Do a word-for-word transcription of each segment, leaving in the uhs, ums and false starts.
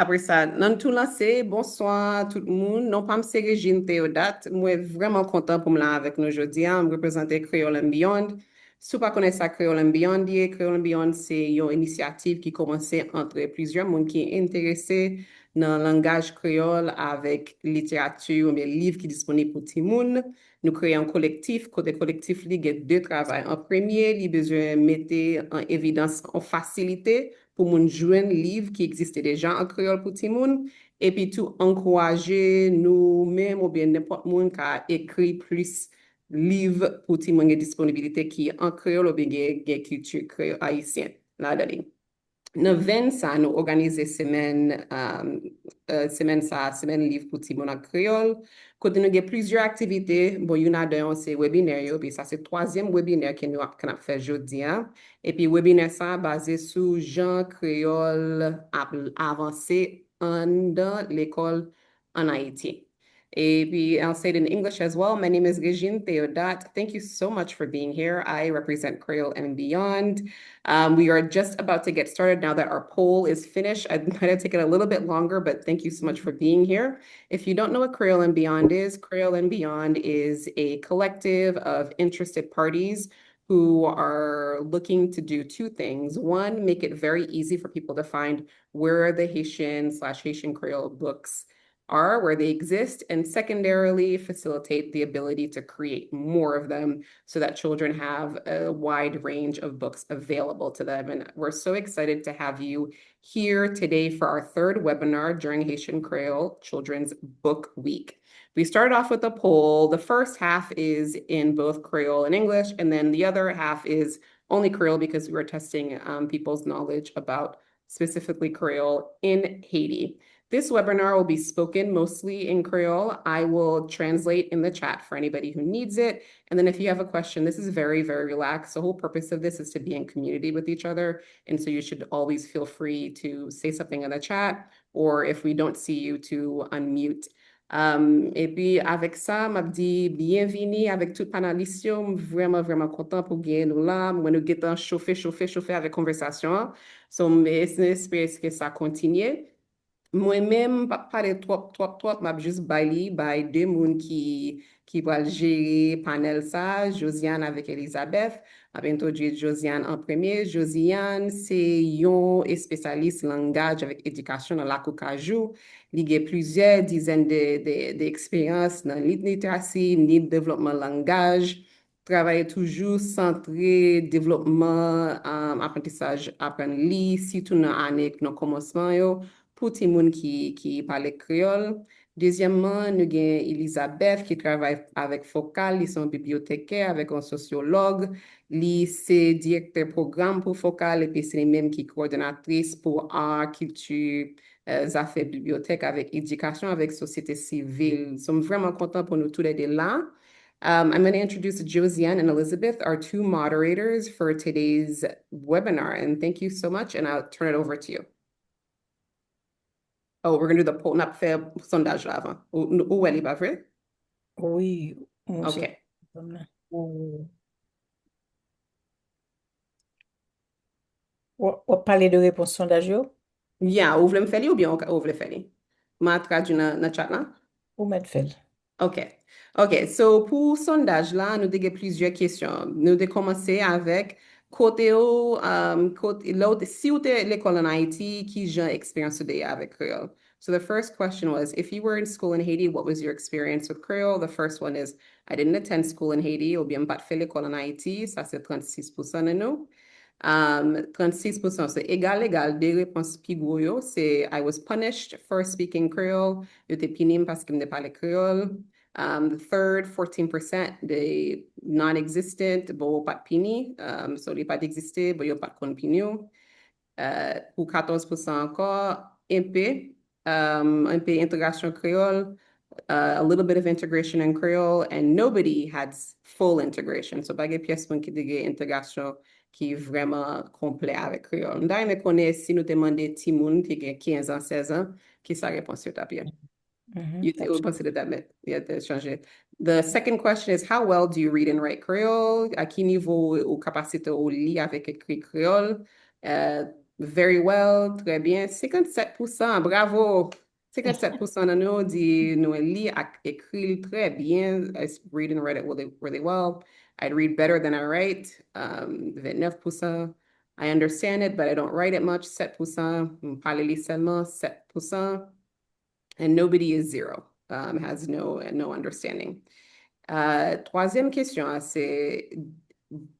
Apre sa, nan tou lanse, bonswa tout moun. Non pa m se Regine Theodat. Mwen vrèman kontan pou m la avèk nou jodi a. M reprezante Creole and Beyond. Si w pa konnen sa Creole and Beyond ye, Creole and Beyond se yon inisyativ ki kòmanse ant plizyè moun ki enterese nan langaj kreyòl avèk literati oubyen liv ki disponib pou timoun. Nou kreye yon kolektif, kote kolektif li gen de travay. An premye, li bezwen mete an evidans yon fasilite pou moun jwenn liv ki egziste deja an kreyòl pou timoun, epi tou ankouraje nou menm oubyen nenpòt moun ka ekri plis liv pou timoun gen disponibilite ki an kreyòl oubyen gen, gen kilti kreyòl ayisyen ladan li. Nan venn sa, nou òganize semèn, um, uh, semèn sa, semèn liv pou timoun an kreyòl, kote nou gen plizyè aktivite. Bon, youn ladan yo se webinè yo, epi sa se twazyèm webinè ke nou ap, ke n ap fè jodi a. Epi webinè sa a baze sou jan kreyòl ap avanse anndan lekòl an Ayiti. Epi, I'll say it in English as well. My name is Regine Theodat. Thank you so much for being here. I represent Creole and Beyond. Um, we are just about to get started now that our poll is finished. I might have taken a little bit longer, but thank you so much for being here. If you don't know what Creole and Beyond is, Creole and Beyond is a collective of interested parties who are looking to do two things. One, make it very easy for people to find where the Haitian / Haitian Creole books are, where they exist, and secondarily, facilitate the ability to create more of them so that children have a wide range of books available to them. And we're so excited to have you here today for our third webinar during Haitian Creole Children's Book Week. We started off with a poll. The first half is in both Creole and English, and then the other half is only Creole because we were testing, um, people's knowledge about specifically Creole in Haiti. This webinar will be spoken mostly in Creole. I will translate in the chat for anybody who needs it. And then if you have a question, this is very, very relaxed. The whole purpose of this is to be in community with each other. And so you should always feel free to say something in the chat, or if we don't see you, to unmute. Um, epi avèk sa, m ap di byenvini avèk tout panelis yo. M vrèman, vrèman kontan pou genyen nou la. Mwen, nou gentan chofe, chofe, chofe avèk konvèsasyon an. So, m es-, m espere ke sa kontinye. Mwen menm, m p ap pale twòp, twòp, twòp. M ap jis bay li, bay de moun ki, ki pral jere panèl sa, Josiane avèk Elizabeth. M ap entwodui Josiane an premye. Josiane se yon espesyalis langaj avèk edikasyon nan Lakou Kajou. Li gen plizyè dizèn de, de, de eksperyans nan lit-, literasi, ni devlopman langaj. Travay toujou santre devlopman, um, aprantisaj aprann li, sitou nan ane nan kòmansman yo, pou timoun ki, ki pale kreyòl. Dezyèmman, nou gen Elizabeth ki travay avèk Fokal, li se yon bibliyotèkè avèk yon sosyològ. Li se direktè pwogram pou Fokal, epi se li menm ki kowòdinatris pou ar, kilti, eh, zafè bibliyotèk avèk edikasyon, avèk sosyete sivil. So, m vrèman kontan pou nou toulède la. Um, I'm gonna introduce Josiane and Elizabeth, our two moderators for today's webinar, and thank you so much, and I'll turn it over to you. Oh, we're gonna do the poll. N ap fè sondaj la avan. Ou, ou wè li, pa vre? Wi, mwen se Ok. Ou, w ap pale de repons sondaj yo? Yeah, ou vle m fè li oubyen ou ka, ou vle fè li? M a tradui nan, nan chat la? Ou mèt fè l. Ok. Ok, so pou sondaj la, nou te gen plizyè kesyon. Nou te kòmanse avèk kote w, um, kote, lè w te, si w te lekòl an Ayiti, ki jan eksperyans ou te ye avèk kreyòl? So the first question was, if you were in school in Haiti, what was your experience with Creole? The first one is, I didn't attend school in Haiti, oubyen m pa t fè lekòl an Ayiti, sa se trannsis pousan nan nou. Um, trannsis pousan, se egal, egal, de repons pi gwo yo, se I was punished for speaking Creole, yo te pini m paske m te pale kreyòl. Um, the third, fourteen percent, de non-existent, bon, yo pa t pini, um, so li pa t egziste, bon, yo pa t konn pini w. Uh, pou katòz pousan ankò, enpe, um, enpe entegrasyon kreyòl, uh, a little bit of integration in Creole, and nobody had s-, full integration. So, pa gen pyès moun ki te gen entegrasyon ki vrèman konplè avèk kreyòl. M ta renmen konnen si nou te mande timoun ki gen kenz an, sèz an, ki sa repons yo t ap ye. Mhm, yo te, yo panse yo t ap met, yo te chanje. The second question is, how well do you read and write Creole? A ki nivo ou kapasite ou li avèk ekri kreyòl? Uh, Very well, trè byen. Senkannsèt pousan, bravo! Senkannsèt pousan nan nou di nou li ak ekri l trè byen. I s- read and write it really, really well. I read better than I write. Um, vennèf pousan. I understand it, but I don't write it much. Sèt pousan. M pale li sèlman. Sèt pousan. And nobody is zero, um, has no, no understanding. Uh, twazyèm kesyon an, se,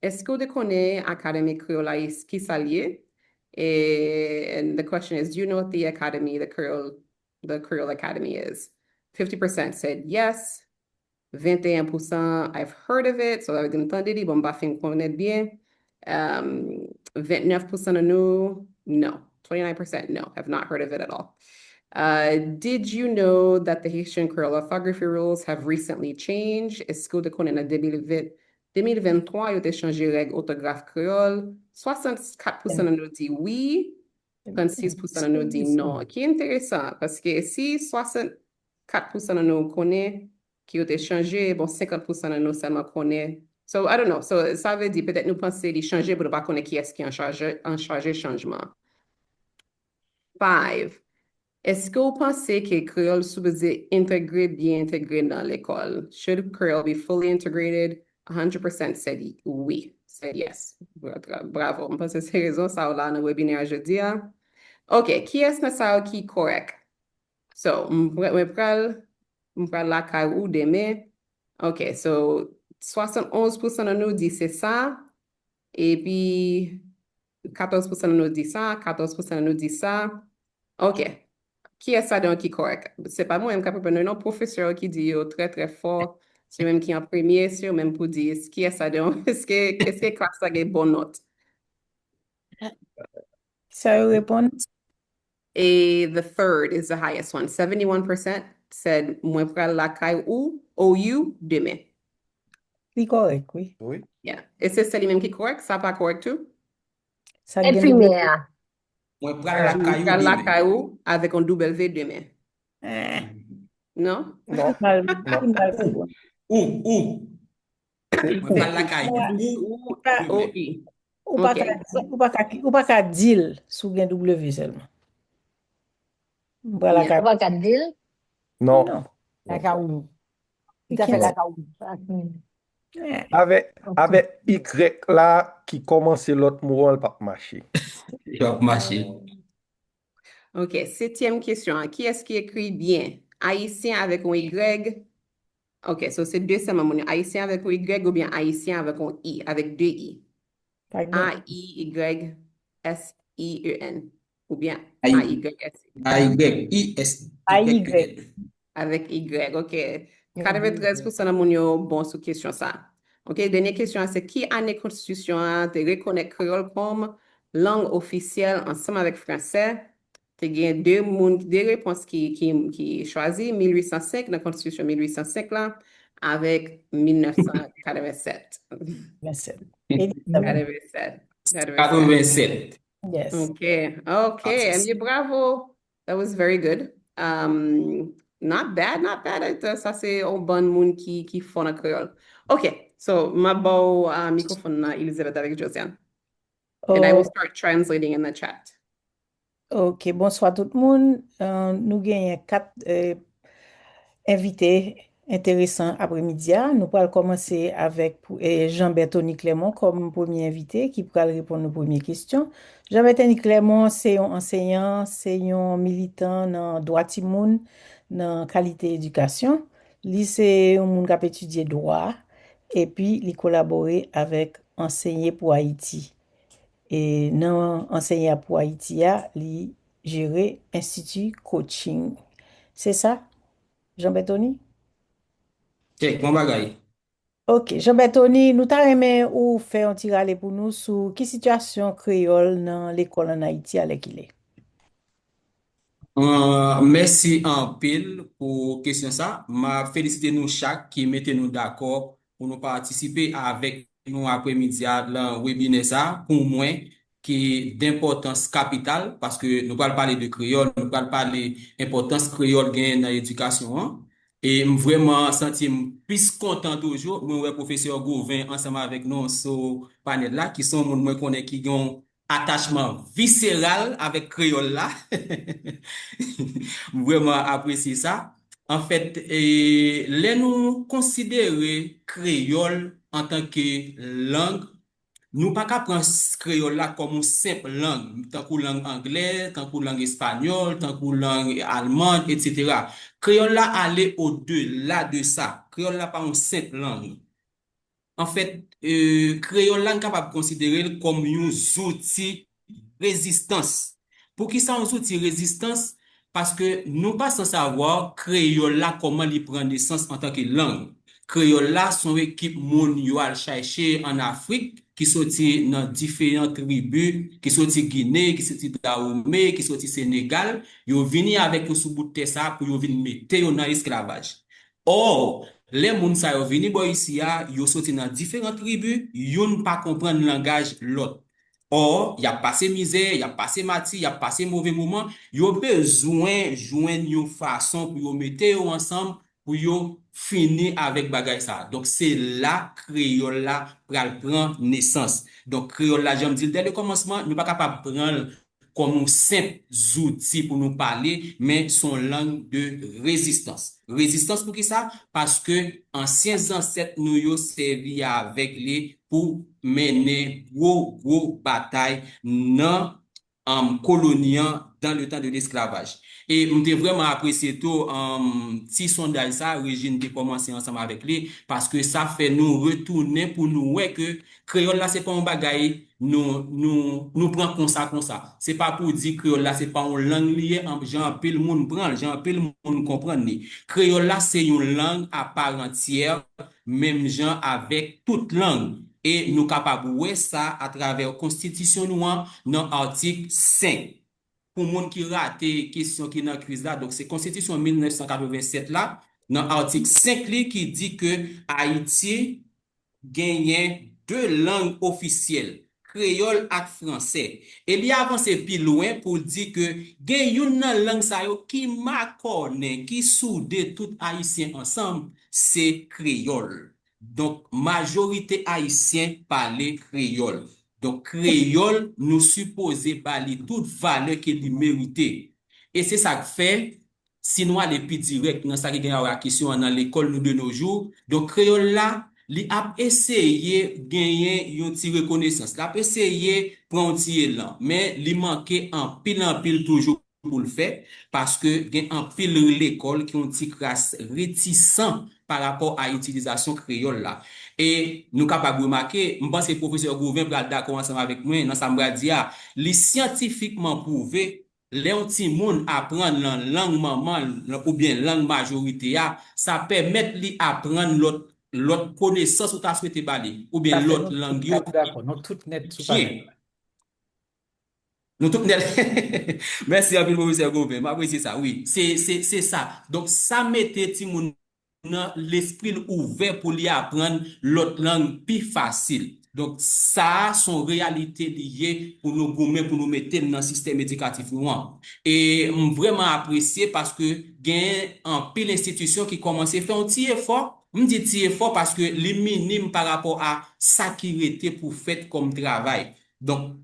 èske w te konnen Akademi Kreyòl Ayisyen, ki sa l ye? E, and the question is, do you know what the academy, the Creole, the Creole Academy is? Fifty percent said yes. Venteyen pousan, I've heard of it, so that means m tande li, bon, m pa fin konnen l byen. Um, vennèf pousan nan nou, no. Twenty-nine percent, no, have not heard of it at all. Uh, did you know that the Haitian Creole orthography rules have recently changed? Èske w te konnen nan de mil ven, de mil venntwa, yo te chanje règ òtograf kreyòl? Swasannkat pousan nan nou di wi, trannsis pousan nan nou di non. Ki enteresan, paske si swasannkat pousan nan nou konnen ke yo te chanje, bon, senkant pousan nan nou sèlman konnen. So, I don't know. So, sa vle di, petèt nou panse li chanje pou nou pa konnen kiyès ki an chaje, an chaje chanjman. Five. Èske w panse ke kreyòl sipoze entegre, byen entegre nan lekòl? Should Creole be fully integrated? One hundred percent said y- oui, said yes. Bra- bra- Bravo. M panse se rezon sa w la nan webinè a jodi a. Ok, kiyès nan sa yo ki kòrèk? So, m pre- mwen pral, m pral lakay ou demen. Ok, so, swasannonz pousan nan nou di se sa. Epi, katòz pousan nan nou di sa, katòz pousan nan nou di sa. Ok. Kiyès ladan yo ki kòrèk? Se pa mwen menm k ap reponn yo, non, pwofesè yo ki di yo trè, trè fò. Se yo menm ki an premye, se yo menm pou di, kiyès ladan yo? Èske, èske klas la gen bon nòt? Sa yo reponn? E the third is the highest one. Seventy-one percent said, mwen pral lakay ou, O U, demen. Li kòrèk, wi. Wi. Yeah. E se sèl li menm ki kòrèk, sa pa kòrèk tou? Sa gen Enfimyè a. Mwen pral lakay ou Pral demen. Lakay ou avèk yon W demen. Eh, Non? li mal, li mal pou ou. Ou, ou. Mwen pral lakay ou. Ou, O I. Ou pa Ok. ka di, ou pa ka, ou pa ka di l si w gen W sèlman. M pral lakay Ou pa ka di l? Non. Non. Lakay ou. Li Li ka fè kenbe. Lakay ou. Ak moun. Eh, Avèk, avèk Y la ki kòmanse lòt mo an, l p ap mache. Li p ap mache. Ok, setyèm kesyon an. Kiyès ki ekri byen? Ayisyen avèk yon Y? Ok, so se de sèlman moun yo. Ayisyen avèk yon Y oubyen Ayisyen avèk yon I, avèk de I. pa gen. A I Y S I E N. Oubyen A Y. A Y S I. A Y I S. A Y. Avèk Y, ok. Katreventrèz pousan nan moun yo bon sou kesyon sa. Ok, dènye kesyon an se ki ane konstitisyon an te rekonèt kreyòl kòm lang ofisyèl ansanm avèk fransè? Te gen de moun, de repons ki, ki, ki chwazi, mil uit san senk, nan konstitisyon mil uit san senk la, avèk mil nèf san katrevennsèt. Mèsi. Elizabeth. Katrevennsèt. Katrevennsèt. Katrevennsèt. Yes. Ok, ok, M J, bravo. That was very good. Um, not bad, not bad. Sa se yon bann moun ki, ki fò nan kreyòl. Ok, so, m ap ba w uh, mikwofòn nan Elizabeth avèk Josiane. And I will start translating in the chat. Ok, bonswa tout moun. Uh, nou genyen kat uh, envite enteresan apremidi a. Nou pral kòmanse avèk eh, Jean Berthony Clermont kòm premye envite ki pral reponn nou premye kesyon. Jean Berthony Clermont se yon ansenyan, se yon militan nan dwa timoun, nan kalite edikasyon. Li se yon moun k ap etidye dwa, epi li kolabore avèk Ansenye pou Ayiti. E nan Ansenye pou Ayiti a, li jere Enstiti Coaching. Se sa, Jean Berthony? Check, bon bagay. Ok, Jean Berthony, nou ta renmen ou fè yon ti rale pou nou sou ki sitiyasyon kreyòl nan lekòl ann Ayiti alèkile. Uh, mèsi anpil pou kesyon sa. M ap felisite nou chak ki mete nou dakò pou nou patisipe avèk nou apremidi a nan webinè sa. Pou mwen, ki denpòtans kapital, paske nou pral pale de kreyòl, nou pral pale enpòtans kreyòl genyen nan edikasyon an. E m vrèman santi m plis kontan toujou. Mwen wè pwofesè Goven ansanm avèk nou sou panèl la, ki se yon moun mwen konnen ki gen yon atachman viseral avèk kreyòl la. M vrèman apresye sa. Anfèt, e, lè nou konsidere kreyòl antanke lang, nou pa ka pran s- kreyòl la kòm yon senp lang, tankou lang anglè, tankou lang espanyòl, tankou lang alman, etsetera. Kreyòl la ale odela de sa. Kreyòl la pa yon senp lang. Anfèt, e, kreyòl la, n kapab konsidere l kòm yon zouti rezistans. Poukisa yon zouti rezistans? Paske nou pa san savwa kreyòl la kòman li pran nesans antanke lang. Kreyòl la se yon ekip moun yo al chache ann Afrik, ki soti nan diferan tribi, ki soti Gine, ki soti Dawome, ki soti Senegal. Yo vini avèk yo sou bout tè sa a pou yo vin mete yo nan esklavaj. Ò, lè moun sa yo vini bò isi a, yo soti nan diferan tribi, youn pa konprann langaj lòt. Ò, y ap pase mizè, y ap pase mati, y ap pase move moman, yo bezwen jwenn yon fason pou yo mete yo ansanm, pou yo fini avèk bagay sa a. Donk, se la kreyòl la pral pran nesans. Donk, kreyòl la, jan m di l dè le kòmansman, nou pa kapab pran l kòm yon senp zouti pou nou pale, men se yon lang de rezistans. Rezistans poukisa? Paske ansyen zansèt nou yo sèvi avèk li pou mennen gwo, gwo batay nan um, koloni an dans le temps de l'esclavage. E m te vrèman apresye tou um, ti sondaj sa, Regine te kòmanse ansanm avèk li, paske sa fè nou retounen pou nou wè ke kreyòl la se pa yon bagay nou, nou, nou pran konsa, konsa. Se pa pou di kreyòl la se pa yon lang li ye, an- jan anpil moun pran l, jan anpil moun konprann li. Kreyòl la se yon lang apar antyè, menm jan avèk tout lang. E nou kapab wè sa atravè konstitisyon nou an nan atik senk. Pou moun ki rate kesyon ki nan quiz la, donk se konstitisyon mil nèf san katreven sèt la, nan atik senk li ki di ke Ayiti genyen de lang ofisyèl, kreyòl ak fransè. E li avanse pi lwen pou l di ke gen youn nan lang sa yo ki makònen, ki soude tout Ayisyen ansanm, se kreyòl. Donk, majorite Ayisyen pale kreyòl. Donk, kreyòl, nou sipoze ba li tout valè ke li merite. E se sa k fè, si nou ale pi dirèk nan sa ki gen a wè ak kesyon an nan lekòl nou de nos jours, donk, kreyòl la, li ap eseye genyen yon ti rekonesans. L ap eseye pran yon ti elan, men li manke anpil, anpil toujou pou l fè, paske gen anpil lekòl ki yon ti kras retisan pa rapò a itilizasyon kreyòl la. E nou kapab remake, m panse pwofesè Goven pral dakò ansanm avèk mwen nan sa m pral di a, li syantifikman pwouve, lè yon timoun aprann nan lang manman l oubyen lang majorite a, sa pèmèt li aprann lòt, lòt konesans ou ta swete ba li, oubyen lòt lang yo. Nou tout nèt sou paj la. Nou tout nèt. Mèsi anpil, pwofesè Goven. M apresye sa, wi. Se, se, se sa. Donk, sa mete timoun nan lespri l ouvè pou li aprann lòt lang pi fasil. Donk, sa a se yon reyalite li ye pou nou goumen, pou nou mete l nan sistèm edikatif nou an. E m vrèman apresye paske gen anpil enstitisyon ki kòmanse fè yon ti efò. M di ti efò paske li minim pa rapò a sa ki rete pou fèt kòm travay. Donk,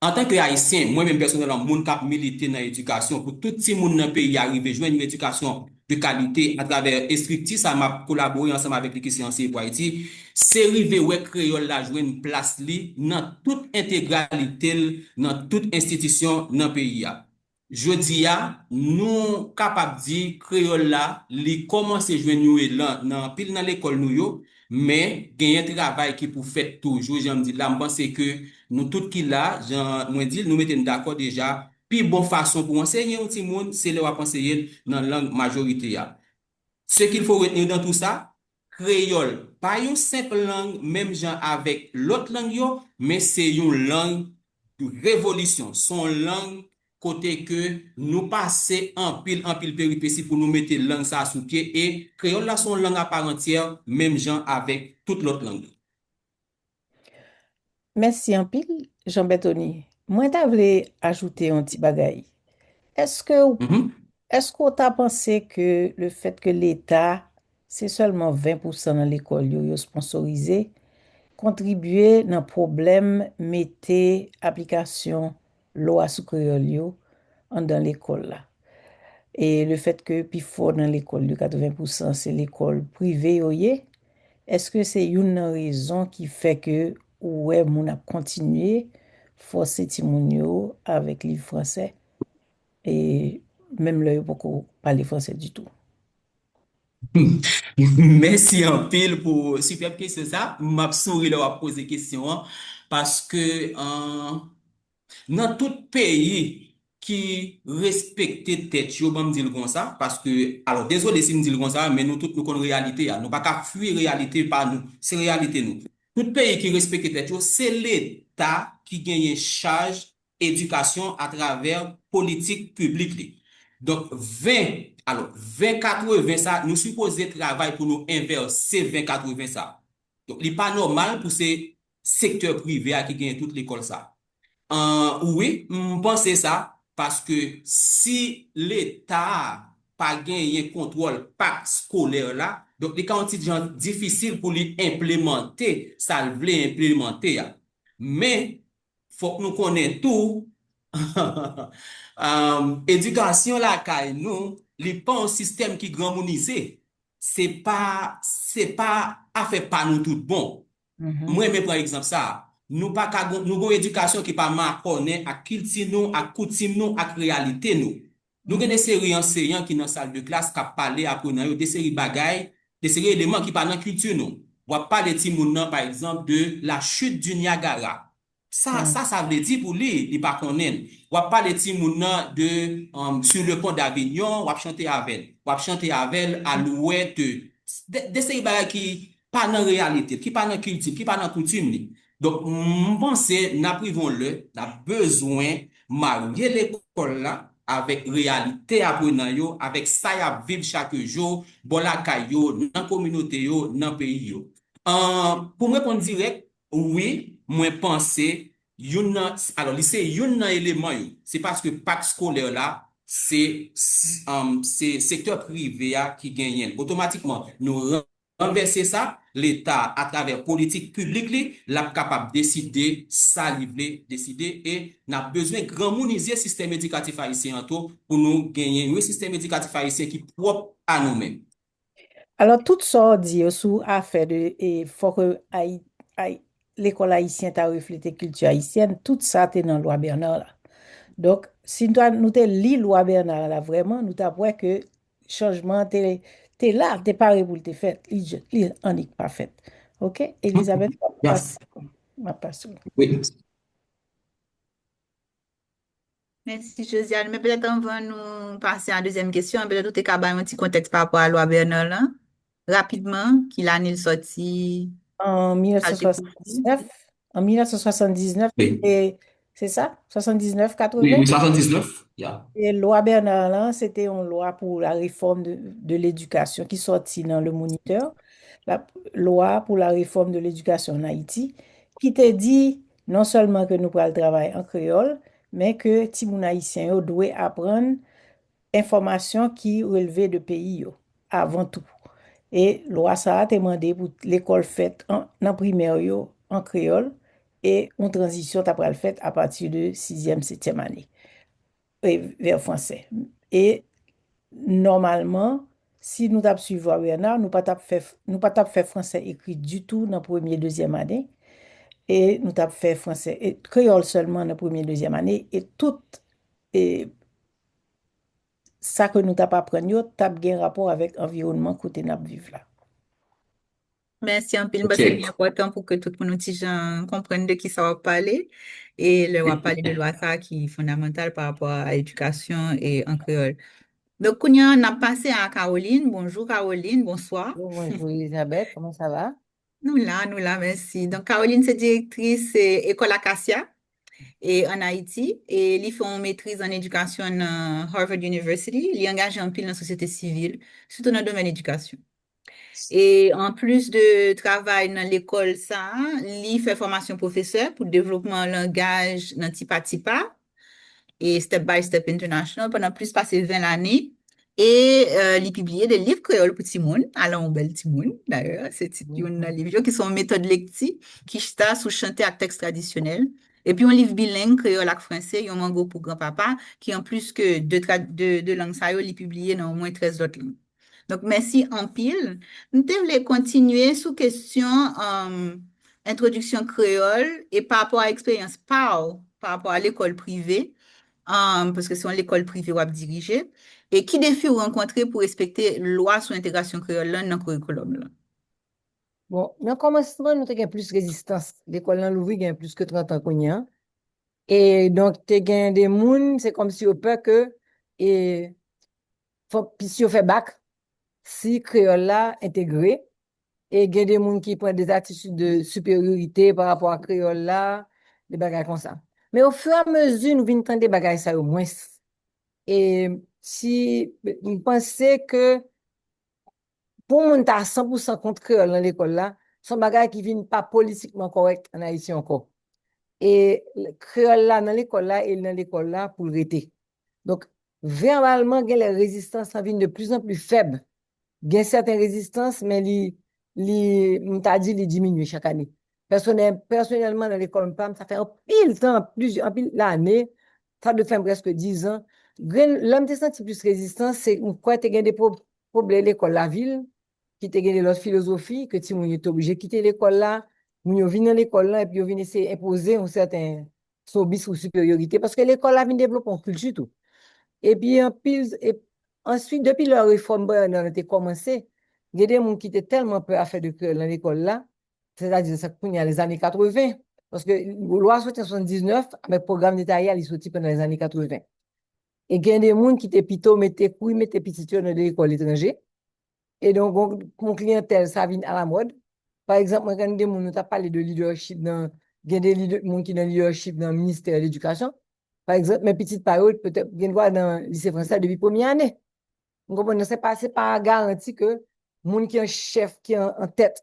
antanke Ayisyen, mwen menm pèsonèlman, moun k ap milite nan edikasyon pou tout timoun nan peyi a rive jwenn yon edikasyon de kalite atravè estrikti sa m ap kolabore ansanm avèk li ki se Anseye pou Ayiti, se rive wè kreyòl la jwenn plas li nan tout entegralite l nan tout enstitisyon nan peyi a. Jodi a, nou kapab di kreyòl la, li kòmanse jwenn yon elan nan anpil nan lekòl nou yo, men genyen travay ki pou fèt toujou, jan m di l la, m panse ke nou tout ki la, jan mwen di l, nou mete n dakò deja, pi bon fason pou w anseye yon timoun, se lè w ap anseye l nan lang majorite a. Ce qu'il faut retenir dans tout ça, kreyòl pa yon senp lang menm jan avèk lòt lang yo, men se yon lang revolisyon, se yon lang kote ke nou pase anpil, anpil peripesi pou nou mete lang sa a sou pye, e kreyòl la se yon lang aparantyè, menm jan avèk tout lòt lang yo. Mèsi anpil, Jean Berthony. Mwen ta vle ajoute yon ti bagay. Èske w, èske w ta panse ke le fèt ke Leta, se sèlman ven pousan nan lekòl yo, yo sponsorize, kontribye nan pwoblèm mete aplikasyon lwa sou kreyòl yo anndan lekòl la. E lefètke pifò nan lekòl yo, katreven pousan, se lekòl prive yo ye, èske se youn nan rezon ki fè ke ou wè moun ap kontinye fòse timoun yo avèk liv fransè, e menm lè yo poko pale fransè ditou? Mèsi anpil pou sipèb kesyon sa. M ap souri lè w ap poze kesyon an, paske, an, nan tout peyi ki respekte tèt yo, ban m di l konsa, paske, alò, dezole si m di l konsa, men nou tout nou konn reyalite a. Nou pa ka fwi reyalite pa nou. Se reyalite nou. Tout peyi ki respekte tèt yo, se Leta ki genyen chaj edikasyon atravè politik piblik li. Donk, ven, alò, ven katreven sa, nou sipoze travay pou nou envèse ven katreven sa. Donk, li pa nòmal pou se sektè prive a ki genyen tout lekòl sa. An, wi, m panse sa, paske si Leta a pa genyen kontwòl pak skolè la, donk li ka yon ti jan difisil pou li enplemante sa l vle enplemante a. Men, fòk nou konnen tou, um, edikasyon lakay nou, li pa yon sistèm ki granmounize. Se pa, se pa afè pa nou tout bon. M renmen pran egzanp sa a. Nou pa ka gon, nou gon edikasyon ki pa makònen ak kilti nou, ak koutim nou, ak reyalite nou. Nou gen de seri anseyan ki nan sal de klas k ap pale aprenan yo de seri bagay, de seri eleman ki pa nan kilti nou. W ap pale timoun nan, pa egzanp, de la chute du Niagara. Sa, sa, sa vle di pou li, li pa konnen l. W ap pale timoun nan de, um, sur le pont d'Avignon, w ap chante avè l. W ap chante avè l, alouette, de, de seri bagay ki pa nan reyalite l, ki pa nan kilti l, ki pa nan koutim li. Donk, m panse n ap rive yon lè, n ap bezwen marye lekòl la avèk reyalite aprenan yo, avèk sa y ap viv chak jou, bò lakay yo, nan kominote yo, nan peyi yo. An, pou m reponn dirèk, wi, mwen panse youn nan, alò, li se youn nan eleman yo. Se paske pak skolè la, se, s-, um, se sektè prive a ki genyen l. Otomatikman, nou ranvèse sa, Leta, atravè politik piblik li, l ap kapab deside sa li vle deside e n ap bezwen granmounize sistèm edikatif ayisyen an tou pou nou genyen yon sistèm edikatif ayisyen ki pwòp a nou menm. Alò, tout sa w di yo sou afè de, e, fòk, e, Ayi-, Ayi-, lekòl ayisyen ta reflete kilti ayisyèn, tout sa te nan lwa Bernard la. Donk, si nou ta, nou te li lwa Bernard la vrèman, nou t ap wè ke chanjman an te, te la, te pare pou l te fèt. Li, li annik pa fèt. Oke? Elizabeth, m ap pase, m ap pase w. Wi. Mèsi, Josiane. Men petèt anvan nou pase a dezyèm kesyon an, petèt ou te ka bay yon ti kontèks pa rapò a lwa Bernard lan, rapidman, ki lane l sòti, An mil nèf san swasanndisnèf, an mil nèf san swasanndisnèf, wi, se, se sa? Swasanndisnèf, katreven? Wi, wi, swasanndisnèf, yeah. E lwa Bernard lan, se te yon lwa pou la réforme de, de l'éducation ki sòti nan Le Moniteur, la, lwa pou la réforme de l'éducation en Haïti, ki te di non sèlman ke nou pral travay an kreyòl, men ke timoun ayisyen yo dwe aprann enfòmasyon ki relve de peyi yo, avan tou. E lwa sa a te mande pou lekòl fèt an, nan primè yo an kreyòl, e yon tranzisyon ta pral fèt apati de sizyèm, setyèm ane, e vè fransè. E nòmalman, si nou t ap swiv lwa Bernard, nou pa t ap fè, nou pa t ap fè fransè ekri ditou nan premye, dezyèm ane, e nou t ap fè fransè, e kreyòl sèlman nan premye, dezyèm ane, e tout, e sa ke nou t ap aprann yo t ap gen rapò avèk anviwònman kote n ap viv la. Mèsi anpil, m panse li enpòtan pou ke tout moun yon ti jan konprann de kisa w ap pale, e lè w ap pale de lwa sa a ki fondamantal pa rapò a edikasyon e an kreyòl. Donk, kounye a, n ap pase a Caroline. Bonjou, Caroline, bonswa. Bonjou, Elizabeth, kòman sa va? Nou la, nou la, mèsi. Donk, Caroline se direktris, e, Ekòl Akasya, e, ann Ayiti, e li fè yon metriz an edikasyon nan Harvard University. Li angaje anpil nan sosyete sivil, sitou nan domèn edikasyon. E anplis de travay nan lekòl sa a, li fè fòmasyon pwofesè pou devlopman langaj nan Tipa Tipa e Step by Step International pandan plis pase ven lane. E euh, li pibliye de liv kreyòl pou timoun, ala yon bèl timoun, dayè, se tit youn nan liv yo, ki se yon metòd lekti ki chita sou chante ak tèks tradisyonèl. Epi yon liv bileng, kreyòl ak franse, yon mango pou granpapa, ki anplis ke de, de, de lang sa yo, li pibliye nan omwen trèz lòt lang. Donk, mèsi anpil. M te vle kontinye sou kesyon um, entwodiksyon kreyòl e pa rapò a eksperyans pa w, pa rapò a lekòl prive, um, paske se yon lekòl prive w ap dirije. E ki defi w rankontre pou respekte lwa sou entegrasyon kreyòl lan nan kirikulòm lan? Bon, nan kòmansman, nou te gen plis rezistans. Lekòl lan louvri gen plis ke trant an kounye a. E donk, te gen de moun, se kòmsi yo pè ke e, fòk pis yo fè bak si kreyòl la entegre. E gen de moun ki pran de atitid de siperyorite pa rapò a kreyòl la, de bagay konsa. Men ofiramezi nou vin tande bagay sa yo mwens. E si m panse ke pou moun ta san pou san kont kreyòl nan lekòl la, se yon bagay ki vin pa politikman kòrèk ann Ayiti ankò. E kreyòl la nan lekòl la, e l nan lekòl la pou l rete. Donk, vèbalman, gen lè rezistans lan vin de pli an pli fèb. Gen sèten rezistans, men li, li, m ta di, li diminye chak ane. Pèsonèl, pèsonèlman, nan lekòl m pa m, sa fè anpil tan, plizyè, anpil lane, sa dwe fè m prèske dizan. Grenn, lè m te santi plis rezistans, se m kwè te gen de pwoblèm lekòl lavil, ki te gen de lòt filozofi, ke timoun yo te oblije kite lekòl la, moun yo vin nan lekòl la, epi yo vin eseye enpoze yon sèten snobis ou siperyorite, paske lekòl la vin devlope yon kilti tou. Epi anpil, e, answit, depi lè refòm Brenan te kòmanse, gen de moun ki te tèlman pè a fè de kreyòl nan lekòl la, sètadi sa kounye a lèzane katreven, paske lwa soti an swasanndiznèf, men pwogram detaye a li soti pandan lèzane katreven. E gen de moun ki te pito mete kouri mete pitit yo nan de lekòl etranje. E donk, yon, yon kliyantèl, sa vin alamòd. Pa egzanp, mwen konn de moun, nou t ap pale de leadership nan, gen de leader, moun ki nan leadership nan ministè ledikasyon. Pa egzanp, men pitit pa yo, petèt, gen dwa nan lise fransè depi premye ane. Ou konprann, se pa, se pa garanti ke moun ki an chèf, ki an, an tèt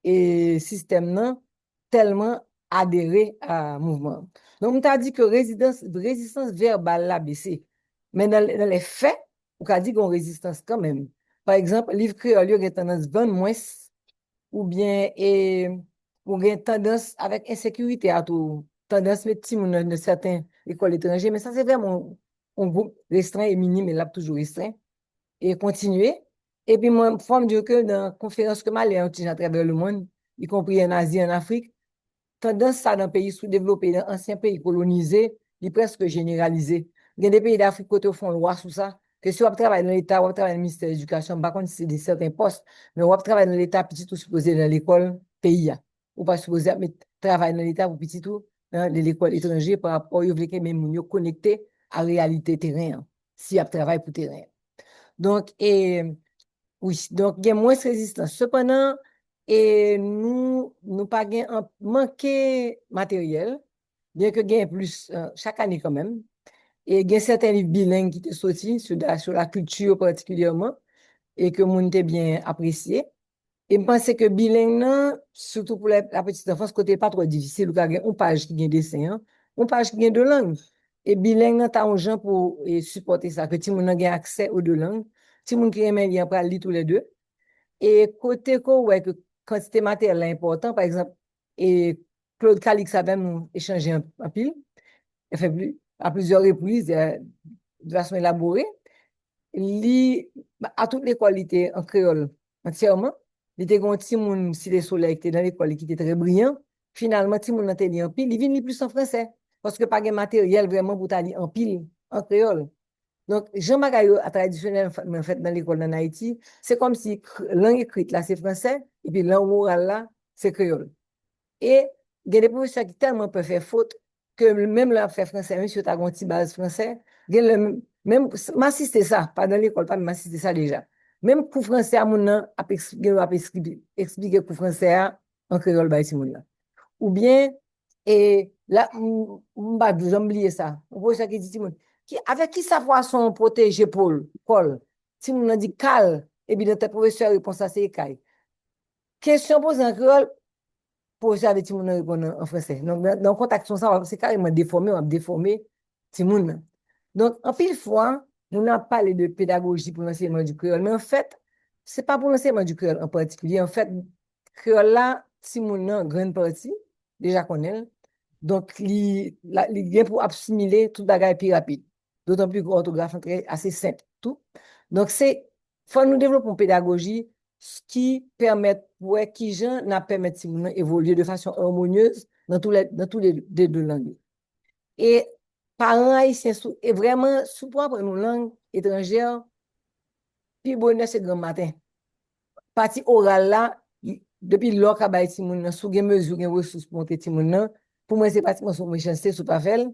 e sistèm nan, tèlman adere a mouvman an. Donk, m ta di ke rezidans, rezistans vèbal la bese. Men nan, nan lè fè, ou ka di gen yon rezistans kanmenm. Pa egzanp, liv kreyòl yo gen tandans vann mwens, oubyen e, ou gen tandans avèk ensekirite a tou, tandans met timoun nan, nan sèten lekòl etranje, men sa se vrèman yon, yon gwoup restren e minim, e l ap toujou restren, e kontinye. Epi mwen, fò m di w ke nan konferans ke m ale yon ti jan atravè lemonn, ikonpri an Azi, an Afrik, tandans sa nan peyi soudevlope, nan ansyen peyi kolonize, li prèske jeneralize. Gen de peyi Dafrik kote yo fè yon lwa sou sa, ke si w ap travay nan Leta, w ap travay nan ministè ledikasyon, m pa konn si se de sèten pòs, men w ap travay nan Leta, pitit ou sipoze nan lekòl peyi a. Ou pa sipoze ap met travay nan Leta pou pitit ou nan de lekòl etranje, pa rapò yo vle ke men moun yo konekte a reyalite teren an, si y ap travay pou teren an. Donk, e, wi, donk gen mwens rezistans. Sepandan, e nou, nou pa gen an, manke materyèl, byen ke gen plis, e, chak ane kanmenm. E gen sèten liv bileng ki te soti, sou la, sou la kilti patikilyèman, e ke moun te byen apresye. E m panse ke bileng nan, sitou pou la, la petite enfance, kote l pa twò difisil, ou ka gen yon paj ki gen desen an, yon paj ki gen de lang. E bileng nan ta yon jan pou e, sipòte sa, ke timoun nan gen aksè o de lang. Timoun ki renmen li an pral li toulède. E kote ke w wè ke kantite materyèl la enpòtan, pa egzanp, e Claude Calixte avè m nou echanje an, anpil, enfin, pli, a plizyè repriz, e, de fason elabore, li, a tout lekòl, li te an kreyòl antyèman. Li te gen yon timoun Site Solèy ki te nan lekòl li ki te trè briyan. Finalman, timoun nan te li anpil, li vin li plis an fransè. Paske pa gen materyèl vrèman pou ta li anpil an kreyòl. Donk, jan bagay yo tradisyonèlman fèt nan lekòl nan Ayiti, se kòmsi lang ekrit la se fransè, epi lang oral la se kreyòl. E gen de pwofesè ki tèlman pè fè fot, ke menm lè y ap fè fransè, menm si yo ta gen yon ti baz fransè, gen lè menm, m asiste sa, pa nan lekòl pa, men m asiste sa deja. Menm kou fransè a, moun nan ap, gen lè ap esplike kou fransè a an kreyòl bay timoun nan. Oubyen, e la, m, m pa janm bliye sa. Yon pwofesè ki di timoun, ki, avèk ki sa pwason pwoteje po l, kò l? Timoun nan di kal, epi nan tèt pwofesè a, repons la se ekay. Kesyon poze an kreyòl, pwofesè a di timoun nan reponn an, an fransè. Donk, nan, nan kontak konsa, se kareman defòme, w ap defòme timoun nan. Donk, anpil fwa, nou nan ap pale de pedagoji pou lansèyman di kreyòl, men anfèt, se pa pou lansèyman di kreyòl an patikilye. Anfèt, kreyòl la, timoun nan, grann pati, deja konnen l. Donk, li, la, li gen pou asimile tout bagay pi rapid. Dotan pli ke òtograf lan trè, ase senp tou. Donk, se, fò nou devlope yon pedagoji s-, ki pèmèt pou wè kijan n ap pèmèt timoun nan evolye de fason armonyez nan tou lè, nan tou lè de, de lang yo. E paran ayisyen, sou, e vrèman, si w pou aprann yon lang etranjè, pi bonè se granm maten. Pati oral la, depi lè w ka bay timoun nan, si w gen mezi, w gen resous pou montre timoun nan, pou mwen, se pratikman se yon mechanste si w pa fè l.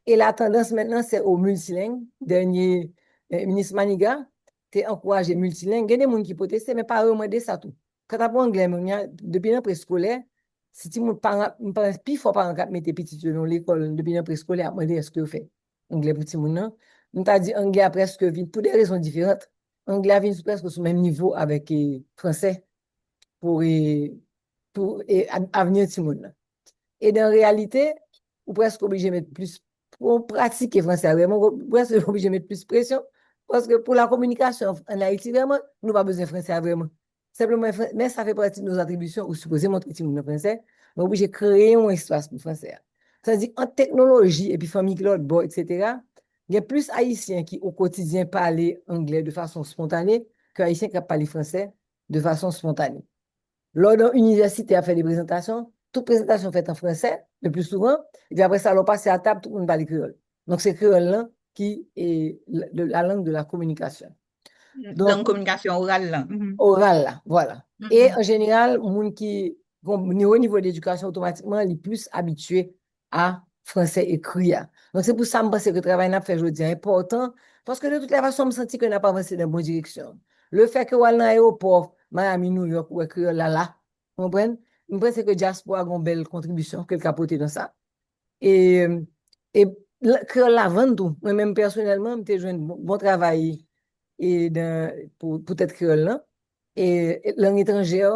E la tandans mentnan, se o miltileng. Dènye, eh, minis Manigat te ankouraje miltileng. Gen de moun ki pwoteste, men paran yo mande sa tou. Kanta pou anglè, men kounye a, depi nan preskolè, si timoun, paran, m panse pi fò paran k ap mete pitit yo nan lekòl depi nan preskolè ap mande èske yo fè anglè pou timoun nan. M ta di anglè a prèske vin, pou de rezon diferan, anglè a vin sou, prèske sou menm nivo avèk, eh, fransè pou, eh, pou, eh, a-, avni timoun nan. E dan reyalite, ou prèske oblije met plis, pou w pratike fransè a vrèman, ou prèske oblije met plis presyon, paske pou la kominikasyon ann Ayiti vrèman, nou pa bezwen fransè a vrèman. Senpleman, fran-, men sa fè pati de nos atribisyon, ou sipoze montre timoun nan fransè, men oblije kreye yon espas pou fransè a. Tandi ant teknoloji epi fanmi ki lòt bò, etsetera, gen plis Ayisyen ki o kotidyen pale anglè de fason spontane ke Ayisyen k ap pale fransè de fason spontane. Lè w nan inivèsite ap fè de prezantasyon, tout prezantasyon fèt an fransè, le pli souvan, epi apre sa, lè w pase a tab, tout moun pale kreyòl. Donk, se kreyòl lan ki, e, la, de, la langue de la communication. Donk, lang kominikasyon oral lan. Mhm. Oral la, vwala. E, mhm, an jeneral, moun ki gon nivo, nivo de edikasyon, otomatikman, li plis abitye a fransè ekri a. Donk, se pou sa m panse ke travay n ap fè jodi a enpòtan, paske de tout lè fason, m santi ke n ap avanse nan bon direksyon. Le fè ke w al nan ayewopò Miami, New York, ou wè kreyòl la la, w konprann? M panse ke dyaspora gen yon bèl kontribisyon ke l ka pote nan sa. E, e la, kreyòl la vann tou. Mwen menm pèsonèlman, m te jwenn bon, bon travay e dan, pou, poutèt kreyòl lan. E, e lang etranjè,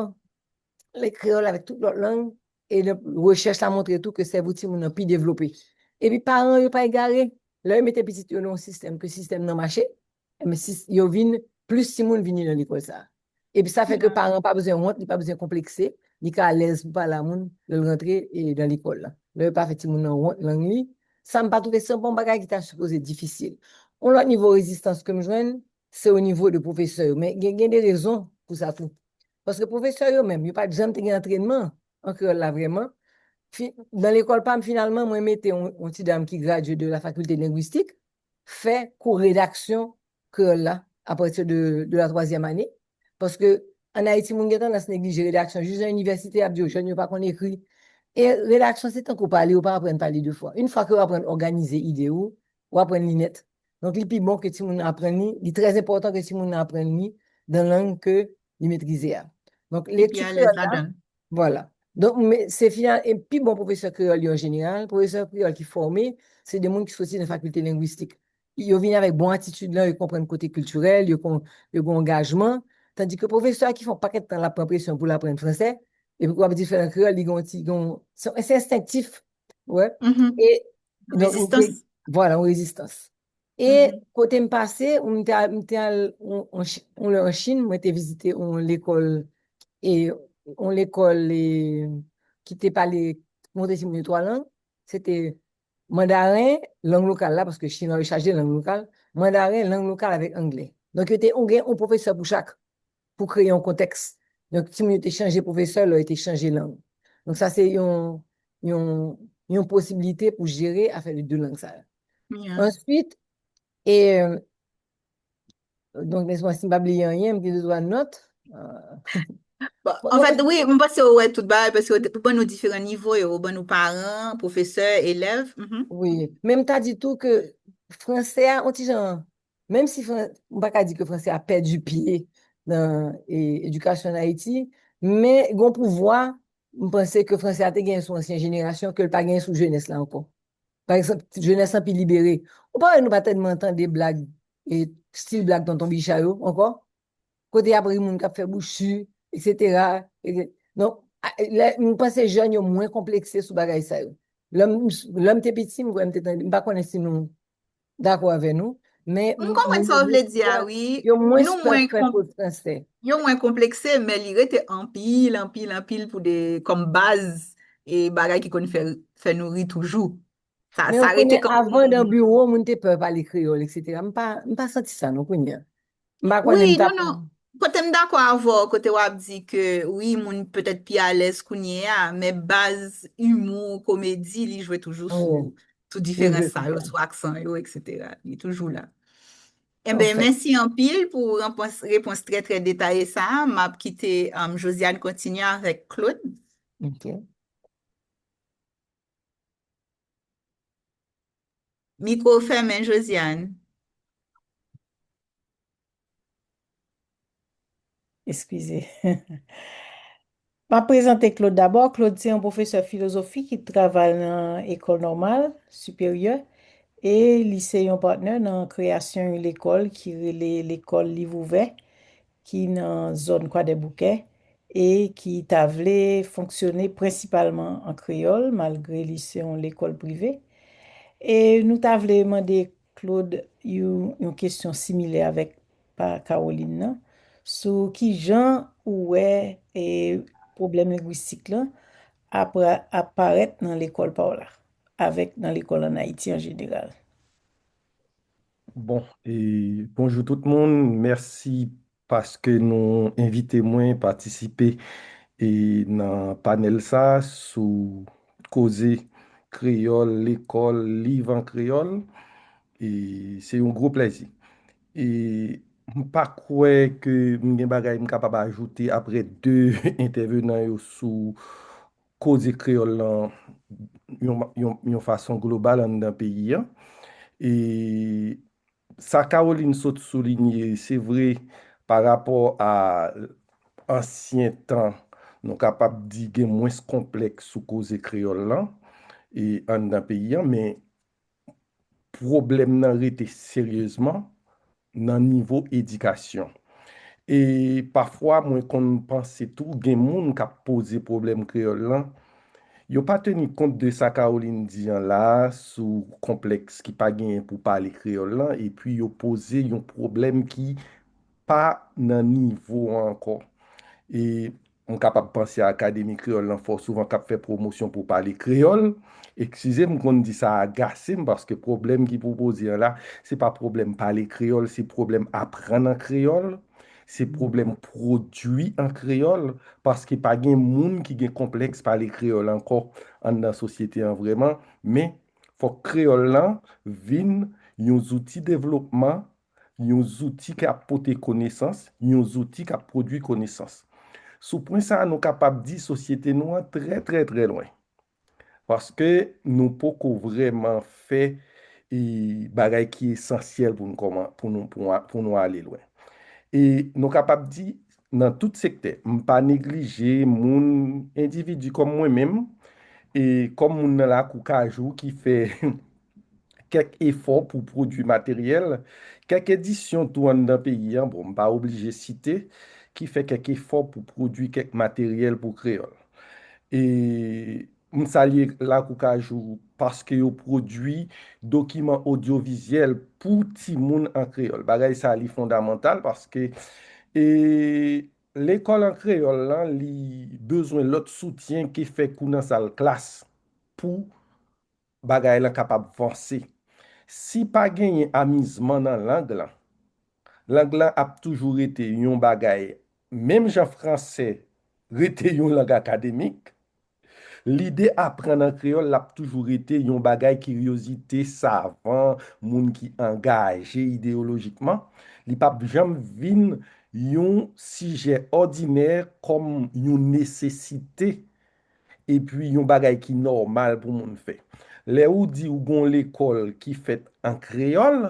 le kreyòl avèk tout lòt lang, e donk, rechèch la montre tou ke sèvo timoun nan pi devlope. Epi paran yo pa egare. Lè yo mete pitit yo nan yon sistèm, ke sistèm nan mache, enben, si yo vin, plis timoun vini nan lekòl sa a. Epi sa fè ke paran pa bezwen wont, li pa bezwen konplekse, li ka alèz pou pale a moun lè l rantre e dan lekòl la. Lè yo pa fè timoun nan wont lang li, sa m pa twouve se yon bagay ki ta sipoze difisil. Yon lòt nivo rezistans ke m jwenn, se o nivo de pwofesè yo. Men gen, gen de rezon pou sa tou. Paske pwofesè yo menm, yo pa t janm te gen antrènman an kreyòl la vrèman. Fi-, nan lekòl pa m, finalman, mwen mete yon, yon ti dam ki gradye de la faculté linguistique fè kou redaksyon kreyòl la apati de, de la twazyèm ane. Paske ann Ayiti, moun gen tandans neglije redaksyon. Jis nan inivèsite, y ap di yo jèn yo pa konn ekri. E redaksyon, se tankou pale, ou pa aprann pale de fwa. Yon fwa ke w aprann òganize ide ou, w aprann li nèt. Donk, li pi bon ke timoun nan aprann li, li trè enpòtan ke timoun nan aprann li dan lang ke li metrize a. Donk, lekti kreyòl la, vwala. Donk, men, se final, e pi bon pwofesè kreyòl yo an jeneral, pwofesè kreyòl ki fòme, se de moun ki soti nan fakilte lengwistik. Yo vin avèk bon atitid lan, yo konprann kote kiltirèl, yo kon-, yo gen angajman, tandi ke pwofesè a ki fè yon pakèt tan l ap pran presyon pou l aprann fransè, epi w ap di l fè l an kreyòl, li gen yon ti, gen yon, se, se enstenktif, wè. E, donk, rezistans. Vwala, yon rezistans. E kote m pase, m te al, m te al, on, on Chi-, on lè an Chin, mwen te vizite yon lekòl, e, yon lekòl, e, ki te pale, montre timoun yo twa lang. Se te mandaren, lang lokal la, paske chinwa yo chaje lang lokal, mandaren, lang lokal avèk anglè. Donk, yo te, ou gen yon pwofesè pou chak, pou kreye yon kontèks. Donk, timoun yo te chanje pwofesè, lè yo te chanje lang. Donk, sa se yon, yon, yon posiblite pou jere afè de de lang sa yo. Answit, e, donk, lèsman, si m pa bliye anyen, m gen de twa nòt. Bon, anfèt, wi, m panse ou wè tout bagay, paske ou te, ou ban nou diferan nivo yo, ou ban nou paran, pwofesè, elèv. Wi, men m ta di tou ke fransè a, on ti jan, menm si fran-, m pa ka di ke fransè a pèdi pye nan, e, edikasyon ann Ayiti, men gon pouvwa, m panse ke fransè a te genyen sou ansyen jenerasyon, ke l pa genyen sou jenès la ankò. Pa egzanp, jenès lan pi libere. Ou pa wè nou pa tèlman tande blag, e, stil blag Tonton Bicha yo ankò? Kote y ap ri moun k ap fè bouch si, etsetera. E, donk, a, lè, m panse jèn yo mwen konplekse sou bagay sa yo. Lè m, lè m te piti, m kwè m te tande, m pa konnen si nou dakò avè nou, Men m konprann sa w vle di a, wi. Yo mwens pè fè koz fransè. Yo mwen konplekse, men li rete anpil, anpil, anpil pou de, kòm baz, e bagay ki konn fè, fè nou ri toujou. Sa, sa rete kanmenm. Avan nan biwo, moun te pè pale kreyòl, etsetera. M pa, m pa santi sa, non, kounye a. M pa konnen. Wi, non, non. Kote m dakò avè w, kote w ap di ke, wi, moun petèt pi alèz kounye a, men baz imou, komedi, li jwe toujou sou, sou diferans sa yo, sou aksan yo, etsetera. Li toujou la. Enben, mèsi anpil pou repons, repons trè, trè detaye sa a. M ap kite, um, Josiane kontinye avèk Claude. Ok. Mikwo w fèmen, Josiane. Eskize. M ap prezante Claude dabò. Claude se yon pwofesè filozofi ki travay nan Ecole Normale Supérieure e li se yon patnè nan kreyasyon yon lekòl ki rele Lekòl Liv Ouvè, ki nan zòn Kwadèboukè e ki ta vle fonksyone prensipalman an kreyòl, malgre li se yon lekòl prive. E nou ta vle mande Claude yon, yon kesyon similè avèk pa Caroline nan, sou kijan ou wè, e, pwoblèm lengwistik lan ap, ap parèt nan lekòl pa w la, avèk nan lekòl ann Ayiti an jeneral. Bon, e, bonjou tout moun. Mèsi paske nou envite mwen patisipe, e, nan panèl sa sou koze kreyòl, lekòl, liv an kreyòl. E se yon gwo plèzi. E m pa kwè ke m gen bagay m kapab ajoute apre de entèvenan yo sou koze kreyòl lan yon, yon, yon fason global anndan peyi a. E sa Caroline sot soulinye, se vre, pa rapò a ansyen tan, nou kapab di gen mwens konplèks sou koze kreyòl lan, e anndan peyi a, men pwoblèm nan rete seryezman nan nivo edikasyon. E pafwa, mwen konn panse tou, gen moun k ap poze pwoblèm kreyòl lan, yo pa teni kont de sa Caroline di an la a sou konplèks ki pa genyen pou pale kreyòl lan, epi yo poze yon pwoblèm ki pa nan nivo an ankò. E m kapab panse a Akademi Kreyòl lan fò souvan k ap fè pwomosyon pou pale kreyòl. Eskize m, m konn di sa agase m, paske pwoblèm ki pwopoze an la, se pa pwoblèm pale kreyòl, se pwoblèm aprann an kreyòl, se pwoblèm pwodui an kreyòl, paske pa gen moun ki gen konplèks pale kreyòl ankò anndan sosyete an vrèman, men fòk kreyòl lan vin yon zouti devlopman, yon zouti k ap pote konesans, yon zouti k ap pwodui konesans. Sou pwen sa a, nou kapab di sosyete nou an trè, trè, trè lwen. Paske nou poko vrèman fè, e, bagay ki esansyèl pou nou kòman-, pou nou, pou, pou nou ale lwen. E nou kapab di, nan tout sektè, m pa neglije moun, endividi kòm mwen menm, e kòm moun nan Lakou Kajou ki fè kèk efò pou pwodui materyèl, kèk edisyon tou anndan peyi an, bon, m pa oblije site, ki fè kèk efò pou pwodui kèk materyèl pou kreyòl. E m salye Lakou Kajou paske yo pwodui dokiman odyovizyèl pou timoun an kreyòl. Bagay sa a, li fondamantal paske, e, lekòl an kreyòl lan, li bezwen lòt soutyen ke fè kou nan sal klas pou bagay lan kapab vanse. Si pa genyen amizman nan lang lan, lang lan ap toujou rete yon bagay, menm jan franse rete yon lang akademik, lide aprann an kreyòl l ap toujou rete yon bagay kiryozite savan, moun ki angaje ideyolojikman. Li p ap janm vin yon sijè òdinè kòm yon nesesite epi yon bagay ki nòmal pou moun fè. Lè ou di ou gon lekòl ki fèt an kreyòl,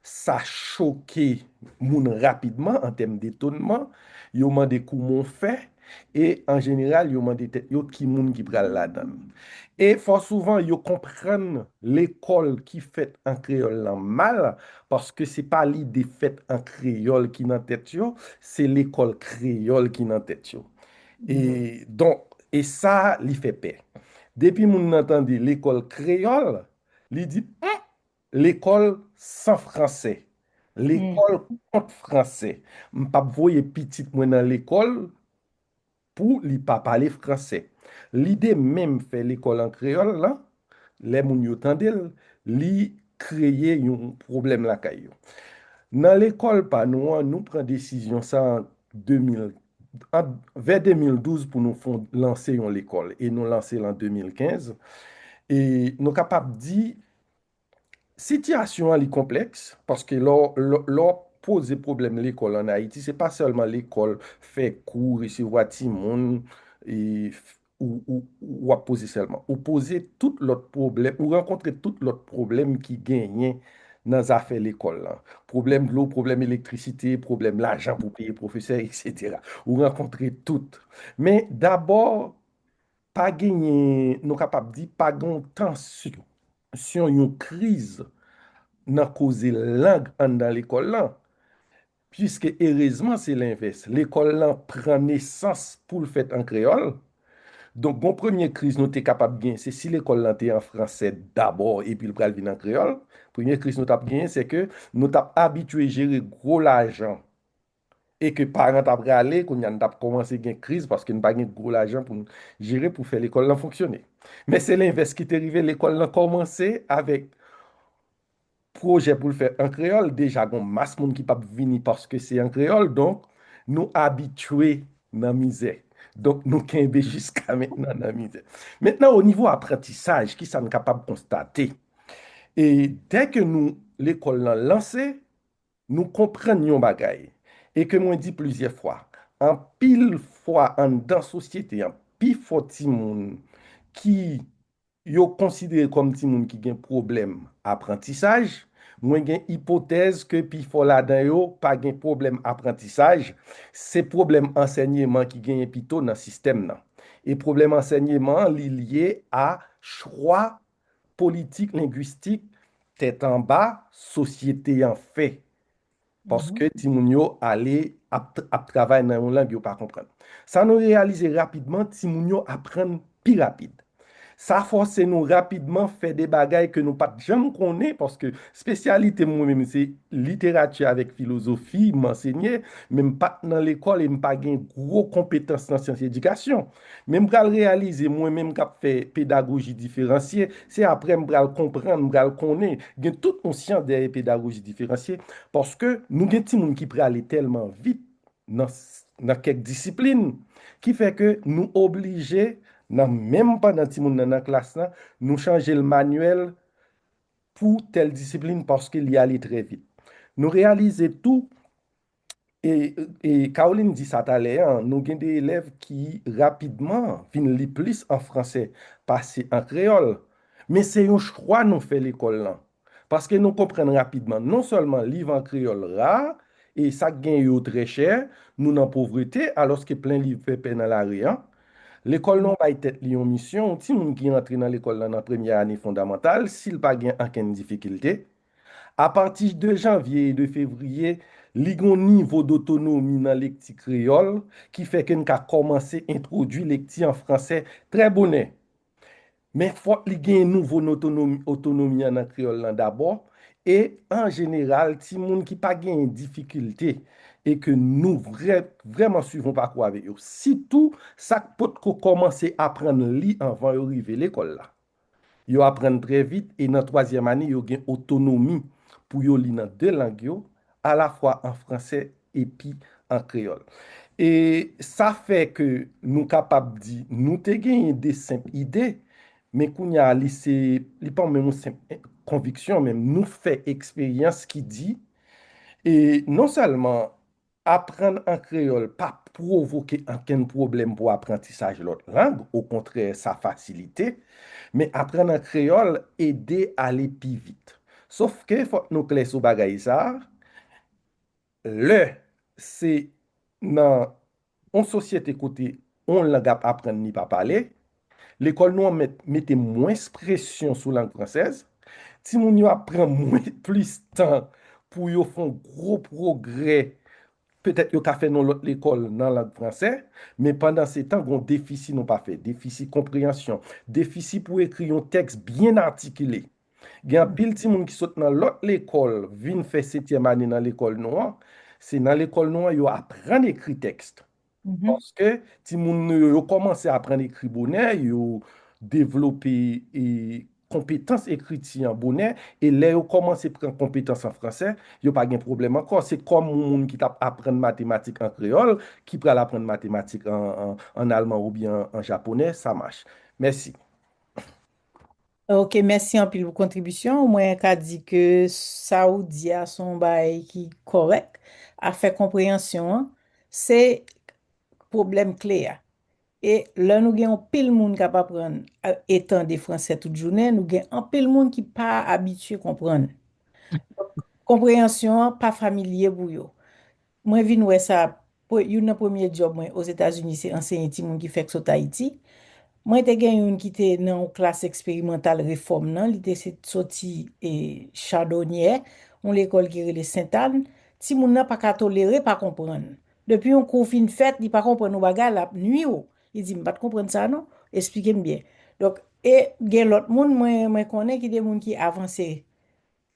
sa choke moun rapidman an tèm detonman, yo mande kouman w fè, e an jeneral, yo mande tèt yo ki moun ki pral ladan l. E fò souvan, yo konprann lekòl ki fèt an kreyòl lan mal, paske se pa lide fèt an kreyòl ki nan tèt yo, se lekòl kreyòl ki nan tèt yo. E, donk, e sa, li fè pè. Depi moun nan tande lekòl kreyòl, li di, "Hum, Lekòl san fransè. Lekòl kont fransè. M p ap voye pitit mwen nan lekòl pou li pa pale fransè. Lide menm fè lekòl an kreyòl la, lè moun yo tande l, li kreye yon pwoblèm lakay yo. Nan lekòl pa nou an, nou pran desizyon sa an de mil, an, vè de mil douz pou nou fon-, lanse yon lekòl. E nou lanse l an de mil kenz. E nou kapab di, sitiyasyon an li konplèks, paske lè w, lè w, lè w poze pwoblèm lekòl ann Ayiti, se pa sèlman lekòl, fè kou, resevwa timoun, e f-, ou, ou, ou ap poze sèlman. Ou poze tout lòt pwoblèm, ou rankontre tout lòt pwoblèm ki genyen nan zafè lekòl lan. Pwoblèm dlo, pwoblèm elektrisite, pwoblèm lajan pou peye pwofesè, etsetera. Ou rankontre tout. Men dabò, pa genyen, nou kapab di, pa gen yon tansyon, yon kriz nan koze lang anndan lekòl lan. Piske erezman se lenvès. Lekòl lan pran nesans pou l fèt an kreyòl. Donk, gon premye kriz nou te kapab gen, se si lekòl lan te an fransè dabò epi l pral vin an kreyòl. Premye kriz nou t ap genyen, se ke nou t ap abitye jere gwo lajan. E ke paran t ap rale, kounye a n t ap kòmanse gen kriz paske n pa gen gwo lajan pou n jere pou fè lekòl lan fonksyone. Men se lenvès ki te rive, lekòl lan kòmanse avèk pwojè pou l fèt an kreyòl, deja gon mas moun ki p ap vini paske se an kreyòl, donk nou abitye nan mizè. Donk nou kenbe jiska mentnan nan mizè. Mentnan, o nivo aprantisaj, ki sa n kapab konstate? E dè ke nou, lekòl lan lanse, nou konprann yon bagay, e ke mwen di plizyè fwa, anpil fwa anndan sosyete an, pifò timoun ki yo konsidere kòm timoun ki gen pwoblèm aprantisaj, mwen gen ipotèz ke pifò ladan yo pa gen pwoblèm aprantisaj, se pwoblèm ansèyman ki genyen pito nan sistèm nan. E pwoblèm ansèyman an, li lye a chwa politik lengwistik tèt anba sosyete an fè. Paske timoun yo ale ap, ap travay nan yon lang yo pa konprann. Sa nou reyalize rapidman, timoun yo aprann pi rapid. Sa fòse nou rapidman fè de bagay ke nou pa t janm konnen, paske espesyalite m, mwen menm, se literati avèk filozofi, m ansenye, men m pa t nan lekòl e m pa gen gwo konpetans nan syans edikasyon. Men m pral reyalize, mwen menm k ap fè pedagoji diferansye, se apre m pral konprann, m pral konnen, gen tout yon syans dèyè pedagoji diferansye, paske nou gen timoun ki prale tèlman vit nan, nan kèk disiplin, ki fè ke nou oblije, nan menm pandan timoun nan nan klas lan, nou chanje l manyèl pou tèl disiplin paske li ale trè vit. Nou reyalize tou, e, e Caroline di sa talè an, nou gen de elèv ki rapidman vin li plis an fransè pase an kreyòl. Men se yon chwa nou fè lekòl lan. Paske nou konprann rapidman, non sèlman liv an kreyòl ra, e sa k gen yo trè chè, nou nan povrete, alòske plen liv pèpè nan lari an. Lekòl nou bay tèt li yon misyon, yon timoun ki rantre nan lekòl lan nan premyè ane fondamantal, si l pa gen ankenn difikilte, apati de janvye e de fevriye, li gen yon nivo dotonomi nan lekti kreyòl ki fè ke n ka kòmanse entwodui lekti an fransè trè bonè. Men fòk li gen nouvo notonomi, otonomi an nan kreyòl lan dabò, e an jeneral, timoun ki pa genyen difikilte e ke nou vrè, vrèman swiv yon pakou avèk yo. Sitou, sa k potko kòmanse aprann li anvan yo rive lekòl la. Yo aprann trè vit e nan twazyèm ane, yo gen otonomi pou yo li nan de lang yo, alafwa an fransè epi an kreyòl. E sa fè ke nou kapab di, nou te genyen de senp ide, men kounye a, li se, li pa menm yon senp konviksyon, men nou fè eksperyans ki di, e non sèlman aprann an kreyòl pa pwovoke ankenn pwoblèm pou aprantisaj lòt lang, okontrè, sa fasilite, men aprann an kreyòl ede ale pi vit. Sof ke fòk nou klè sou bagay sa a, lè se nan yon sosyete kote yon lang ap aprann li pa pale, lekòl nou an mèt mete mwens presyon sou lang fransèz, timoun yo ap pran mwen, plis tan pou yo fè yon gwo pwogrè, petèt yo ka fè nan lòt lekòl nan lang fransè, men pandan se tan, gen yon defisi nou pa fè, defisi konpreyansyon, defisi pou ekri yon tèks byen atikile. Gen anpil timoun ki sot nan lòt lekòl vin fè setyèm ane nan lekòl nou an. Se nan lekòl nou an yo aprann ekri tèks. Paske timoun nou yo, yo kòmanse aprann ekri bonè, yo devlope e, konpetans ekriti an bonè, e lè yo kòmanse pran konpetans an fransè, yo pa gen pwoblèm ankò. Se kòm yon moun ki t ap aprann matematik an kreyòl, ki pral aprann matematik an, an, an alman oubyen an, an japonè, sa mache. Mèsi. Ok, mèsi anpil pou kontribisyon w. Mwen ka di ke sa ou di a se yon bagay ki kòrèk. Afè konpreyansyon an, se pwoblèm kle a. E lè nou gen yon pil moun k ap aprann e tande fransè tout jounen, nou gen anpil moun ki pa abitye konprann. Konpreyansyon an pa familye pou yo. Mwen vin wè sa, youn nan premye djòb mwen Ozetazini se ansenye timoun ki fèk sot Ayiti. Mwen te gen youn ki te nan yon klas eksperimantal refòm nan, li te soti e Chadonyè, yon lekòl ki rele Sentàn. Timoun nan pa ka tolere pa konprann. Depi yon kou fin fèt, li pa konprann yon bagay, l ap nwi w. Li di, "M pa t konprann sa non, esplike m byen." Donk, e gen lòt moun mwen, mwen konnen ki de moun ki avanse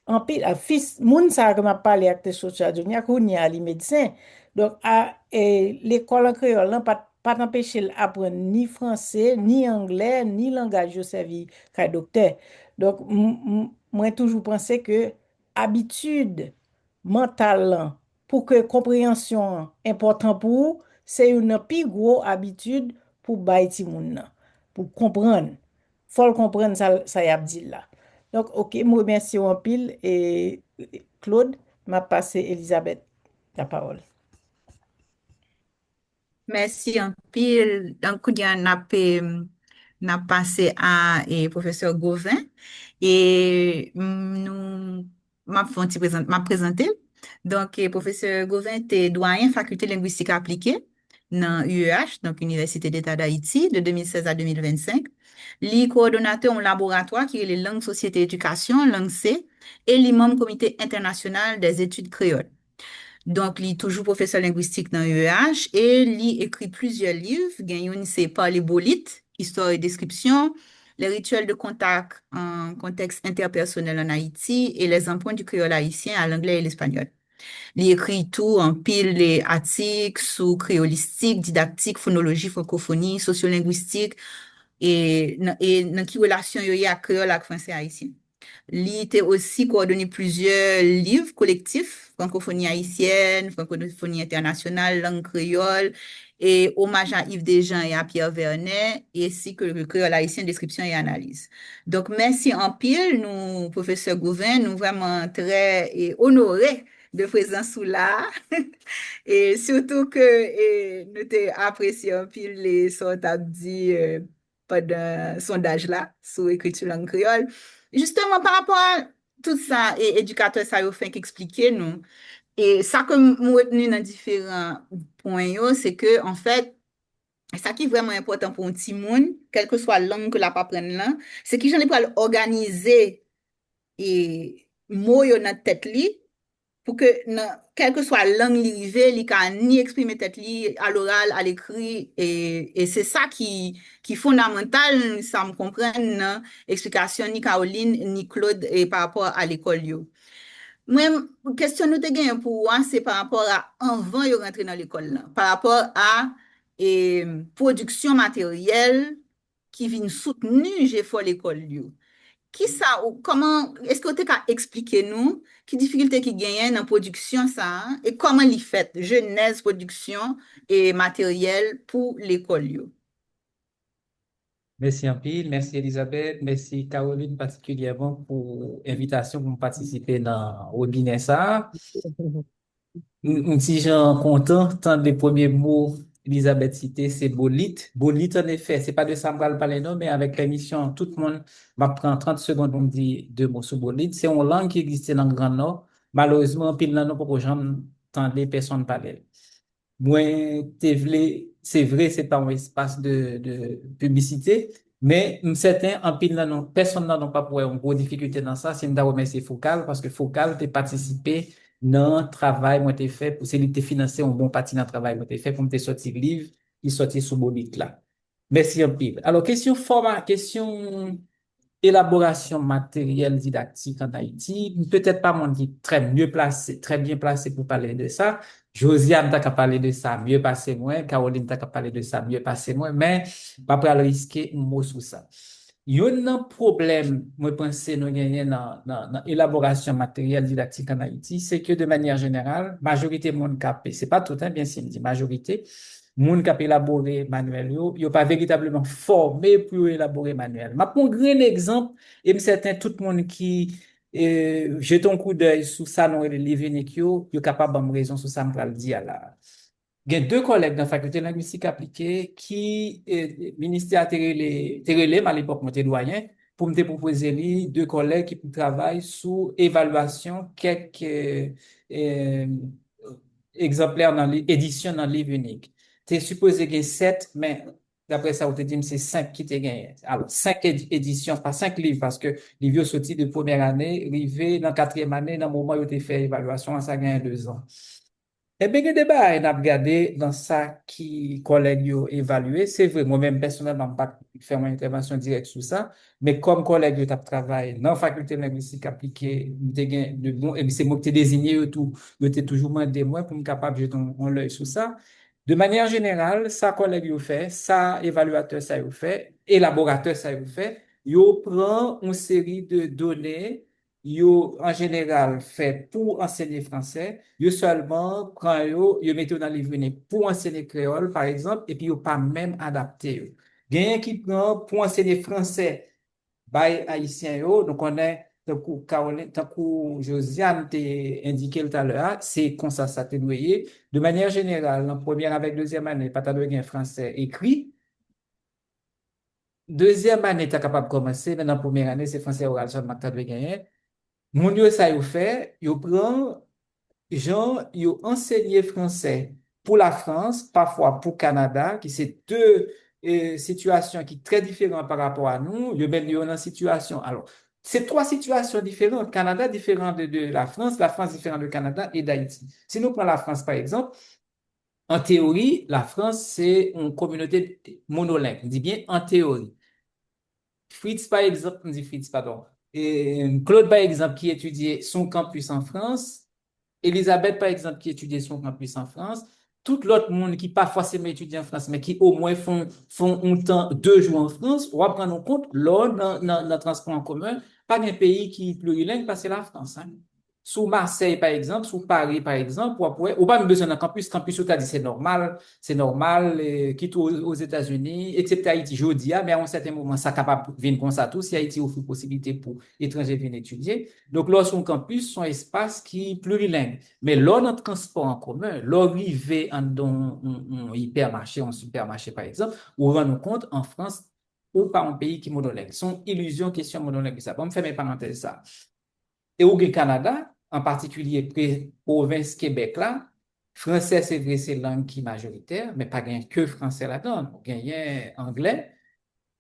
anpil. A, fis, moun sa a ke m ap pale ak te sot Chadonyè, kounye a li medsen. Donk, a, e, lekòl an kreyòl lan pa t, pa t anpeche l aprann ni franse, ni anglè, ni langaj yo sèvi kay doktè. Donk, m, m, mwen toujou panse ke abitid mantal lan pou ke konpreyansyon an enpòtan pou ou, se youn nan pi gwo abitid pou bay timoun nan, pou konprann. Fò l konprann sa, sa y ap di l la. Donk, ok, m remèsye w anpil, e, Claude, m ap pase Elizabeth la pawòl. Mèsi anpil. Donk, kounye a n ap, e, n ap pase a, e, pwofesè Gauvin. E, m, nou, m ap fè yon ti prezant, m ap prezante l. Donk, e, pwofesè Gauvin te dwayen Fakilte Lengwistik Aplike nan U E H, donk Université d'État d'Haïti, de de mil sèz a de mil vennsenk. Li kowòdonatè yon laboratwa ki rele Langue Société Éducation, Langse, e li manm Comité International des Études Créoles. Donk, li toujou pwofesè lengwistik nan U E H e li ekri plizyè liv. Gen youn se Parler Bolite, Histoire et Description, Les rituels de contact en contexte interpersonnel en Haïti et les emprunts du créole haïtien à l'anglais et l'espagnol. Li ekri tou anpil atik sou kreyolistik, didaktik, fonoloji, frankofoni, sosyolengwistik, e nan, e nan ki relasyon yo ye ak kreyòl ak franse ayisyen. Li te osi kowòdone plizyè liv kolektif, Frankofoni Ayisyèn, Frankofoni Entènasyonal, Lang Kreyòl, e Omaj a Yves Dejean e a Pierre Vernet, ensi ke Le Créole Haïtien, Description et Analyse. Donk, mèsi anpil, nou, pwofesè Gauvin, nou vrèman trè e, onore de prezans ou la. E sitou ke e, nou te apresye anpil e, sa w t ap di e, pandan sondaj la sou ekriti lang kreyòl. Jisteman, pa rapò a tout sa e, edikatè sa yo fenk eksplike nou, e sa ke m retni nan diferan pwen yo, se ke, anfèt, sa ki vrèman enpòtan pou yon timoun, kèlkeswa lang ke l ap aprann lan, se kijan li pral òganize e mo yo nan tèt li, pou ke nan kèlkeswa lang li rive, li ka ni eksprime tèt li aloral, alekri, e, e se sa ki, ki fondamantal, sa m konprann nan eksplikasyon ni Caroline, ni Claude, e pa rapò a lekòl yo. Mwen, kesyon nou te genyen pou ou a, se pa rapò a anvan yo rantre nan lekòl lan, pa rapò a e, pwodiksyon materyèl ki vin soutni jefò lekòl yo. Kisa ou, kòman, èske w te ka eksplike nou ki difikilte ki genyen nan pwodiksyon sa a e kòman li fèt, jenèz pwodiksyon e materyèl pou lekòl yo? Mèsi anpil, mèsi Elizabeth, mèsi Caroline patikilyèman pou envitasyon pou m patisipe nan webinè sa a. M, m ti jan kontan tande premye mo Elizabeth site, se bolit. Bolit, annefè, se pa de sa m pral pale non, men avèk pèmisyon tout moun, m ap pran trant segonn pou m di de mo sou bolit. Se yon lang ki egziste nan Gran Nò. Malerezman, anpil nan nou poko janm tande pèsonn pale l. Mwen te vle, se vre, se pa yon espas de, de piblisite, men m sèten anpil nan nou, pèsonn nan nou p ap wè yon gwo difikilte nan sa, si n ta remèsye Fokal, paske Fokal te patisipe nan travay mwen te fè, pou se li ki te finanse yon bon pati nan travay mwen te fè pou m te sòti liv ki sòti sou bolit la. Mèsi anpil. Alò, kesyon fòma, kesyon elaborasyon materyèl didaktik an Ayiti. M petèt pa moun ki trè mye plase, trè byen plase pou pale de sa. Josiane ta ka pale de sa mye pase mwen, Caroline ta ka pale de sa mye pase mwen, men m pa pral riske yon mo sou sa. Youn nan pwoblèm mwen panse nou genyen nan, nan, nan elaborasyon materyèl didaktik an Ayiti, se ke de manyè jeneral, majorite moun k ap, se pa tout, hein, byen si m di majorite, moun k ap elabore manyèl yo, yo pa veritableman fòme pou yo elabore manyèl. M ap pran yon grenn egzanp, e m sèten tout moun ki e, jete yon koudèy sou sa nou rele liv inik yo, yo kapab ban m rezon sou sa m pral di a la. Gen de kòlèg nan Fakilte Lengwistik Aplike ki e, ministè a te rele, te rele m alepòk, mwen te dwayen, pou m te pwopoze li de kòlèg ki pou travay sou evalyasyon kèk e, e, egzanplè nan li, edisyon nan liv inik. Te sipoze gen sèt, men daprè sa ou te di m, se senk ki te genyen. Alò, senk ed- edisyon, pa senk liv, paske liv yo soti de premyè ane, rive nan katriyèm ane, nan moman yo te fè evalyasyon an, sa genyen dezan. Ebyen, gen de bagay n ap gade nan sa ki kòlèg yo evalye. Se vre, mwen menm pèsonèlman, m pa t fè yon entèvansyon dirèk sou sa, men kòm kòlèg yo t ap travay nan Fakilte Lengwistik Aplike, m te gen de bon, epi se mwen ki te deziye yo tou, yo te toujou mande mwen pou m kapab jete yon, yon lèy sou sa. De manyè jeneral, sa kòlèg yo fè, sa evalyatè sa yo fè, elaboratè sa yo fè, yo pran yon seri de done, yo an jeneral fè pou ansenye fransè, yo sèlman pran yo, yo mete yo nan liv inik pou ansenye kreyòl, pa egzanp, epi yo pa menm adapte yo. Genyen ki pran pou ansenye fransè bay Ayisyen yo, nou konnen, tankou Caroline, tankou Josiane te endike l talè a, se konsa sa te dwe ye. De manyè jeneral, nan premyè avèk dezyèm ane, pa ta dwe gen fransè ekri. Dezyèm ane ta kapab kòmanse, men nan premyè ane, se fransè oral sèlman ki ta dwe genyen. Moun yo, sa yo fè, yo pran jan yo ansenye fransè pou Lafrans, pafwa pou Kanada, ki se de e, sitiyasyon ki trè diferan pa rapò a nou, yo menm yo nan sitiyasyon. Alò, se twa sitiyasyon diferan. Kanada diferan de, de Lafrans, Lafrans diferan de Kanada e Dayiti. Si nou pran Lafrans, pa egzanp, an teyori, Lafrans se yon kominote monoleng. M di byen an teyori. Fritz, pa egzanp, m di Fritz, padon. E, Claude, pa egzanp, ki etidye sou yon kanpis an Frans, Elizabeth, pa egzanp, ki etidye sou yon kanpis an Frans, tout lòt moun ki pa fòseman etidye an Frans, men ki omwen fè, fè yon tan, de jou an Frans, w ap rann ou kont, lè w nan, nan, nan transpò an komen, pa gen peyi ki plirileng pase Lafrans, hein. Sou Masèy, pa egzanp, sou Pari, pa egzanp, w ap wè, ou pa menm bezwen nan kanpis, kanpis yo ta di se nòmal, se nòmal, e, kit ou Ozetazini, eksepte Ayiti jodi a, men a yon sèten moman, sa kapab vin konsa tou, si Ayiti ofri posiblite pou etranje vin etidye. Donk, lè w sou yon kanpis, se yon espas ki plirileng. Men lè w nan transpò an komen, lè w rive anndan yon, yon, yon ipèmache, yon sipèmache, pa egzanp, ou rann ou kont, an Frans, ou pa yon peyi ki monoleng. Se yon ilizyon kesyon monoleng sa. Ban m fèmen parantèz sa. E ou gen Kanada, an patikilye pre-, pwovens Kebèk la, fransè, se vre, se lang ki majoritè, men pa gen ke fransè ladan. Ou genyen anglè,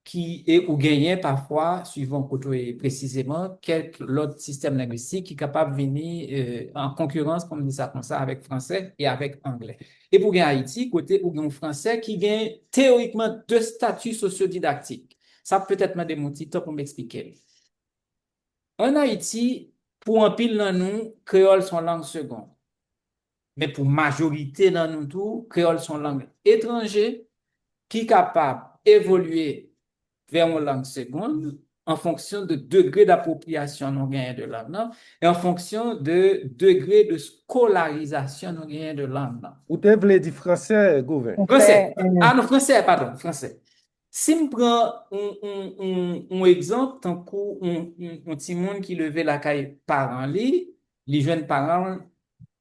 ki, e ou genyen pafwa, suivan kote w ye presizeman, kèk lòt sistèm lengwistik ki kapab vini, e, an konkirans, pou m di sa konsa, avèk fransè e avèk anglè. Epi ou gen Ayiti, kote ou gen yon fransè ki gen teyorikman de stati sosyodidaktik. Sa petèt mande m yon ti tan pou m eksplike l. Ann Ayiti, pou anpil nan nou, kreyòl se yon lang segonn. Men pou majorite nan nou tou, kreyòl se yon lang etranje ki kapab evolye vè yon lang segonn an fonksyon de degre dapwopriyasyon nou genyen de lang nan e an fonksyon de degre de skolarizasyon nou genyen de lang nan. Ou te vle di fransè, Goven? Fransè. Ah non, fransè, padon, fransè. Si m pran yon, yon, yon, yon egzanp, tankou yon, yon, yon timoun ki leve lakay paran li, li jwenn paran l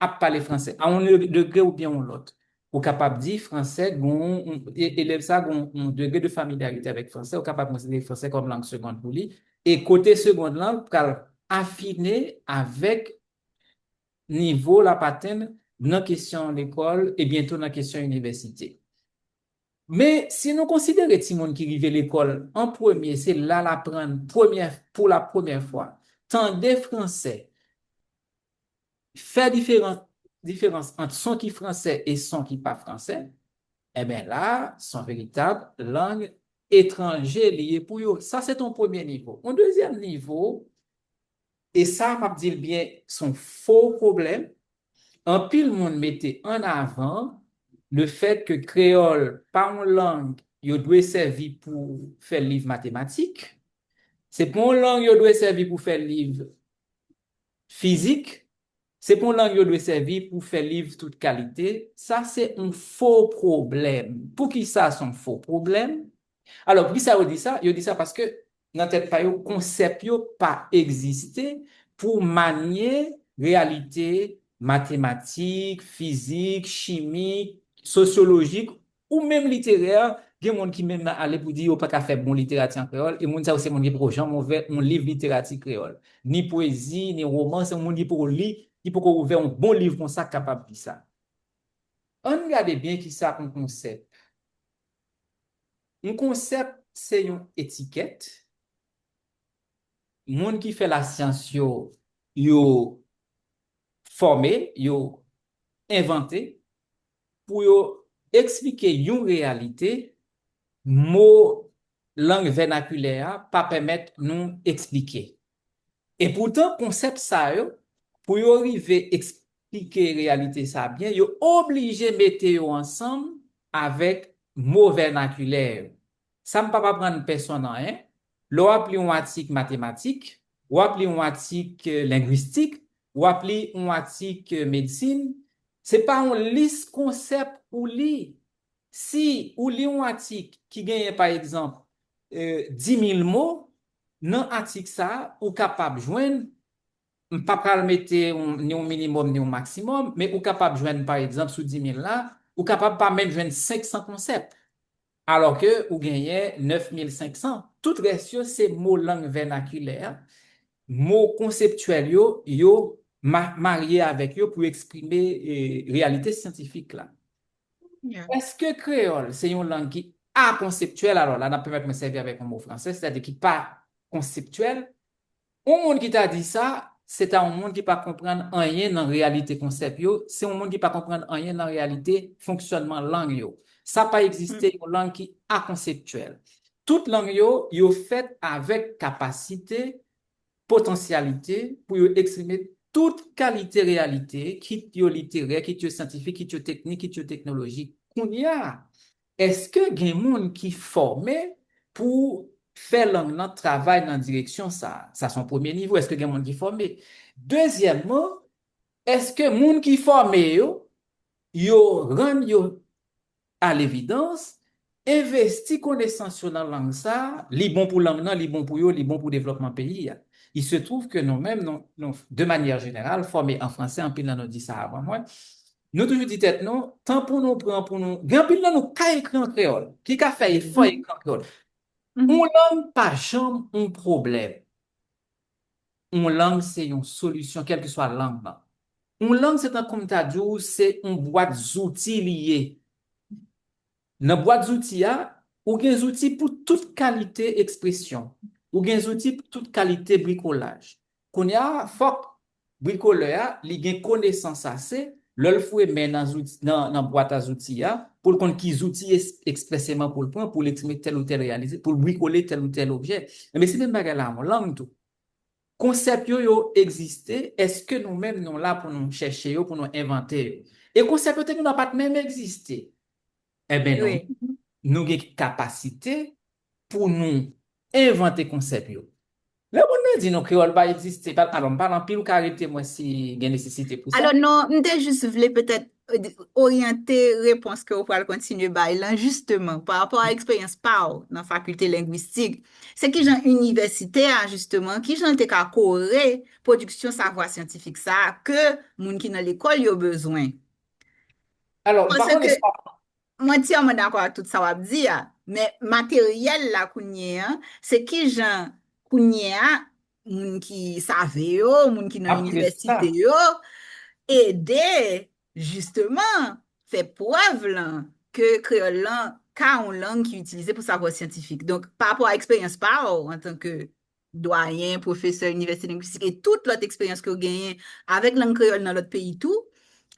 ap pale fransè, a yon degre oubyen yon lòt. Ou kapab di fransè, gon, e, elèv sa gon yon degre de familyarite avèk fransè, ou kapab konsidere fransè kòm lang segonn pou li. E kote segonn lan pral afine avèk nivo l ap atenn nan kesyon lekòl e byento nan kesyon inivèsite. Men, si nou konsidere timoun ki rive lekòl an premye, se la l aprann premyè, pou la premyè fwa, tande fransè, fè diferan-, diferans ant son ki fransè e son ki pa fransè, ebyen la, se yon veritab lang etranje li ye pou yo. Sa se yon premye nivo. Yon dezyèm nivo, e sa m ap di l byen, se yon fo pwoblèm. Anpil moun mete an avan le fèt ke kreyòl pa yon lang yo dwe sèvi pou fè liv matematik. Se pa yon lang yo dwe sèvi pou fè liv fizik. Se pa yon lang yo dwe sèvi pou fè liv tout kalite. Sa se yon fo pwoblèm. Poukisa se yon fo pwoblèm? Alò, poukisa yo di sa? Yo di sa paske nan tèt pa yo, konsèp yo pa egziste pou manye reyalite matematik, fizik, chimik, sosyolojik, ou menm literè. Gen moun ki menm nan ale pou di yo pa ka fè bon literati an kreyòl, e moun sa yo se moun ki poko janm ouvè yon liv literati kreyòl. Ni pwezi, ni woman, se moun ki poko li, ki poko ouvè yon bon liv konsa k kapab di sa. Ann gade byen kisa yon konsèp. Yon konsèp se yon etikèt. Moun ki fè lasyans yo, yo fòme, yo envante pou yo eksplike yon reyalite mo lang vènakilè a pa pèmèt nou eksplike. Epoutan, konsèp sa yo, pou yo rive eksplike reyalite sa byen, yo oblije mete yo ansanm avèk mo vènakilè yo. Sa m p ap aprann pèsonn anyen. Lè w ap li yon atik matematik, w ap li yon atik, eh, lengwistik, w ap li yon atik, eh, medsin, se pa yon lis konsèp ou li. Si ou li yon atik ki genyen, pa egzanp, eh, dis mil mo, nan atik sa a, ou kapab jwenn, m pa pral mete yon, ni yon minimòm, ni yon maksimòm, men ou kapab jwenn, pa egzanp, sou dis mil la, ou kapab pa menm jwenn senk san konsèp. Alò ke ou genyen nèf mil senk san. Tout rès yo, se mo lang vènakilè, mo konseptyèl yo, yo ma-, marye avèk yo pou eksprime, eh, reyalite syantifik la. Yeah. Èske kreyòl se yon lang ki akonseptyèl? Alò la, n ap pèmèt mwen sèvi avèk yon mo fransè, sètadi ki pa konseptyèl. Yon moun ki ta di sa, se ta yon moun ki pa konprann anyen nan reyalite konsèp yo, se yon moun ki pa konprann anyen nan reyalite fonksyònman lang yo. Sa pa egziste yon lang ki akonseptyèl. Tout lang yo, yo fèt avèk kapasite, potansyalite pou yo eksprime tout kalite reyalite, kit yo literè, kit yo syantifik, kit yo teknik, kit yo teknolojik. Kounye a, èske gen moun ki fòme pou fè lang nan travay nan direksyon sa a? Sa se yon premye nivo. Èske gen moun ki fòme? Dezyèmman, èske moun ki fòme yo, yo rann yo, alevidans, envesti konesans yo nan lang sa a, li bon pou lang nan, li bon pou yo, li bon pou devlòpman peyi a. Il se trouve que nou menm, nou, nou, de manière générale, fòme an fransè, anpil nan nou di sa avan mwen, nou toujou di tèt nou, tan pou nou pran pou nou, gen anpil nan nou ka ekri an kreyòl, ki ka fè efò ekri an kreyòl. Yon lang pa janm yon pwoblèm. Yon lang se yon solisyon, kèlkeswa lang nan. Yon lang, se tankou m ta di w, se yon bwat zouti li ye. Nan bwat zouti a, ou gen zouti pou tout kalite ekspresyon. Ou gen zouti pou tout kalite brikolaj. Kounye a, fòk brikolè a, li gen konesans ase, lè l foure men nan zouti, nan, nan bwat a zouti a, pou l konn ki zouti es-, ekspreseman pou l pran, pou l eksprime tèl ou tèl reyalite, pou l brikole tèl ou tèl objè. Enben, se menm bagay la, yon lang tou. Konsèp yo, yo egziste, èske nou menm nou la pou nou chèche yo, pou nou envante yo? E konsèp yo te gen dwa pa t menm egziste. Enben, nou, nou gen kapasite pou nou envante konsèp yo. Lè moun nan di nou kreyòl pa egziste, pa, alò, m pale anpil, ou ka arete mwen si gen nesesite pou sa. Alò, non, m te jis vle petèt, euh, oryante repons ke w pral kontinye bay lan, jisteman, pa rapò a eksperyans pa w nan fakilte lengwistik. Se kijan inivèsite a, jisteman, kijan l te ka kore pwodiksyon savwa syantifik sa a ke moun ki nan lekòl yo bezwen? Alò, m pa konnen sa. Mwen antyèman dakò ak tout sa w ap di a, men materyèl la kounye a, se kijan kounye a, moun ki save yo, moun ki nan inivèsite yo, ede, jisteman, fè prèv lan ke kreyòl lan ka yon lang ki itilize pou savwa syantifik. Donk, pa rapò a eksperyans pa w antanke dwayen, pwofesè inivèsite lengwistik e tout lòt eksperyans ke w genyen avèk lang kreyòl nan lòt peyi tou,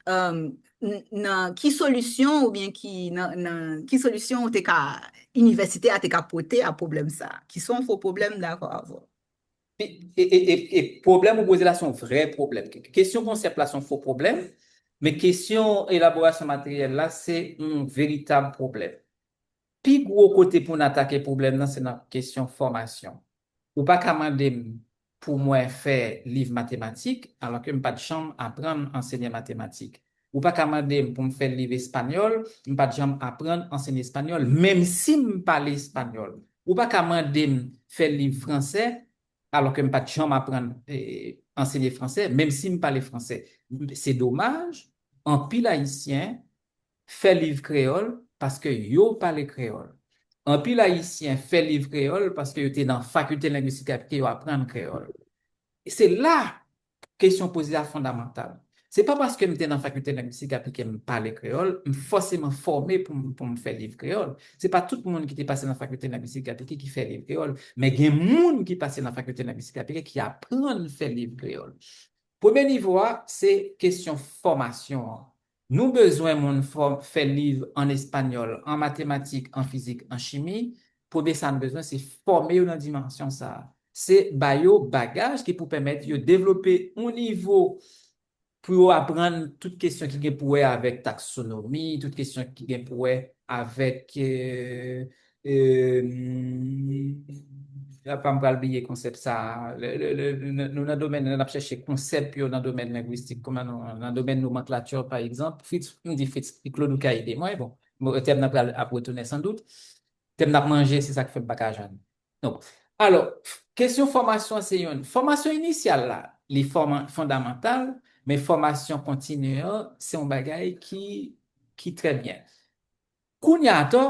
um, n- nan ki solisyon oubyen ki nan, nan ki solisyon ou te ka inivèsite a te ka pote a pwoblèm sa? Ki se yon fo pwoblèm, m dakò avè w. E, e, e, e, e pwoblèm ou poze la se yon vrè pwoblèm. Kesyon konsèp la se yon fo pwoblèm, men kesyon elaborasyon materyèl la se yon veritab pwoblèm. Pi gwo kote pou n atake pwoblèm nan se nan kesyon fòmasyon. Ou pa ka mande m pou mwen fè liv matematik alò ke m pa t janm aprann ansenye matematik. Ou pa ka mande m pou m fè liv espanyòl, m pa t janm aprann ansenye espanyòl, menm si m pale espanyòl. Ou pa ka mande m fè liv fransè alò ke m pa t janm aprann eh, ansenye fransè, menm si m pale fransè. Se domaj, anpil Ayisyen fè liv kreyòl paske yo pale kreyòl. Anpil Ayisyen fè liv kreyòl paske yo te nan fakilte lengwistik aplike, yo aprann kreyòl. E se la kesyon poze a fondamantal. Se pa paske m te nan fakilte lengwistik aplike m pale kreyòl, m fòseman fòme pou m, pou m fè liv kreyòl. Se pa tout moun ki te pase nan fakilte lengwistik aplike ki fè liv kreyòl, men gen moun ki pase nan fakilte lengwistik aplike ki aprann fè liv kreyòl. Premye nivo a, se kesyon fòmasyon an. Nou bezwen moun fò- fè liv an espanyòl, an matematik, an fizik, an chimi. Premye sa nou bezwen, se fòme yo nan dimansyon sa a. Se ba yo bagaj ki pou pèmèt yo devlope yon nivo pou yo aprann tout kesyon ki gen pou wè avèk taksonomi, tout kesyon ki gen pou wè avèk eh, eh, apa m pral bliye konsèp sa a. Le- le- le- Nou nou nan domèn nan ap chèche konsèp yo nan domèn lengwistik, kòman nou, nan domèn nomanklati, pa egzanp. Fritz, m di Fritz, Claude ou ka ede mwen, bon, mo- tèm nan pral ap retounen san dout. Tèm n ap manje, se sa k fè m pa ka jwenn. Donk, alò, kesyon fòmasyon se yon. Fòmasyon inisyal la, li fòma- fondamantal, men fòmasyon kontinye an, se yon bagay ki, ki trè byen. Kounye a atò,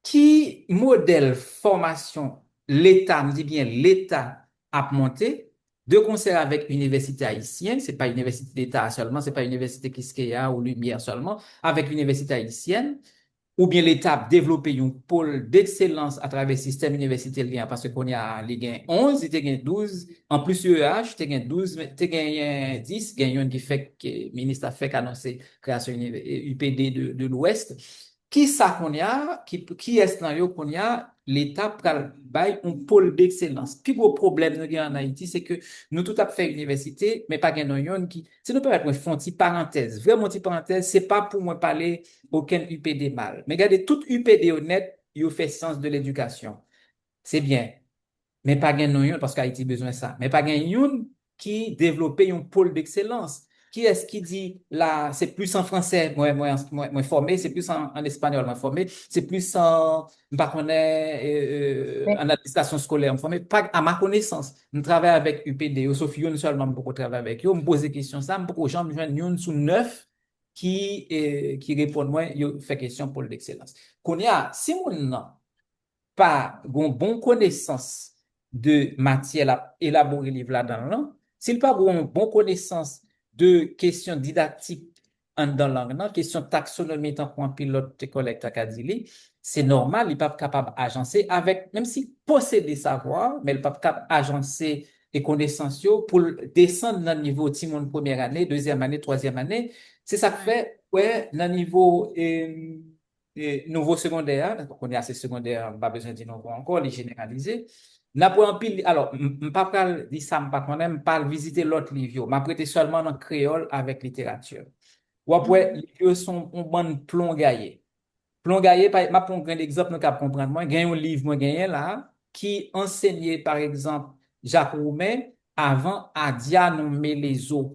ki modèl fòmasyon Leta, m di byen Leta, ap monte, de konsè avèk inivèsite ayisyen, se pa inivèsite Leta a sèlman, se pa inivèsite Kiskeya ou Limyè sèlman, avèk inivèsite ayisyen, oubyen Leta ap devlope yon pòl dekselans atravè sistèm inivèsite li an, paske kounye a li gen onz, li te gen douz, anplis U E H, te gen douz, te genyen dis, gen youn ki fèk, ke minis la fèk anonse kreyasyon iniv- U P D de, de Lwès. Kisa kounye a, ki, kiyès nan yo kounye a, Leta pral bay yon pòl dekselans? Pi gwo pwoblèm nou gen an Ayiti, se ke nou tout ap fè inivèsite, men pa gen nan yonn ki, si nou pèmèt mwen fè yon ti parantèz, vrèman yon ti parantèz, se pa pou mwen pale okenn U P D mal. Men gade tout U P D yo nèt, yo fè syans de ledikasyon. Se byen. Men pa gen nan yonn, paske Ayiti bezwen sa. Men pa gen yonn ki devlope yon pòl dekselans. Kiyès ki di la, se plis an fransè mwen, mwen, mwen, mwen fòme, se plis an, an espanyòl mwen fòme, se plis an, m pa konnen, eh, eh, an administrasyon eskolè m fòme? Pa, à ma connaissance, m travay avèk U P D yo, sof youn sèlman m poko travay avèk yo, m poze kesyon sa, m poko janm jwenn youn sou nèf ki, eh, ki reponn mwen, yo fè kesyon pòl dekselans. Kounye a, si moun nan pa gon bon konesans de matyè l ap elabore liv ladan l lan, si l pa gon bon konesans de kesyon didaktik anndan lang nan, kesyon taksonomi tankou anpil lòt kòlèg ta ka di li, se nòmal, li p ap kapab ajanse avèk, menm si posede savwa, men li p ap kab ajanse e konesans yo pou l desann nan nivo timoun premyè ane, dezyèm ane, twazyèm ane. Se sa k fè, wè, nan nivo, eh, eh, nouvo segondè a, kounye a se segondè, m pa bezwen di nouvo ankò, li jeneralize. N ap wè anpil, alò, m m pa pral di sa m pa konnen, m pa al vizite lòt liv yo. M ap rete sèlman nan kreyòl avèk literati. W ap wè, liv yo se yon bann plon gaye. Plon gaye, pa, m ap pran yon grenn egzanp, nou kab konprann mwen. Gen yon liv mwen genyen la, ki ansenye, pa egzanp, Jak Woumen avan Adya Nonmelezo.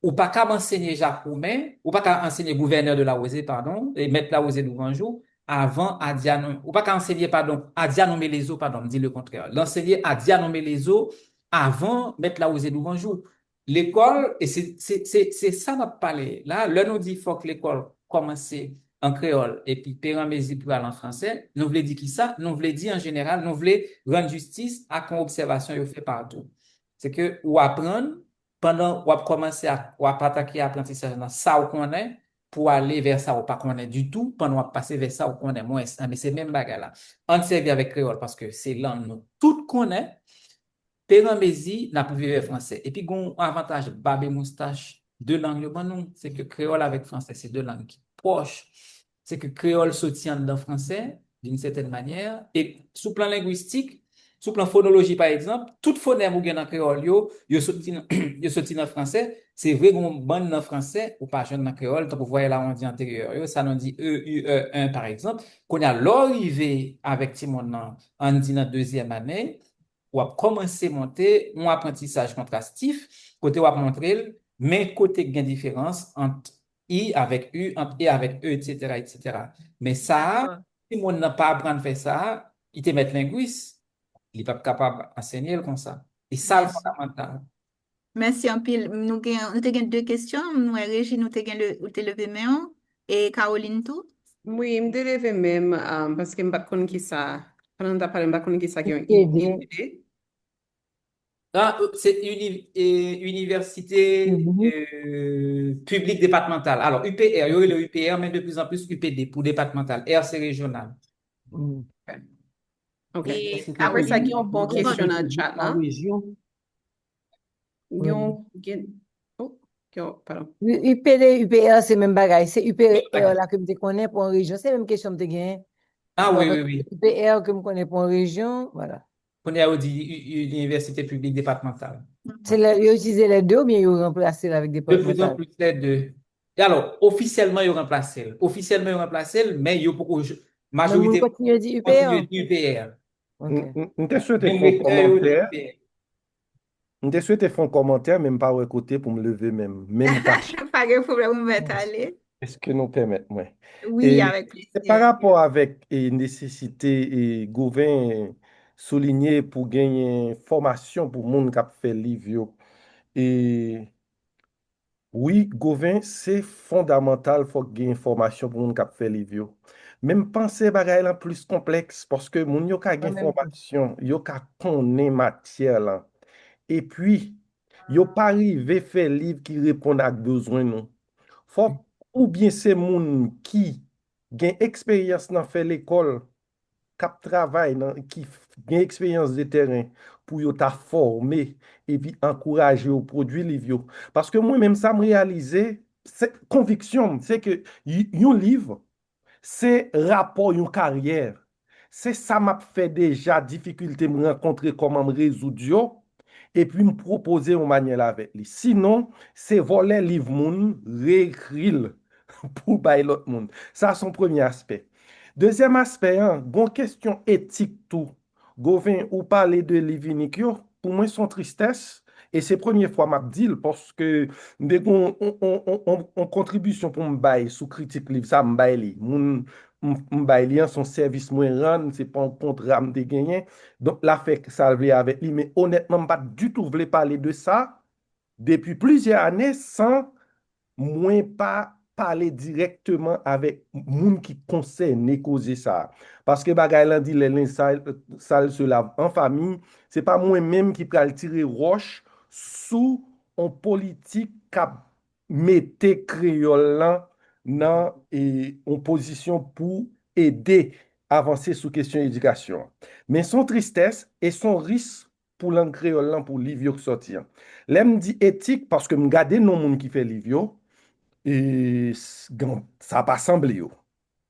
Ou pa kab ansenye Jak Woumen, ou pa ka ansenye Gouverneur de Larosée, padon, e Mèt Larosée Douvanjou, avan Adya Non, ou pa ka ansenye, padon, Adya Nonmelezo, padon, m di le kontrè. L ansenye Adya Nonmelezo avan Mèt Larosée Douvanjou. Lekòl, e se, se, se, se sa n ap pale la, lè nou di fòk lekòl kòmanse an kreyòl epi peranmezi pou al an fransè, nou vle di kisa? Nou vle di an jeneral, nou vle rann jistis ak yon obsèvasyon yo fè patou. Se ke ou aprann, pandan w ap kòmanse ak, w ap atake aprantisaj nan sa w konnen, pou ale vè sa w pa konnen ditou, pandan w ap pase vè sa w konnen mwens. Enben, se menm bagay la. Ann sèvi avèk kreyòl, paske se lang nou tout konnen, peranmezi n ap rive vè fransè. Epi gon avantaj bab e moustach de lang yo ban nou, se ke kreyòl avèk fransè, se de lang ki pwòch, se ke kreyòl soti anndan fransè, d'une certaine manière, e sou plan lengwistik, sou plan fonoloji, pa egzanp, tout fonèm ou gen nan kreyòl yo, yo soti nan, yo soti nan fransè. Se vre, gen yon bann nan fransè, ou pa jwenn nan kreyòl, tankou vwayèl awondi anteryè yo, sa nou di e, u, e, en, pa egzanp. Kounye a, lè w rive avèk timoun nan, ann di nan dezyèm ane, w ap kòmanse monte yon aprantisaj kontrastif, kote w ap montre l, men kote k gen diferans ant i avèk u, ant e avèk e, etsetera, etsetera. Men sa a, si moun nan pa aprann fè sa a, li te mèt lengwis, li p ap kapab ansenye l konsa. E sa l fondamantal. Mèsi anpil. Nou gen, nou te gen de kesyon. M wè Régine, ou te gen le, ou te leve men w. E Caroline tou? Wi, m te leve men m, um, paske m pa t konn kisa, pandan m t ap pale, m pa t konn kisa ki yon I P D. Ah, se uni, eh, Université euh, Publique Départementale. Alors, U P R, yo rele U P R, men de plus en plus U P D pou depatmantal. R, se rejyonal. Ok. Apre sa, gen yon bon kesyon nan chat la. Gen yon, gen, oh, gen, pardon. U P D, U P R, se menm bagay. Se U P R la ke m te konnen pou yon rejyon. Se menm kesyon m te genyen. Ah, wi, wi, wi. U P R ke m konnen pou yon rejyon, vwala. Kounye a, yo di u- u- Université Publique Départementale. Se lè yo itilize lè de oubyen yo ranplase l avèk De plus en depatmantal? Plus, lè de. E alò, ofisyèlman, yo ranplase l. Ofisyèlman, yo ranplase l, men yo poko. Men moun Majorite kontinye di U P R? U P R. Ok. M te swete Men fè yon rektè yo di kòmantè. U P R. M te swete fè yon kòmantè, men m pa wè kote pou m leve men m. Men m pa Pa gen pwoblèm, ou mèt ale. Èske nou pèmèt mwen? Wi, E avèk se plezi. pa rapò avèk e, nesesite e, Goven soulinye pou genyen fòmasyon pou moun k ap fè liv yo. E wi, Goven, se fondamantal, fòk genyen fòmasyon pou moun k ap fè liv yo. Men m panse bagay lan plis konplèks, paske moun yo ka gen fòmasyon, yo ka konnen matyè lan. Epi, yo pa rive fè liv ki reponn ak bezwen nou. Fòk oubyen se moun ki gen eksperyans nan fè lekòl, k ap travay nan, ki f- gen eksperyans de tèren pou yo ta fòme epi ankouraje yo pwodui liv yo. Paske mwen menm sa m reyalize, se konviksyon m, se ke y- yon liv, se rapò yon karyè. Se sa m ap fè deja, difikilte m rankontre, kòman m rezoud yo, epi m pwopoze yon manyèl avèk li. Sinon, se vòlè liv moun, reekri l pou bay lòt moun. Sa se yon premye aspè. Dezyèm aspè an, gon kesyon etik tou. Goven, ou pale de liv inik yo, pou mwen se yon tristès, e se premye fwa m ap di l, paske m te gen yon, yon, yon, yon, yon, yon kontribisyon pou m bay sou kritik liv sa, m bay li. Moun, m, m bay li an, se yon sèvis mwen rann, se pa yon kontra m te genyen. Donk, l a fè sa l vle avèk li, men onètman, m pa t ditou vle pale de sa depi plizyè ane san mwen pa pale dirèkteman avèk moun ki konsène koze sa a. Paske bagay lan di lè lenj sal, sal se lav an fami, se pa mwen menm ki pral tire wòch sou yon politik k ap mete kreyòl lan nan e, yon pozisyon pou ede avanse sou kesyon edikasyon an. Men se yon tristès e se yon risk pou lang kreyòl lan, pou liv yo k sòti an. Lè m di etik, paske m gade non moun ki fè liv yo, e s- gen- sa pa sanble yo.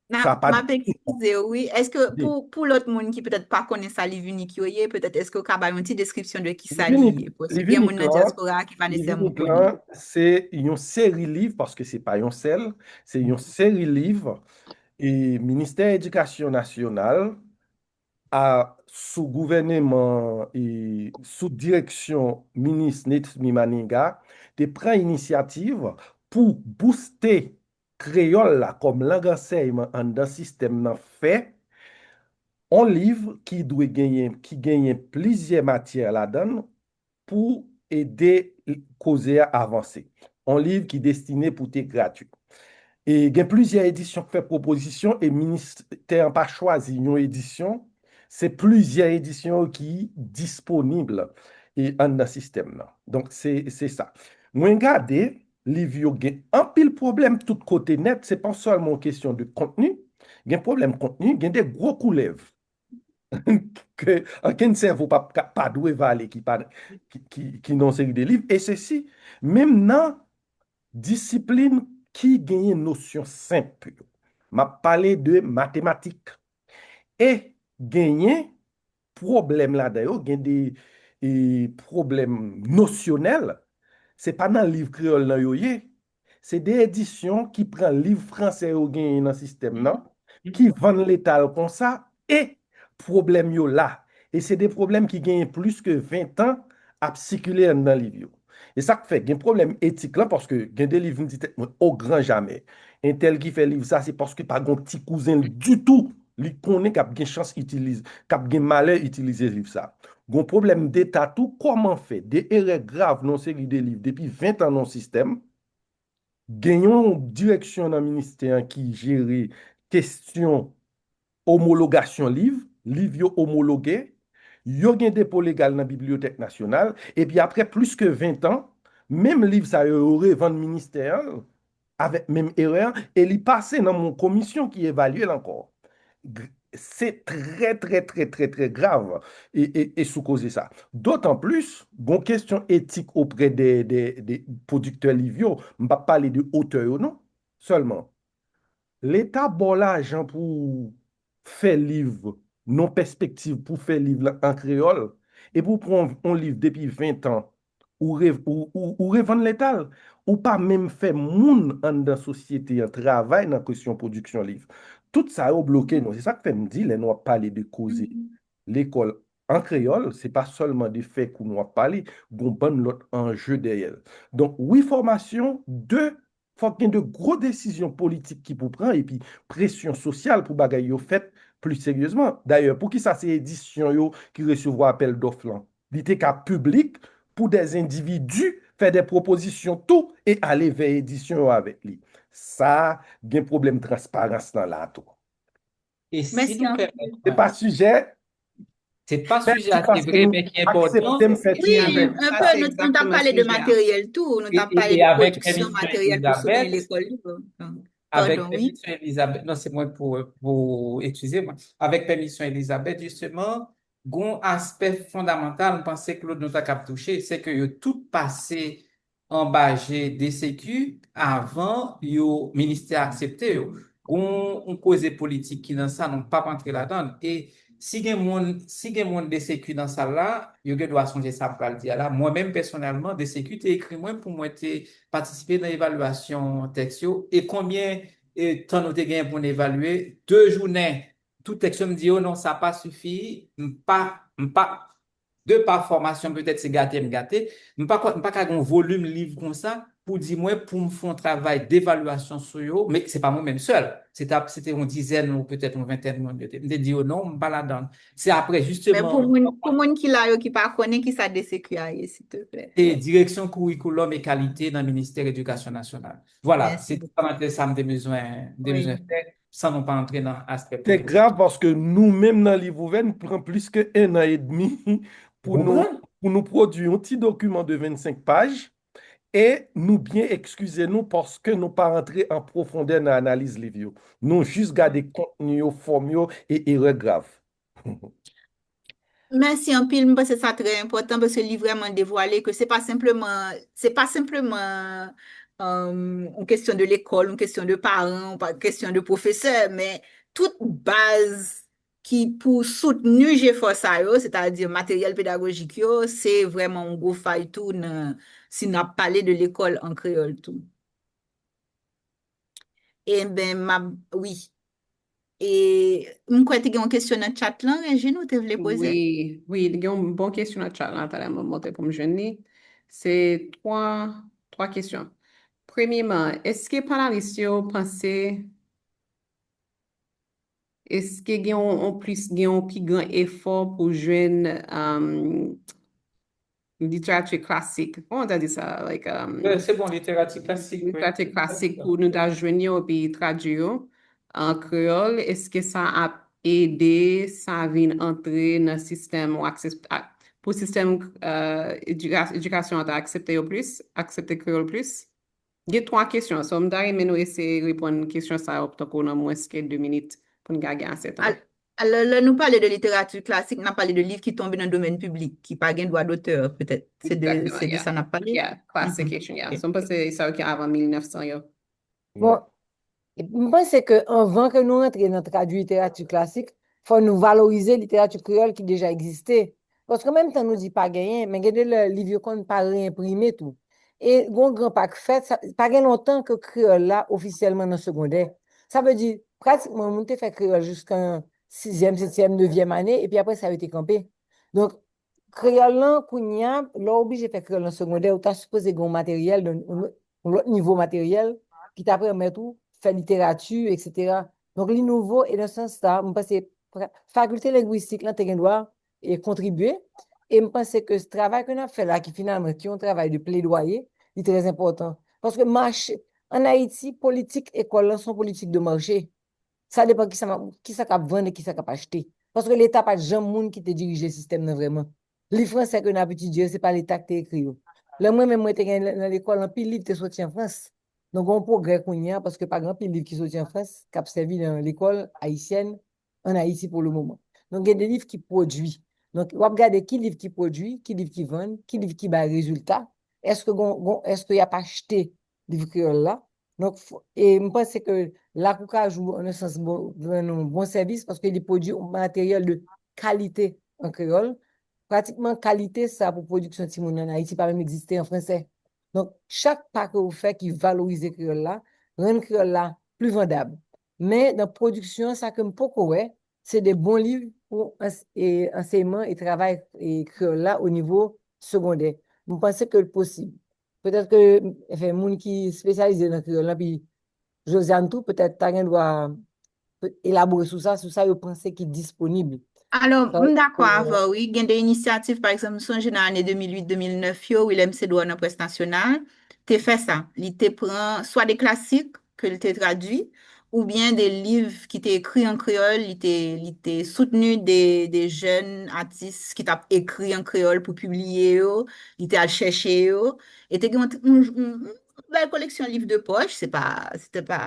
N Sa ap, pa m ap eskize w, wi. Èske Wi. Pou, pou lòt moun ki petèt pa konnen sa liv inik yo ye, petèt èske w ka bay yon ti deskripsyon de kisa Liv li inik, ye? Pou liv gen inik moun nan lan, dyaspora a ki pa liv nesesèman inik konnen. Lan, se yon seri liv, paske se pa yon sèl, se yon seri liv, e Ministè Edikasyon Nasyonal, a, sou gouvèneman, e sou direksyon minis Nesmy Manigat, te pran inisyativ pou bouste kreyòl la kòm lang ansèyman anndan sistèm nan fè yon liv ki dwe genyen, ki genyen plizyè matyè ladan l pou ede koze a avanse. Yon liv ki destine pou te gratui. E gen plizyè edisyon k fè pwopozisyon e ministè an pa chwazi yon edisyon, se plizyè edisyon yo ki disponib e anndan sistèm nan. Donk, se se sa. Mwen gade, liv yo gen anpil pwoblèm tout kote nèt, se pa sèlman yon kesyon de kontni, gen pwoblèm kontni, gen de gwo koulèv ke ankenn sèvo pa, pa, pa dwe vale ki pa ki, ki, ki nan yon seri de liv, e se si menm nan disiplin ki genyen nosyon senp yo. M ap pale de matematik. E genyen pwoblèm ladan yo, gen de e, pwoblèm nosyonèl. Se pa nan liv kreyòl nan yo ye. Se de edisyon ki pran liv fransè yo genyen nan sistèm nan, ki vann Leta l konsa, e pwoblèm yo la. E se de pwoblèm ki genyen plis ke ven tan ap sikile anndan liv yo. E sa k fè gen pwoblèm etik lan, paske gen de liv m di tèt mwen, o gran jamè. Entèl ki fè liv sa, se paske pa gon ti kouzen l ditou, li konnen k ap gen chans itilize, k ap gen malè itilize liv sa. Gon pwoblèm deta tou, kòman fè de erè grav nan yon seri de liv depi ven tan nan yon sistèm, gen yon direksyon nan ministè an ki jere kesyon omologasyon liv, liv yo omologe, yo gen depo legal nan Bibliyotèk Nasyonal, epi apre plis ke ven tan, menm liv sa yo, yo revann ministè an avèk menm erè an, e li pase nan yon komisyon ki evalye l ankò. G- Se trè, trè, trè, trè, trè grav e, e, e sou koze sa. Dotan plis, gon kesyon etik oprè de, de, de pwodiktè liv yo. M p ap pale de otè yo non, sèlman. Leta ba w lajan pou w fè liv, nan pèspektiv pou fè liv lan an kreyòl, epi w pran yon liv depi ven tan, ou, re, ou, ou, ou revann Leta l, ou pa menm fè moun anndan sosyete an travay nan kesyon pwodiksyon liv. Tout sa yo bloke nou. Se sa k fè m di, lè nou ap pale de koze lekòl an kreyòl, se pa sèlman de fè kou nou ap pale, gon bann lòt anje dèyè l. Donk, wi, fòmasyon, de, fòk gen de gwo desizyon politik ki pou pran, epi presyon sosyal pou bagay yo fèt pli seryezman. Dayè, poukisa se edisyon yo ki resevwa apèl dòf lan? Li te ka piblik pou de endividi fè de pwopozisyon tou e ale vè edisyon yo avèk li. Sa gen pwoblèm transparans lan la tou. E si nou pèmèt mwen. Se pa sijè. Se pa sijè a, se vre, men ki enpòtan. Aksepte m fè ti wi, enpè, nou t ap pale de materyèl tou. Nou t ap pale de pwodiksyon materyèl pou soutni lekòl yo. Avèk pèmisyon Elizabeth, non, se mwen pou, pou, eskize mwen. Avèk pèmisyon Elizabeth, jisteman, gon aspè fondamantal, m panse, Claude, nou ta kab touche, se ke yo tout pase anba je D C Q avan yo, ministè a aksepte yo. Gon yon koze politik ki nan sa, nou p ap antre ladan l. E si gen moun, si gen moun D C Q nan sal la, yo gen dwa sonje sa m pral di a la. Mwen menm pèsonèlman, D C Q te ekri mwen pou mwen te patisipe nan evalyasyon tèks yo. E konbyen e, tan nou te genyen pou n evalye? De jounen. Tout tèks yo, m di yo, non, sa pa sifi. M pa, m pa, de pa fòmasyon, petèt se gate m gate. M pa, m pa ka gen yon volim liv konsa pou di mwen pou m fè yon travay devalyasyon sou yo, men se pa mwen menm sèl. Se t ap, se te yon dizèn ou petèt yon ventèn moun yo te. M te di yo non, m pa ladan l. Se apre, jisteman. Men pou moun, pou moun ki la yo ki pa konnen, kisa D C Q a ye, silteplè? Se Direksyon Kourikoulòm e Kalite nan Ministè Edikasyon Nasyonal. Vwala, se ti parantèz sa m te bezwen, m te bezwen fè, san nou pa antre nan aspè politik. Se grav paske nou menm nan Liv Ouvè, n pran plis ke en an edmi pou nou, pou nou pwodui yon ti dokiman de vennsenk paj. E nou byen ekskize nou paske nou pa rantre an pwofondè nan analiz liv yo. Nou jis gade kontni yo, fòm yo e erè grav. Mèsi anpil, m panse sa trè enpòtan paske li vrèman devwale ke se pa senpleman, se pa senpleman yon kesyon de lekòl, yon kesyon de paran, yon kesyon de pwofesè, men tout baz ki pou soutni jefò sa yo, sètadi materyèl pedagojik yo, se vrèman yon gwo fay tou nan, si n ap pale de lekòl an kreyòl tou. Enben, m ap, wi. E m kwè te gen yon kesyon nan tchat lan, Regine, ou te vle poze? Wi, wi, gen yon bon kesyon nan tchat lan, talè mwen monte pou m jwenn li. Se twa, twa kesyon. Premyeman, èske panalis yo panse Èske gen yon, yon plis, gen yon pi gran efò pou jwenn um, literati klasik? Kòman w ta di sa? Like, um, Se bon, literati klasik. Literati klasik pou nou ta jwenn yo epi tradui yo an kreyòl. Èske sa ap ede sa vin antre nan sistèm ou aksep, pou sistèm uh, edikasyon an ta aksepte yo plis, aksepte kreyòl plis? Gen twa kesyon, so m ta renmen nou eseye reponn kesyon sa yo tankou nan mwens ke de minit pou n ka gen ase tan. Alò, lè nou pale de literati klasik, n ap pale de liv ki tonbe nan domèn piblik, ki pa gen dwa dotè, petèt. Se de, se de sa n ap pale? Yeah, classic fiction, yeah. So, m panse sa yo ki avan mil nèf san yo. Bon, m panse ke anvan ke nou rantre nan tradui literati klasik, fò nou valorize literati kreyòl ki deja egziste. Paske menm tan nou di pa genyen, men gen de lè liv yo konn pa reyenprime tou. E gon gran pa k fèt, pa gen lontan ke kreyòl la ofisyèlman nan segondè. Sa vle di, pratikman, moun te fè kreyòl jiskan sizyèm, setyèm, nevyèm ane, epi apre sa, yo te kanpe. Donk, kreyòl lan, kounye a, lè w oblije fè kreyòl nan segondè, ou ta sipoze gen yon materyèl, yon lòt nivo materyèl ki ta pèmèt ou fè literati, etsetera. Donk, li nouvo, e nan sans sa, m panse fakilte lengwistik lan te gen dwa e kontribye. E m panse ke travay ke n ap fè la, ki finalman, ki yon travay de pledwaye, li trè enpòtan. Paske mache, ann Ayiti, politik ekòl lan se yon politik de mache. Sa depann kisa, kisa k ap vann e kisa k ap achte. Paske Leta pa t janm moun ki te dirije sistèm nan vrèman. Liv fransè ke n ap etidye yo, se pa Leta ki te ekri yo. Lè mwen menm mwen te gen nan lekòl, anpil liv te soti an Frans. Donk, gen yon pwogrè kounye a, paske pa gen anpil liv ki soti an Frans k ap sèvi nan lekòl ayisyèn ann Ayiti pou le moman. Donk, gen de liv ki pwodui. Donk, w ap gade ki liv ki pwodui, ki liv ki vann, ki liv ki bay rezilta. Èske gon, gon, èske y ap achte liv kreyòl la? Donk, e m panse ke Lakou Kajou, an yon sans, bon, rann nou bon sèvis paske li pwodui yon materyèl de kalite an kreyòl. Pratikman, kalite sa pou pwodiksyon timoun ann Ayiti pa menm egziste an fransè. Donk, chak pa ke ou fè ki valorize kreyòl la, rann kreyòl la pli vandab. Men, nan pwodiksyon an, sa ke m poko wè, se de bon liv pou ans- e ansèyman e travay e kreyòl la o nivo segondè. M panse ke l posib. Petèt ke, anfen, moun ki espesyalize nan kreyòl lan, pi Josiane tou, petèt ta gen dwa elabore sou sa, sou sa yo panse ki disponib. Alò, m dakò avè w, wi. Gen de inisyativ, pa egzanp, m sonje nan ane de mil uit, de mil nèf yo, Willemse Drouot nan Près Nasyonal te fè sa. Li te pran swa de klasik ke l te tradui, oubyen de liv ki te ekri an kreyòl, li te, li te soutni de, de jèn atis ki t ap ekri an kreyòl pou pibliye yo, li te al chèche yo, e te gen yon, yon, yon, yon bèl koleksyon liv de pòch, se pa, se te pa,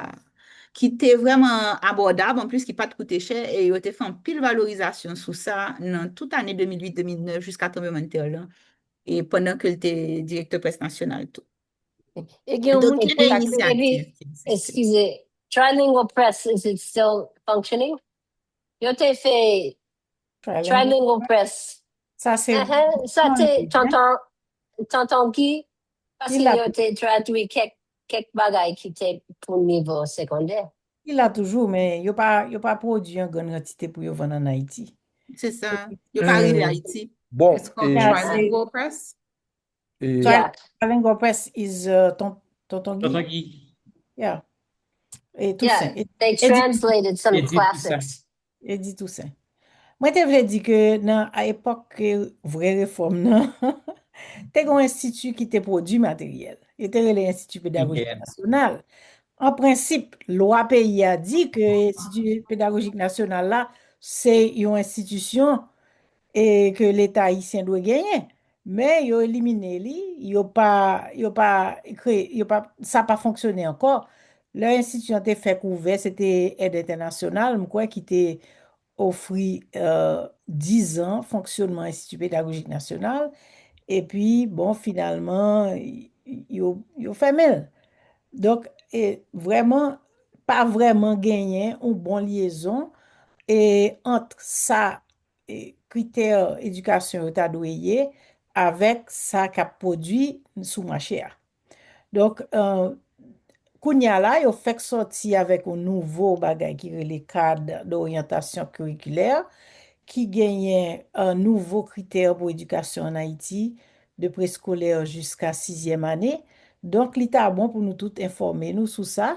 ki te vrèman abòdab, anplis ki pa t koute chè, e yo te fè anpil valorizasyon sou sa nan tout ane de mil uit, de mil nèf, jiska tranblemanntè lan, e pandan ke l te direktè Près Nasyonal tou. E gen yon moun ki kontakte. Epi, eskize, Trilingual Press, is it still functioning? Yo te fè Trilingual Press. Sa se. Sa te Tonton, Tonton Guy, paske yo te tradui kèk, kèk bagay ki te pou nivo segondè. Li la toujou, men yo pa, yo pa pwodui an grann kantite pou yo vann ann Ayiti. Se sa. Yo pa rive Ayiti. Bon, Trilingual Press. Trilingual Press is uh, ton, Tonton Guy. Tonton Guy. Yeah. E Toussaint. They translated some classics. Edi Toussaint. Mwen te vle di ke nan a epòk ke vrè refòm nan, te gen yon enstiti ki te pwodui materyèl. Yo te rele Enstiti Pedagojik Nasyonal. An prensip, lwa peyi a di ke Enstiti Pedagojik Nasyonal la, se yon enstitisyon e ke Leta ayisyen dwe genyen. Men yo elimine li, yo pa, yo pa kreye, yo pa, sa pa fonksyone ankò. Lè enstiti an te fèk ouvè, se te Èd Entènasyonal, m kwè, ki te ofri dizan fonksyonman Enstiti Pedagojik Nasyonal. Epi, bon, finalman, yo, yo fèmen l. Donk, e, vrèman, pa vrèman genyen yon bon lyezon e, ant sa e, kritè edikasyon yo ta dwe ye avèk sa k ap pwodui sou mache a. Donk, kounye a la, yo fèk sòti avèk yon nouvo bagay ki rele Cadre d'orientation curriculaire, ki genyen nouvo kritè pou edikasyon ann Ayiti, de preskolè jiska sizyèm ane. Donk, li ta bon pou nou tout enfòme nou sou sa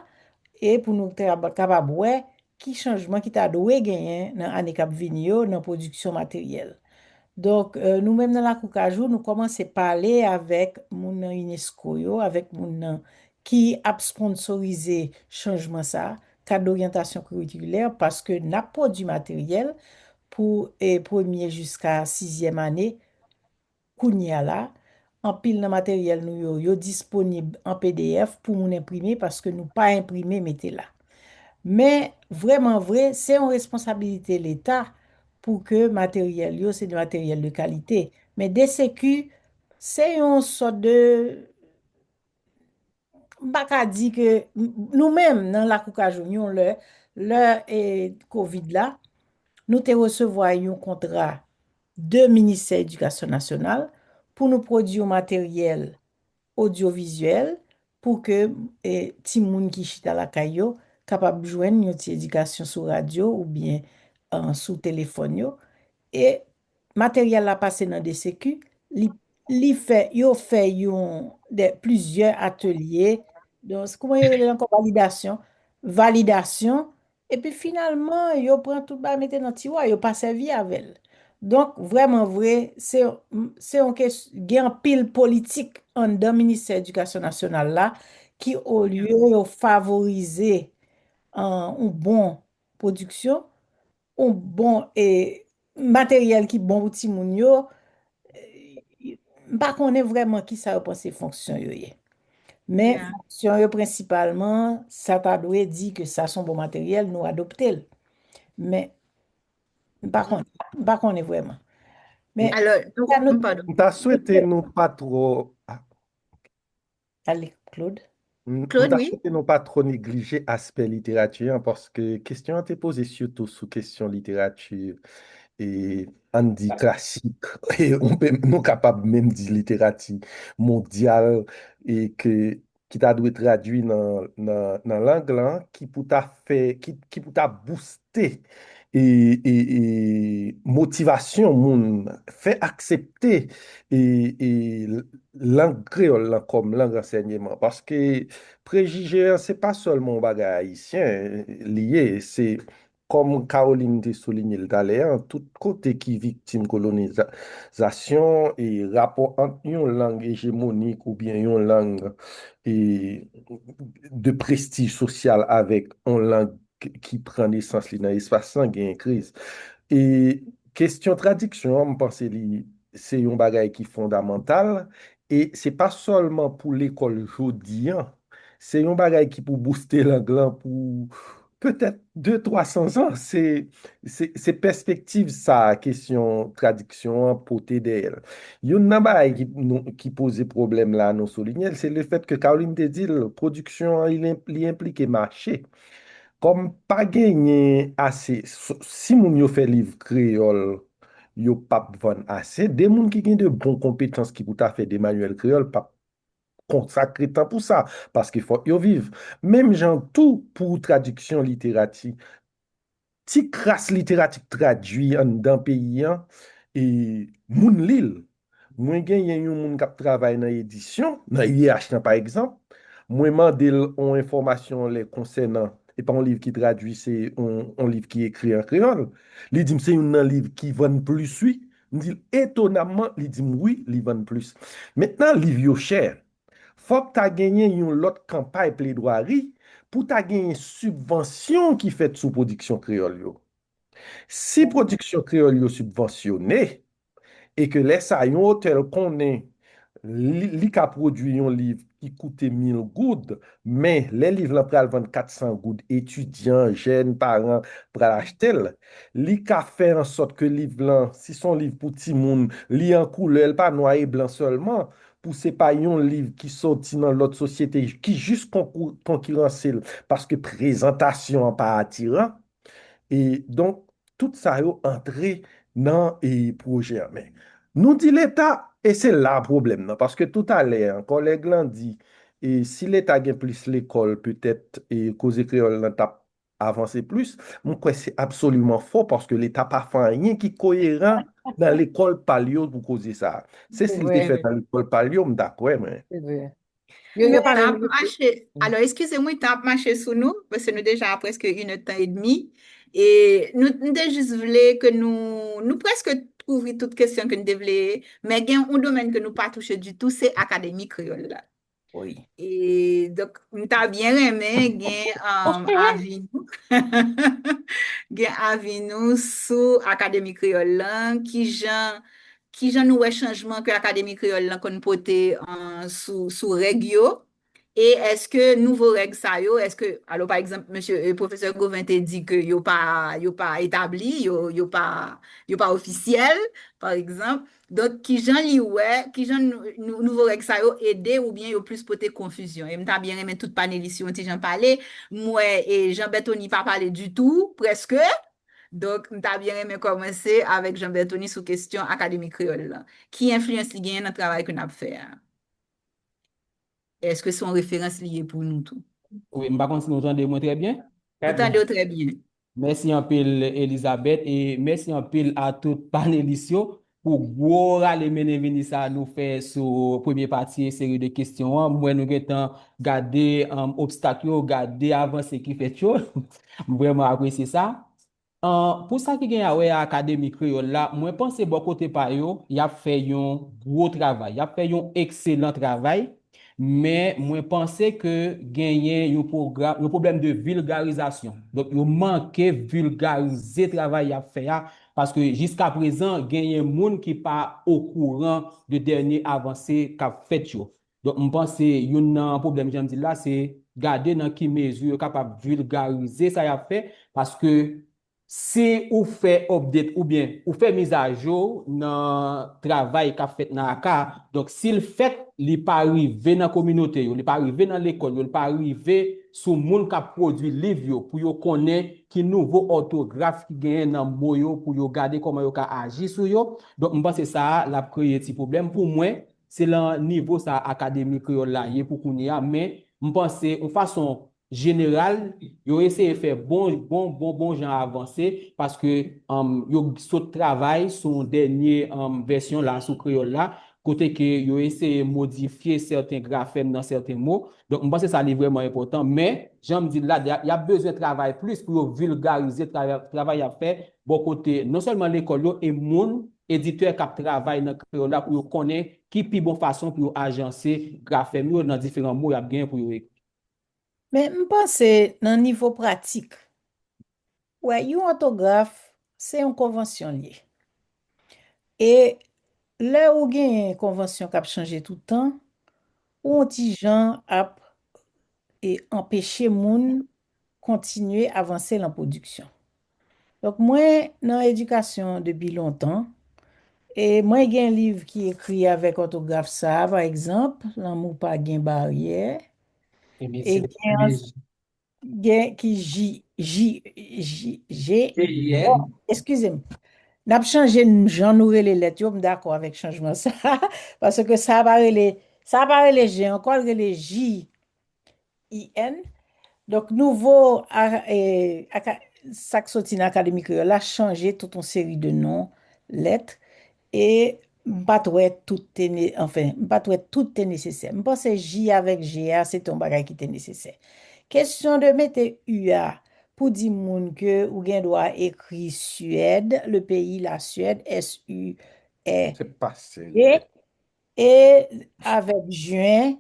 e pou nou kapab wè ki chanjman ki ta dwe genyen nan ane k ap vini yo nan pwodiksyon materyèl. Donk, nou menm nan Lakou Kajou, nou kòmanse pale avèk moun nan unesco yo, avèk moun nan ki ap sponsorize chanjman sa a, Cadre d'orientation curriculaire, paske n ap pwodui materyèl pou premye jiska sizyèm ane, kounye a la, anpil nan materyèl nou yo, yo disponib an P D F pou moun enprime paske nou pa enprime mete la. Men, vrèman vre, se yon responsabilite Leta pou ke materyèl yo, se de materyèl de kalite. Men D C Q, se yon sòt de, m pa ka di ke nou menm, nan Lakou Kajou, yon lè, lè, e, kovid la, nou te resevwa yon kontra de Ministè Edikasyon Nasyonal pou nou pwodui yon materyèl odyovizyèl pou ke, e, timoun ki chita lakay yo kapab jwenn yon ti edikasyon sou radyo oubyen, e, sou telefòn yo. E materyèl la pase nan D C Q, li, li fè, yo fè yon, de, plizyè atelye. Donk, kòman yo rele l ankò? Validasyon. Validasyon. Epi finalman, yo pran tout bagay mete nan tiwa, yo pa sèvi avè l. Donk, vrèman vre, se, se yon kes-, gen anpil politik anndan Ministè Edikasyon Nasyonal la ki, olye yo favorize, an, yon bon pwodiksyon, yon bon, e, materyèl ki bon pou timoun yo, e, m pa konnen vrèman kisa yo panse fonksyon yo ye. Men, yeah, fonksyon yo prensipalman, sa ta dwe di ke sa se yon bon materyèl, nou adopte l. Men, m pa konnen, m pa konnen vrèman. Men, alò, nou, sa nou, m, padon. M ta swete nou pa twò, ah, ale, Claude. M, m Claude, ta wi. Swete nou pa twò neglije aspè literati an, paske kesyon an te poze sitou sou kesyon literati, e, ann di klasik, e, on pe, nou kapab menm di literati mondyal, e ke, ki ta dwe tradui nan, nan, nan lang lan, ki pou ta fè, ki, ki pou ta bouste e, e, e motivasyon moun, fè aksepte e, e lang kreyòl lan kòm lang ansèyman. Paske prejije an, se pa sèlman yon bagay ayisyen li ye, se kòm Caroline te soulinye l talè an, tout kote ki viktim kolonizasyon e rapò ant yon lang ejemonik oubyen yon lang e de prestij sosyal avèk yon lang ki, ki pran nesans li nan espas lan, genyen kriz. E kesyon tradiksyon an, m panse li, se yon bagay ki fondamantal, e se pa sèlman pou lekòl jodi an, se yon bagay ki pou bouste lang lan pou petèt de, twa san zan. Se, se, se pèspektiv sa a, kesyon tradiksyon an pote dèyè l. Youn nan bagay ki, nou, ki poze pwoblèm la, nou soulinye l, se lefèt ke Caroline te di l, pwodiksyon an, li, li enplike mache. Kòm pa genyen ase, s-, si moun yo fè liv kreyòl, yo p ap vann ase, de moun ki gen de bon konpetans ki pou ta fè de manyèl kreyòl p ap konsakre tan pou sa, paske fòk yo viv. Menm jan tou pou tradiksyon literati, ti kras literati k tradui anndan peyi an, e moun li l. Mwen genyen yon moun k ap travay nan edisyon, nan I E H lan, pa egzanp, mwen mande l yon enfòmasyon lè konsènan, e pa yon liv ki tradui, se yon, yon liv ki ekri an kreyòl. Li di m se youn nan liv ki vann plis, wi. M di l, etonamman, li di m, wi, li vann plis. Mentnan, liv yo chè. Fòk ta genyen yon lòt kanpay pledwari pou ta genyen sibvansyon ki fèt sou pwodiksyon kreyòl yo. Si pwodiksyon kreyòl yo sibvansyone, e ke lè sa a yon otè l konnen li, li ka pwodui yon liv ki koute mil goud, men lè liv lan pral vann kat san goud, etidyan, jèn, paran pral achte l, li ka fè an sòt ke liv lan, si se yon liv pou timoun, li an koulè, l pa nwa e blan sèlman, pou se pa yon liv ki sòti nan lòt sosyete ki jis konkou-, konkiranse l, paske prezantasyon an pa atiran. E donk, tout sa yo antre nan, e, pwojè an. Men, nou di Leta, e se la pwoblèm nan, paske toutalè an, kòlèg lan di, e, si Leta gen plis lekòl, petèt, e, koze kreyòl lan t ap avanse plis. M kwè se absoliman fo, paske Leta pa fè anyen ki koyeran nan lekòl pa l yo pou koze sa a. Se si l te fèt nan lekòl pa l yo, m ta kwè, mwen. Se vre. Yo, yo pa menm. Alò, eskize m, wi, tan ap mache sou nou, paske nou deja a prèske inèdtan edmi. E nou, nou te jis vle ke nou, nou prèske kouvri tout kesyon ke nou te vle, men gen yon domèn ke nou pa touche ditou, se Akademi Kreyòl la. Wi. E donk, m ta byen renmen gen, um, avi nou. Gen avi nou sou Akademi Kreyòl lan, kijan, kijan nou wè chanjman ke Akademi Kreyòl lan konn pote, uh, sou, sou règ yo, E èske nouvo règ sa yo, èske, alò, pa egzanp, mesye, e, pwofesè Gauvin te di ke yo pa, yo pa etabli, yo, yo pa, yo pa ofisyèl, pa egzanp. Donk, kijan li wè, kijan nou, nou, nouvo règ sa yo ede oubyen yo plis pote konfizyon? E m ta byen renmen tout panelis yo yon ti jan pale. M wè, e, Jean Berthony pa pale ditou, prèske. Donk, m ta byen renmen kòmanse avèk Jean Berthony sou kesyon Akademi Kreyòl la. Ki enfliyans li genyen nan travay ke n ap fè a? Èske se yon referans li ye pou nou tou? Wi, m pa konn si nou tande mwen trè byen. Ou tande w trè byen. Mèsi anpil, Elizabeth, e mèsi anpil a tout panelis yo pou gwo rale mennen vini sa nou fè sou premye pati seri de kesyon an. M wè nou gentan gade, um, obstak yo, gade avanse ki fèt yo. M vrèman apresye sa. An, pou sa ki gen a wè a Akademi Kreyòl la, mwen panse bò kote pa yo, y ap fè yon gwo travay, y ap fè yon ekselan travay, men mwen panse ke genyen yon pwogram, yon pwoblèm de vilgarizasyon. Donk, yo manke vilgarize travay y ap fè a, paske jiska prezan, genyen moun ki pa okouran de dènye avanse k ap fèt yo. Donk, m panse youn nan pwoblèm, jan m di l la, se gade nan ki mezi yo kapab vilgarize sa y ap fè, paske si ou fè update oubyen ou fè mizajou nan travay k ap fèt nan aka, donk si l fèt, li pa rive nan kominote yo, li pa rive nan lekòl yo, li pa rive sou moun k ap pwodui liv yo pou yo konnen ki nouvo òtograf ki genyen nan mo yo pou yo gade kòman yo ka aji sou yo. Donk, m panse sa a, l ap kreye ti pwoblèm. Pou mwen, se lan nivo sa Akademi Kreyòl la ye pou kounye a, men m panse yon fason jeneral, yo eseye fè bon, bon, bon, bon jan avanse, paske, um, yo sot travay sou yon dènye, um, vèsyon la, sou kreyòl la, kote ke yo eseye modifye sèten grafèm nan sèten mo. Donk, m panse sa li vrèman enpòtan, men, jan m di l la, y a, y ap bezwen travay plis pou yo vilgarize travay, travay y ap fè bò kote non sèlman lekòl yo, e moun, editè k ap travay nan kreyòl la pou yo konnen ki pi bon fason pou yo ajanse grafèm yo nan diferan mo y ap genyen pou yo ekri. Men m panse nan nivo pratik, wè, yon òtograf, se yon konvansyon l ye. E lè ou genyen konvansyon k ap chanje tout tan, ou yon ti jan ap, e, anpeche moun kontinye avanse lan pwodiksyon. Donk, mwen nan edikasyon depi lontan, e mwen gen liv ki ekri avèk òtograf sa a, pa egzanp, Lanmou pa gen baryè, e gen, gen ki J, J, J, G, bon, eskize m. N ap chanje n-, jan nou rele lèt yo, m dakò avèk chanjman sa a, paske sa a pa rele, sa a pa rele G ankò, l rele J, I N. Donk, nouvo a, e, aka-, sa k soti nan Akademi Kreyòl la chanje tout yon seri de non lèt, e m pa t wè tout te ne-, anfen, m pa t wè tout te nesesè. M panse J avèk G a, se te yon bagay ki te nesesè. Kesyon de mete U a pou di moun ke ou gen dwa ekri Suède, le pays, la Suède, S U E D, e avèk juin,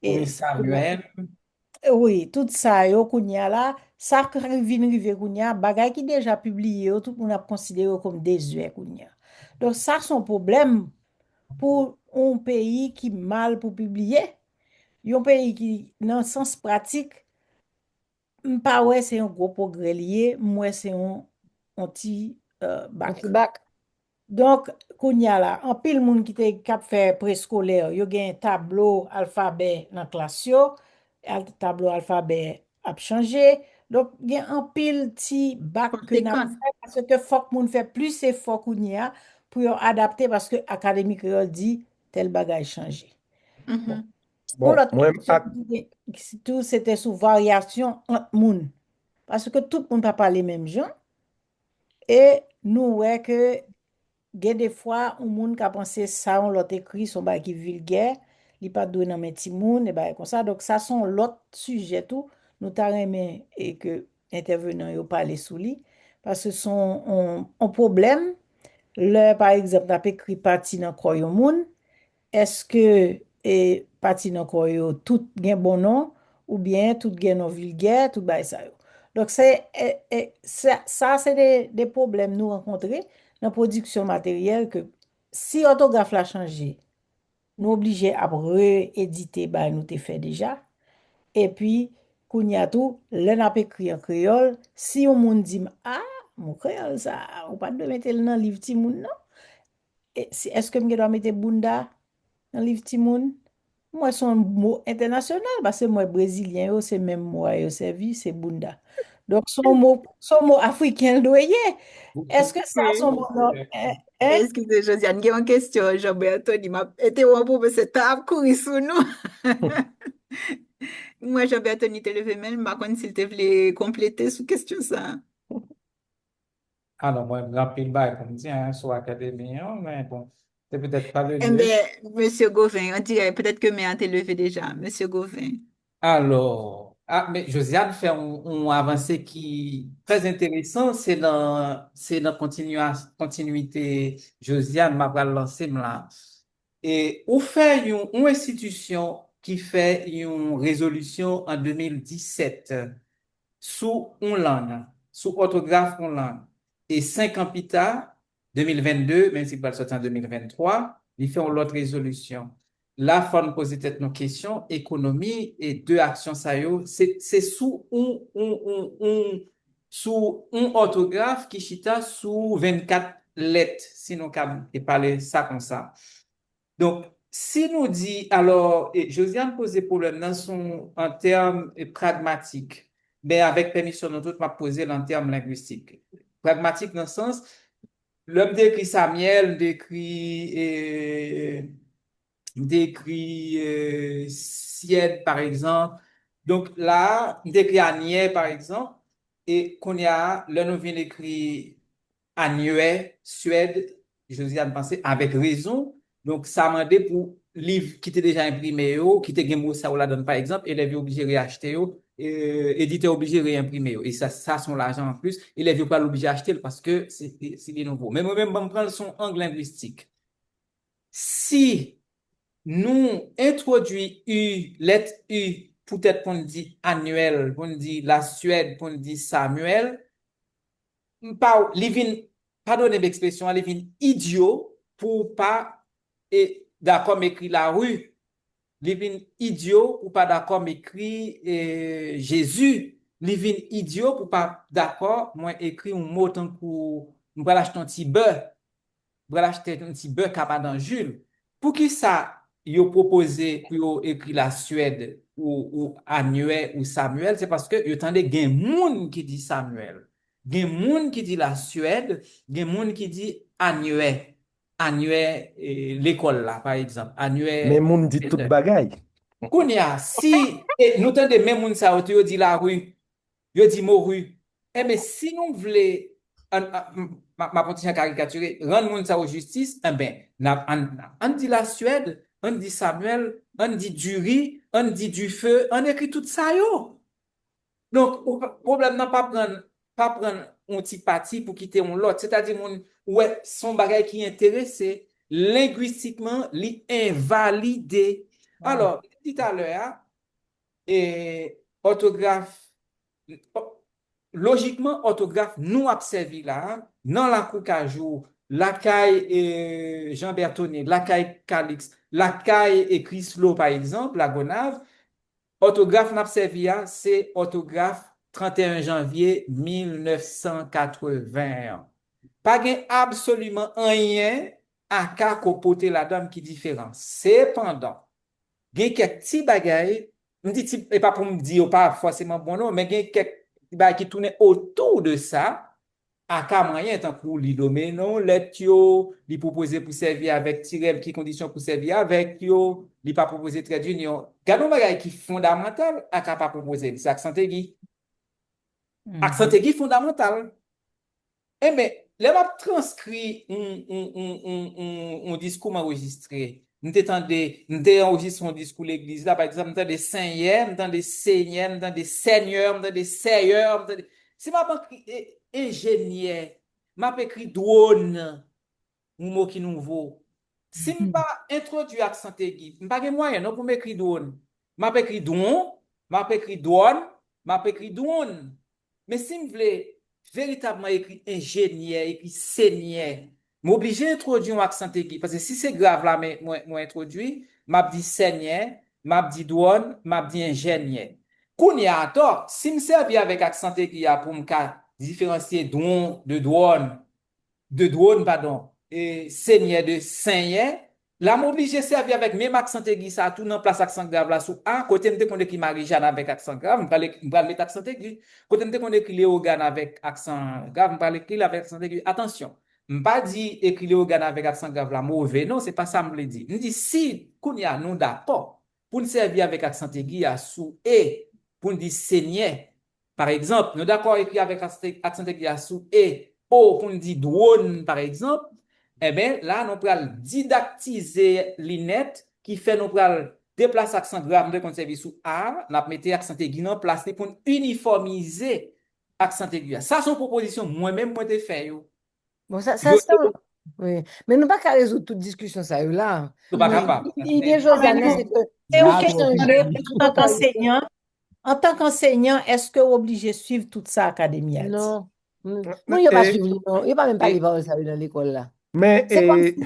e Samuel. Wi, tout sa yo kounye a la, sa k vin rive kounye a, bagay ki deja pibliye yo, tout moun ap konsidere yo kòm dezè kounye a. Donk, sa se yon pwoblèm pou yon peyi ki mal pou pibliye, yon peyi ki, nan sans pratik, m pa wè se yon gwo pwogrè li ye, m wè se yon, yon ti, e, bak. Yon ti bak. Donk, kounye a la, anpil moun ki te, k ap fè preskolè, yo gen tablo alfabè nan klas yo, al-, tablo alfabè ap chanje. Donk, gen anpil ti bak ke n ap fè, paske fòk moun fè plis efò kounye a pou yo adapte, paske Akademi Kreyòl di tèl bagay chanje. Bon. Yon lòt kesyon ki te, tou, se te sou varyasyon ant moun. Paske tout moun pa pale menm jan. E nou wè ke gen de fwa, yon moun ka panse sa yon lòt ekri, se yon bagay ki vilgè, li pa t dwe nan men timoun, e bagay konsa. Donk, sa se yon lòt sijè tou, nou ta renmen e ke entèvenan yo pale sou li, paske se yon, yon, yon pwoblèm, lè, pa egzanp, n ap ekri pati nan kò yon moun, èske, e, pati nan kò yo tout gen bon non, oubyen tout gen non vilgè, tout bagay sa yo? Donk, se, e, e, sa, sa se de, de pwoblèm nou rankontre nan pwodiksyon materyèl ke si òtograf la chanje, nou oblije ap re-edite bagay nou te fè deja. Epi, kounye a tou, lè n ap ekri an kreyòl, si yon moun di m, "A, mo kreyòl sa, ou pa t dwe mete l nan liv timoun, non." E, si, èske m gen dwa mete bounda nan liv timoun? M wè se yon mo entènasyonal, paske m wè brezilyen yo, se menm mo a yo sèvi, se bounda. Donk, se yon mo, se yon mo afriken l dwe ye. Èske sa se yon mo nò-, eh, eh? Eskize, Josiane, gen yon kesyon, Jean Berthony, m ap entewonp ou, paske tan ap kouri sou nou. M wè Jean Berthony te leve men l, m pa konn si l te vle konplete sou kesyon sa a. Alò, mwen, gen anpil bagay pou m di, hein, sou akademi an, men bon, se petèt pa le lye. Enben, mesye Gauvin, an dirèk, petèt ke men an te leve deja. Mesye Gauvin. Alò, a, men Josiane fè yon, yon avanse ki trè enteresan, se nan, se nan kontinua-, kontinwite Josiane, m ap pral lanse m la. E ou fè yon, yon enstitisyon ki fè yon rezolisyon an de mil disèt sou yon lang, sou òtograf yon lang. E senk an pita, de mil vennde, menm si l pral sòti an de mil venntwa, li fè yon lòt rezolisyon. La, fò n poze tèt nou kesyon, ekonomi e de aksyon sa yo, se, se sou yon, yon, yon, yon, sou yon òtograf ki chita sou vennkat lèt, si nou ka pale sa konsa. Donk, si nou di, alò, e, Josiane poze pwoblèm nan sou, an tèm, e, pragmatik. Men avèk pèmisyon nou tout, m ap poze l an tèm lengwistik. Pragmatik nan sans, lè m te ekri Samyèl, m te ekri, e, m te ekri, e, Syèd, pa egzanp. Donk, la a, m te ekri Anyè, pa egzanp. E kounye a, lè nou vin ekri Anywè, Swèd, Josiane panse, avèk rezon. Donk, sa mande pou liv ki te deja enprime yo, ki te gen mo sa yo ladan l, pa egzanp, elèv yo oblije reyachte yo, e, editè oblije reyenprime yo. E sa, sa se yon lajan anplis. Elèv yo pral oblije achte l paske se, se, se li nouvo. Men mwen menm, ban m pran l sou yon ang lengwistik. Si nou entwodui u, lèt u, poutèt pou n di Anywèl, pou n di Laswèd, pou n di Samyèl, m pa, li vin, padone m ekspresyon an, li vin idyo pou w pa, e, dakò m ekri lari. Li vin idyo pou w pa dakò m ekri, e, Jezi. Li vin idyo pou w pa dakò mwen ekri yon mo tankou m pral achte yon ti bè. M pral achte yon ti bè ka madan Jil. Poukisa yo pwopoze pou yo ekri Laswèd ou, ou Anywè ou Samyèl? Se paske yo tande gen moun ki di Samyèl. Gen moun ki di Laswèd, gen moun ki di Anywè. Anywè, e, lekòl la, pa egzanp. Anywè. Men moun di tout bagay. Kounye a, si, e, nou tande men moun sa yo tou, yo di lari, yo di mori. Enben, si nou vle, an, an, m, m, m ap yon ti jan karikatire, rann moun sa yo jistis, enben, n ap, ann, ann di Laswèd, ann di Samyèl, ann di diri, ann di dife, ann ekri tout sa yo. Donk, ou pa, pwoblèm nan pa pran, pa pran yon ti pati pou kite yon lòt. Sètadi, moun, ou wè, se yon bagay ki enterese, lengwistikman, li envalide. Alò, m te di talè a, e, òtograf, lojikman, òtograf nou ap sèvi la a, nan Lakou Kajou, lakay, e, Jean Berthony, lakay Calix, lakay, e, Chrislot, pa egzanp, Lagonav, òtograf n ap sèvi a, se òtograf trannteyen janvye mil nèf san katreven an. Pa gen absoliman anyen aka ko pote ladan l ki diferan. Sepandan, gen kèk ti bagay, m di ti, e pa pou m di yo pa fòseman bon non, men gen kèk ti bagay ki tounen otou de sa, aka manyen, tankou li nome non lèt yo, li pwopoze pou sèvi avèk ti rèl, ki kondisyon pou sèvi avèk yo, li pa pwopoze trè dinyon. Gade yon bagay ki fondamantal, aka pa pwopoze l, se aksan tegi. Aksan tegi fondamantal. Enben, lè m ap transkri yon, yon, yon, yon, yon, yon diskou m anrejistre, m te tande, m te anrejistre yon diskou legliz la, pa egzanp, m tande senyè, m tande senyè, m tande sènyè, m tande sèyè, m tande. Si m ap ekri e, enjenyè, m ap ekri dwòn, yon mo ki nouvo. Si m pa entwodui aksan tegi, m pa gen mwayen non pou m ekri dwòn. M ap ekri dwon, m ap ekri dwòn, m ap ekri dwonn. Men si m vle veritabman ekri enjenyè, ekri senyè, m oblije entwodui yon aksan tegi. Paske si se grav la men mwen, mwen entwodui, m ap di sènyè, m ap di dwòn, m ap di enjenyè. Kounye a atò, si m sèvi avèk aksan tegi a pou m ka diferansye dwon de dwòn, de dwòn, padon, e senyè de senyè, la m oblije sèvi avèk menm aksan tegi sa a tou nan plas aksan grav la sou a, kote m te konn ekri Marijàn avèk aksan grav, m pral ek- m pral met aksan tegi. Kote m te konn ekri Leyogàn avèk aksan grav, m pral ekri l avèk aksan tegi. Atansyon, m pa di ekri Leyogàn avèk aksan grav la move, non, se pa sa m vle di. M di si kounye a nou dakò pou n sèvi avèk aksan tegi a sou e, pou n di senyè, pa egzanp, nou dakò ekri avèk aksan tegi a sou e, o pou n di dwòn, pa egzanp, enben, la nou pral didaktize li nèt, ki fè nou pral deplase aksan grav nou te konn sèvi sou a, n ap mete aksan tegi nan plas li pou n inifòmize aksan tegi a. Sa se yon pwopozisyon mwen menm mwen te fè yo. Bon, sa, sa, sa, wi. Men nou pa ka rezoud tout diskisyon sa yo la. Nou pa kapab. Ide Josiane, se ke Se yon kesyon de, antank ansenyan, antank ansenyan, èske w oblije swiv tout sa akademi a di? Non. Non, yo pa swiv li, non. Yo pa menm pale pawòl sa yo nan lekòl la. Men, Se kòm si,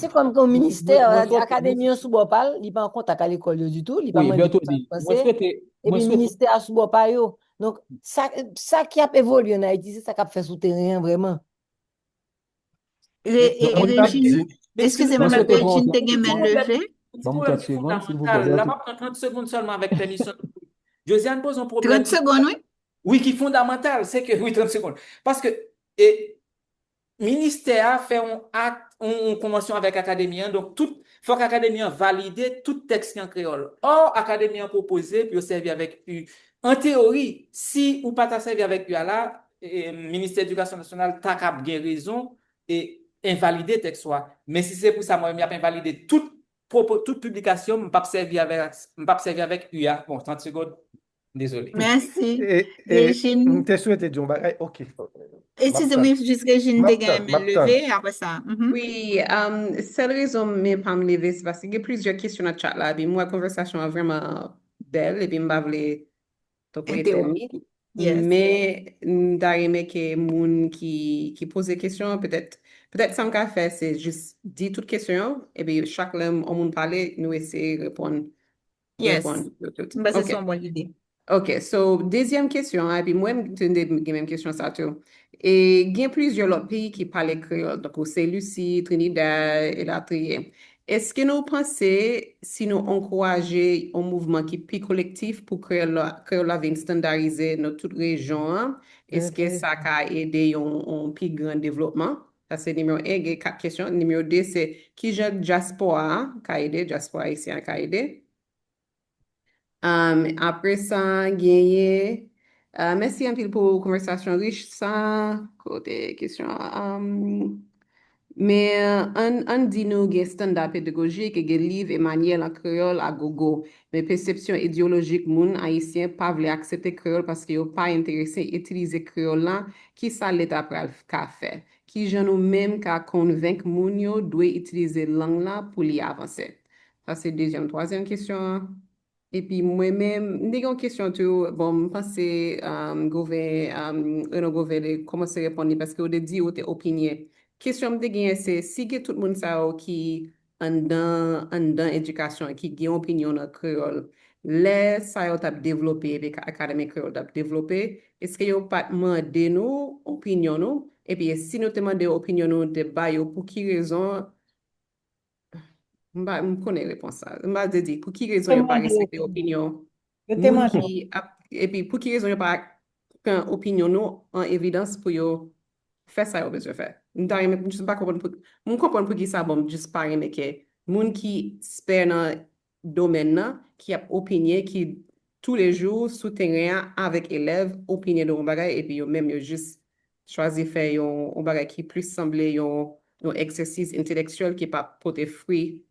se kòm ke yon ministè, mwen- mwen sa di swete- akademi an sou bò pa l, li pa an kontak a lekòl yo ditou, li pa Wi, mande tout Bertody, sa k mwen pase, swete, mwen epi swete, ministè a sou bò pa yo. Donk, sa, sa ki ap evolye nan Ayiti, se sa k ap fè sou teren an vrèman. E, e, mwen ta Regine, di, eskize mwen, mwen swete pran Regine te tan. gen men leve. Ban m trant segonn, silvouplè, La, m Bertody. ap pran trant segonn sèlman avèk pèmisyon. Josiane poze yon pwoblèm Trant segonn, wi. Wi, ki fondamantal, se ke, wi, trant segonn. Paske e, ministè a fè yon ak, yon, yon konvansyon avèk akademi an, donk tout, fòk akademi an valide tout tèks ki an kreyòl. Ò, akademi an pwopoze pou yo sèvi avèk u. An teyori, si ou pa ta sèvi avèk u a la, e, ministè edikasyon nasyonal ta kab gen rezon e envalide tèks ou a. Men si se pou sa, mwen menm, y ap envalide tout pwopo, tout piblikasyon, m p ap sèvi avèk, m p ap sèvi avèk u a. Bon, trant segonn. Dezole. Mèsi. E, e, Regine. M te swete di yon bagay. Ok. Eskize mwen, jis Regine M te ap gen tann, m men ap tann. Leve, apre sa. Mhm. Wi, um, sèl rezon men pa m leve, se paske gen plizyè kesyon nan chat la, epi m wè konvèsasyon an vrèman bèl, epi m pa vle tankou etène. Entewonp. Yes. Men, m ta renmen ke moun ki, ki poze kesyon an, petèt, petèt sa m ka fè, se jis di tout kesyon yo, epi chak lè yon moun pale, nou eseye reponn. Yes. Reponn yo tout. M panse Ok. se yon bon lide. Ok, so, dezyèm kesyon an, epi mwen, m te gen menm kesyon sa tou. E gen plizyè lòt peyi ki pale kreyòl, tankou Sen Lisi, Trinidad, elatriye. Èske nou panse si nou ankouraje yon mouvman ki pi kolektif pou kreyòl la, kreyòl la vin estandarize nan tout rejyon an, èske sa ka ede yon, yon pi gran devlopman? Sa se nimewo en, gen kat kesyon. Nimewo de, se kijan dyaspora a ka ede, dyaspora ayisyen an ka ede? Um, apre sa, genyen, uh, mèsi anpil pou konvèsasyon rich sa. Kote kesyon an? Um, men, uh, ann, ann di nou gen estanda pedagojik, e gen liv e manyèl an kreyòl a gogo. Men pesepsyon ideyolojik moun ayisyen pa vle aksepte kreyòl paske yo pa enterese itilize kreyòl la. Kisa Leta pral ka fè? Kijan nou menm ka konvenk moun yo dwe itilize lang la pou li avanse? Sa se dezyèm, twazyèm kesyon an. Epi mwen menm, m te gen yon kesyon tou, bon, m panse, um, Goven, um, Renan Goven te kòmanse reponn li paske ou te di ou te opinyen. Kesyon m te genyen se, si gen tout moun sa yo ki anndan, anndan edikasyon, ki gen opinyon nan kreyòl, lè sa yo t ap devlope, epi ka-, Akademi Kreyòl t ap devlope, èske yo pa t mande nou opinyon nou? Epi si nou te mande opinyon nou, nou te ba yo, pou ki rezon? M pa, m konnen repons sa. M pa te di, pou ki rezon yo pa resevwa opinyon Yo te moun mande. Ki ap, epi pou ki rezon yo pa pran opinyon nou an evidans pou yo fè sa yo bezwen fè? M ta renmen, m jis pa konprann pou, m konprann pou ki sa, bon, m jis pa renmen ke moun ki ekspè nan domèn nan, ki ap opinyen, ki toulejou sou teren an avèk elèv, opinyen de yon bagay, epi yo menm yo jis chwazi fè yon, yon bagay ki plis sanble yon, yon egzèsis entelektyèl ki pa pote fwi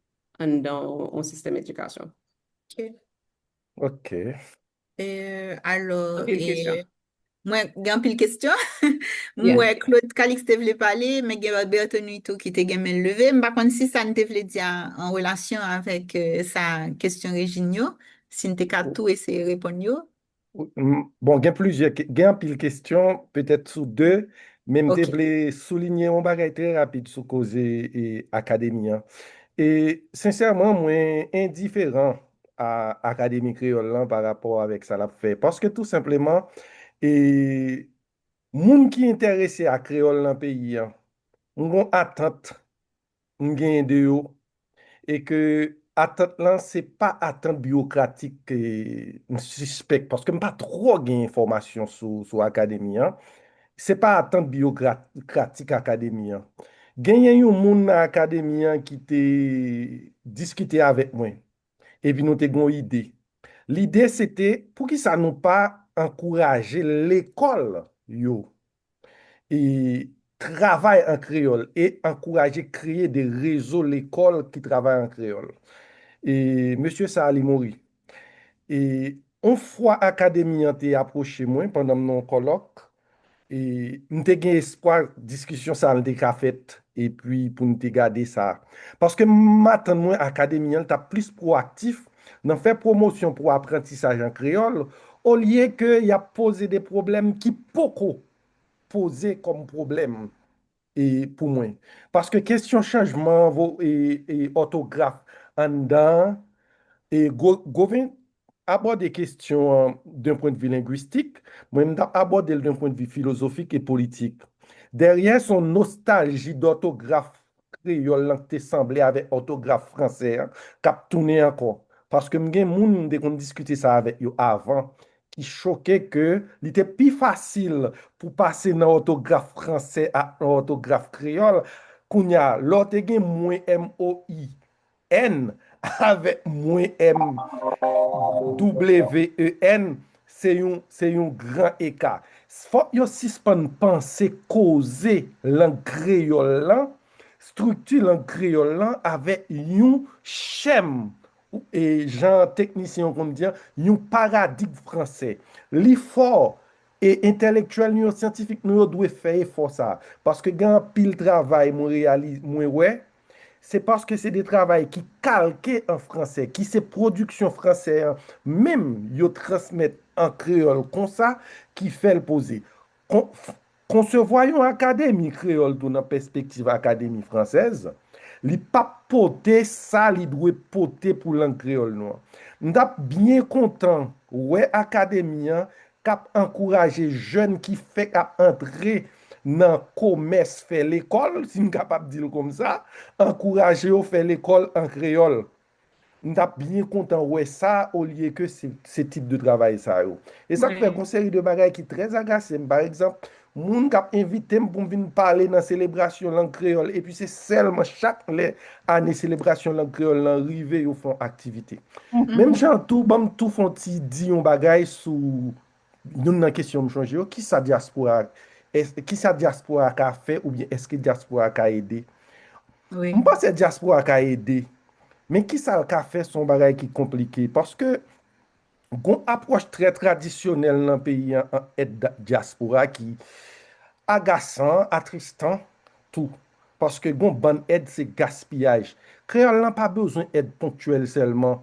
anndan yon, yon sistèm edikasyon. Ok. Ok. Euh, alò, Anpil kesyon. euh, mwen gen anpil kesyon. M Yeah. wè Claude Calixte te vle pale, men gen Bertony tou ki te gen men leve. M pa konn si sa n te vle di a, an relasyon avèk, euh, sa kesyon Regine yo, si n te ka tou eseye reponn yo. M- Bon, gen plizyè, ke- gen anpil kesyon, petèt sou de, men m te Ok. vle soulinye yon bagay trè rapid sou koze e, akademi an. E, sensèman, mwen endiferan a Akademi Kreyòl lan pa rapò avèk sa l ap fè. Paske tou senpleman, e, moun ki enterese a kreyòl nan peyi an, m gon atant m genyen de yo, e ke atant lan se pa atant biwokratik ke m sispèk, paske m pa twò gen enfòmasyon sou, sou akademi an. Se pa atant biwokratik akademi an. Genyen yon moun nan akademi an ki te diskite avèk mwen, epi nou te gen yon ide. Lide se te, poukisa nou pa ankouraje lekòl yo e travay an kreyòl e ankouraje kreye de rezo lekòl ki travay an kreyòl. E mesye sa a, li mouri. E yon fwa akademi an te apwoche mwen pandan m nan yon kòlòk, e m te gen espwa diskisyon sa a te ka fèt, epi pou n te gade sa. Paske m atann mwen akademi an t ap plis pwoaktif nan fè pwomosyon pou aprantisaj an kreyòl, olye ke y ap poze de pwoblèm ki poko poze kòm pwoblèm, e, pou mwen. Paske kesyon chanjman vo-, e, e, òtograf anndan, e, Go-, Goven abòde kesyon an d'un point de vue linguistique, mwen m t ap abòde l d'un point de vue philosophique et politique. Dèyè, se yon nostalji dòtograf kreyòl lan ki te sanble avèk òtograf fransè an k ap tounen ankò. Paske m gen moun m te konn diskite sa avèk yo avan, ki choke ke li te pi fasil pou pase nan òtograf fransè ak nan òtograf kreyòl. Kounye a, lè w te gen mwen M O I N avèk mwen M W E N, se yon, se yon gran eka. Fòk yo sispann panse koze lang kreyòl lan, estrikti lang kreyòl lan avèk yon chèm, e jan teknisyen yo konn di an, yon paradig fransè. Li fò, e entèlektyèl nou yo, syantifik nou yo dwe fè efò sa a. Paske gen anpil travay mwen reyali-, mwen wè, se paske se de travay ki kalke an fransè, ki se pwodiksyon fransè an menm yo transmèt an kreyòl konsa, ki fè l poze. Kon-, f-, konsevwa yon akademi kreyòl tou nan pèspektiv akademi fransèz, li p ap pote sa li dwe pote pou lang kreyòl nou an. M t ap byen kontan wè akademi an k ap ankouraje jèn ki fèk ap antre nan komès fè lekòl, si m kapab di l konsa, ankouraje yo fè lekòl an kreyòl. M t ap byen kontan wè sa, olye ke se, se tip de travay sa yo. E sa k fè gon seri de bagay ki trè agase m. Pa egzanp, moun k ap envite m pou m vin pale nan selebrasyon lang kreyòl, epi se sèlman chak lè ane selebrasyon lang kreyòl lan rive, yo fè yon aktivite. Menm jan tou, ban m tou fè yon ti di yon bagay sou youn nan kesyon m chonje yo, kisa dyaspora, kisa dyaspora ka fè oubyen èske dyaspora ka ede? M panse dyaspora ka ede, men kisa l ka fè se yon bagay ki konplike, paske gon apwòch trè tradisyonèl nan peyi an an èd dyaspora ki agasan, atristan tou, paske gon bann èd se gaspiyaj. Kreyòl lan pa bezwen èd ponktyèl sèlman.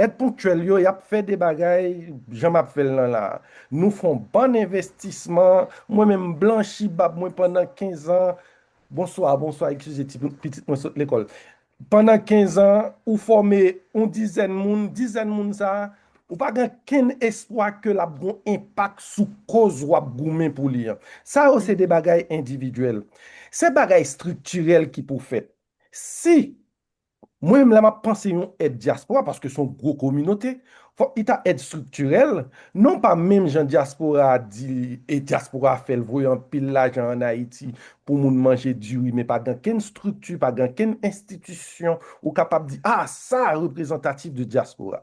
Èd ponktyèl yo, y ap fè de bagay, jan m ap fè l lan la. Nou fè yon bann envestisman, mwen menm m blanchi bab mwen pandan kenz an. Bonswa, bonswa, eskize, ti pitit mwen sot lekòl. Pandan kenz an, ou fòme yon dizèn moun, dizèn moun sa a, ou pa gen kenn espwa ke l ap gon enpak sou koz w ap goumen pou li an. Sa yo se de bagay endividyèl. Se bagay estriktirèl ki pou fèt. Si mwen menm lè m ap panse yon èd dyaspora, paske se yon gwo kominote, fòk li ta èd estriktirèl, non pa menm jan dyaspora a di, e dyaspora a fè l voye anpil lajan ann Ayiti pou moun manje diri, men pa gen kenn estrikti, pa gen kenn enstitisyon ou kapab di, a, sa reprezantatif de dyaspora.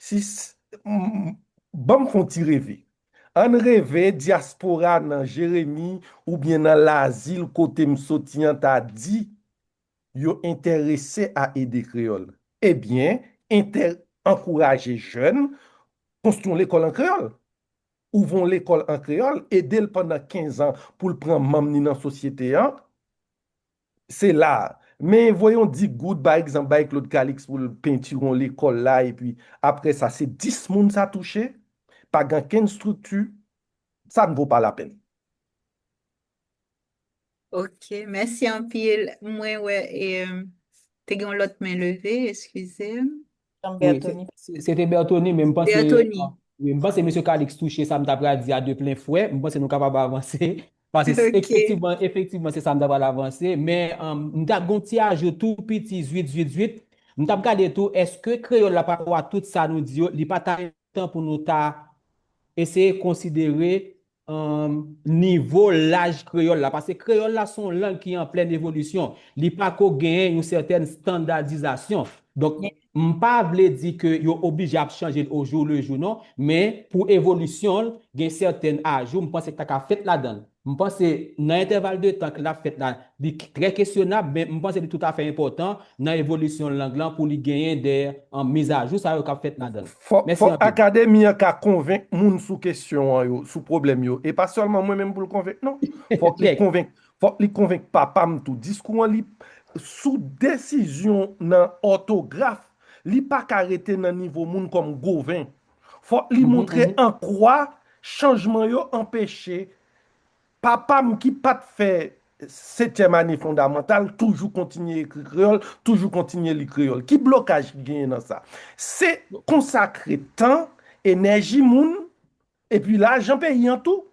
Si, ban m fè yon ti reve. Ann reve dyaspora nan Jeremi oubyen nan Lazil kote m soti an ta di, yo enterese a ede kreyòl. Ebyen, entè-, ankouraje jèn konstwi yon lekòl an kreyòl. Ouvri yon lekòl an kreyòl, ede l pandan kenz an pou l pran manm ni nan sosyete an. Se la a. Men voye yon dis goud, pa egzanp, bay Claude Calixte pou l pentire yon lekòl la, epi apre sa, se dis moun sa touche, pa gen kenn estrikti, sa n vo pa lapèn. Ok, mèsi anpil. Mwen wè, e, te gen yon lòt men leve, eskize m. Jan Bertoni. Se te Bertoni, men m panse, wi, m panse mesye Calix touche sa m ta pral di a de plen fwè. M panse nou kapab avanse. Paske efektivman, efektivman, se sa m ta pral avanse. Men um, m ta gon ti ajou tou piti, zwit, zwit, zwit. M t ap gade tou, èske kreyòl la pa rapò a tout sa nou di yo, li pa ta enpòtan pou nou ta eseye konsidere um, nivo laj kreyòl la. Paske kreyòl la se yon lang ki an plèn evolisyon. Li pa ko genyen yon sètèn estandadizasyon. Donk, m pa vle di ke yo oblije ap chanje l o jou le jou, non. Men, pou evolisyon l, gen sètèn ajou, m panse k ta ka fèt ladan l. M panse, nan entèval de tan ke l ap fèt la, li trè kesyonab, men m panse li toutafè enpòtan nan evolisyon lang lan pou li genyen de um, mizajou sa yo k ap fèt ladan l. Fòk, fòk akademi an ka konvenk moun sou kesyon an yo, sou pwoblèm yo. E pa sèlman mwen menm pou l konvenk, non. Fòk li konvenk, fòk li konvenk papa m tou. Diskou an li sou desizyon nan òtograf, li pa ka rete nan nivo moun kòm Goven. Fòk li montre an kwa chanjman yo anpeche papa m ki pa t fè setyèm ane fondamantal toujou kontinye ekri kreyòl, toujou kontinye li kreyòl. Ki blokaj ki genyen nan sa? Se konsakre tan, enèji moun, epi lajan peyi an tou,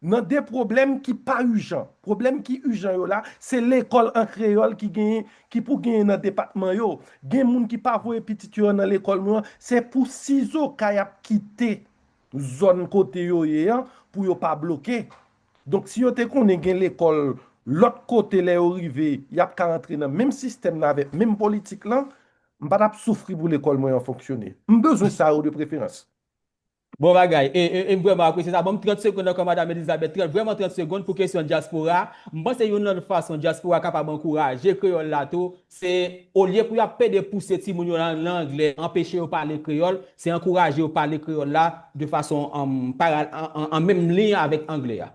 nan de pwoblèm ki pa ijan. Pwoblèm ki ijan yo la, se lekòl an kreyòl ki genyen, ki pou genyen nan depatman yo. Gen moun ki pa voye pitit yo nan lekòl nou an, se pou sizoka y ap kite zòn kote yo ye an pou yo pa bloke. Donk, si yo te konnen gen lekòl lòt kote lè yo rive, y ap ka antre nan menm sistèm nan avèk menm politik lan, m pa t ap soufri pou lekòl mwen an fonksyone. M bezwen sa yo de preferans. Bon bagay. E, e, e m vrèman apresye sa. Ban m trant segonn ankò, Madam Elizabeth. Trant, vrèman trant segonn pou kesyon dyaspora. M panse youn nan fason dyaspora kapab ankouraje kreyòl la tou, se olye pou y ap pede pouse timoun yo nan, nan anglè, anpeche yo pale kreyòl, se ankouraje yo pale kreyòl la de fason an, para, an, an, an menm liy avèk anglè a.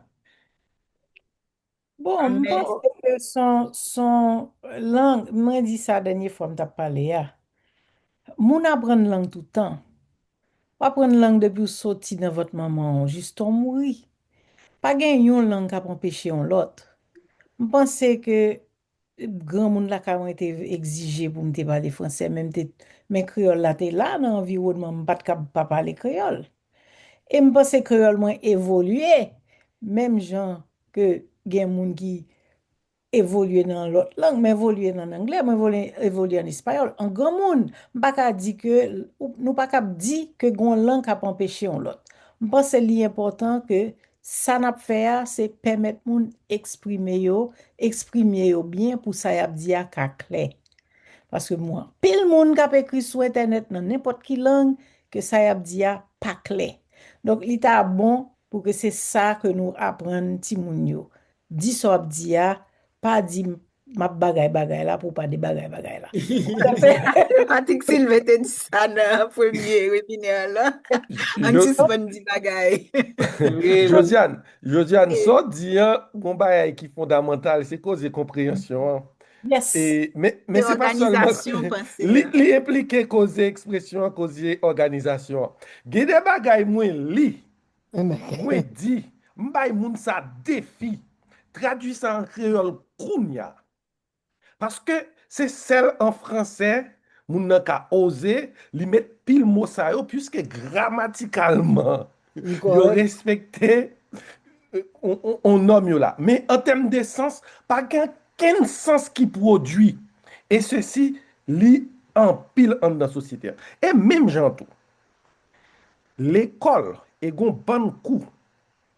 Bon, m panse ke son, son lang, mwen di sa dènye fwa m t ap pale a. Moun aprann lang toutan. W aprann lang depi w soti nan vant manman w jistè w mouri. Pa gen yon lang k ap anpeche yon lòt. M panse ke granmoun lakay mwen te egzije pou m te pale fransè, men m te, men kreyòl la te la nan anviwònman m, m pa t kab pa pale kreyòl. E m panse kreyòl mwen evolye, menm jan ke gen moun ki evolye nan lòt lang, mwen evolye nan anglè, mwen evolye, evolye an espayòl. An granmoun, m pa ka di ke, nou pa kab di ke gen yon lang k ap anpeche yon lòt. M panse li enpòtan ke sa n ap fè a, se pèmèt moun eksprime yo, eksprime yo byen pou sa y ap di a ka klè. Paske m wè anpil moun k ap ekri sou entènèt nan nenpòt ki lang, ke sa y ap di a pa klè. Donk, li ta bon pou ke se sa ke nou aprann timoun yo. Di sa w ap di a, pa di m ap bagay bagay la pou w pa de bagay bagay la. Patrick Sylvain te di sa nan premye webinè an lan. Ann sispann di bagay. Josiane, Josiane, sa w di an, gon bagay ki fondamantal, se koze konpreyansyon an. Yes. E, men, men se pa sèlman li, li enplike koze ekspresyon an, koze òganizasyon an. Gen de bagay mwen li, mwen di, m bay moun sa defi. Tradui sa an kreyòl kounya. Paske se sèl an fransè moun nan ka oze li met pil mo sa yo, piske gramatikalman yo respekte on nòm yo la. Men an tèm de sans, pa gen okenn sans ki pwodui. E sesi, li anpil anndan sosyete a. E menm jan tou, lekòl e gon bann kou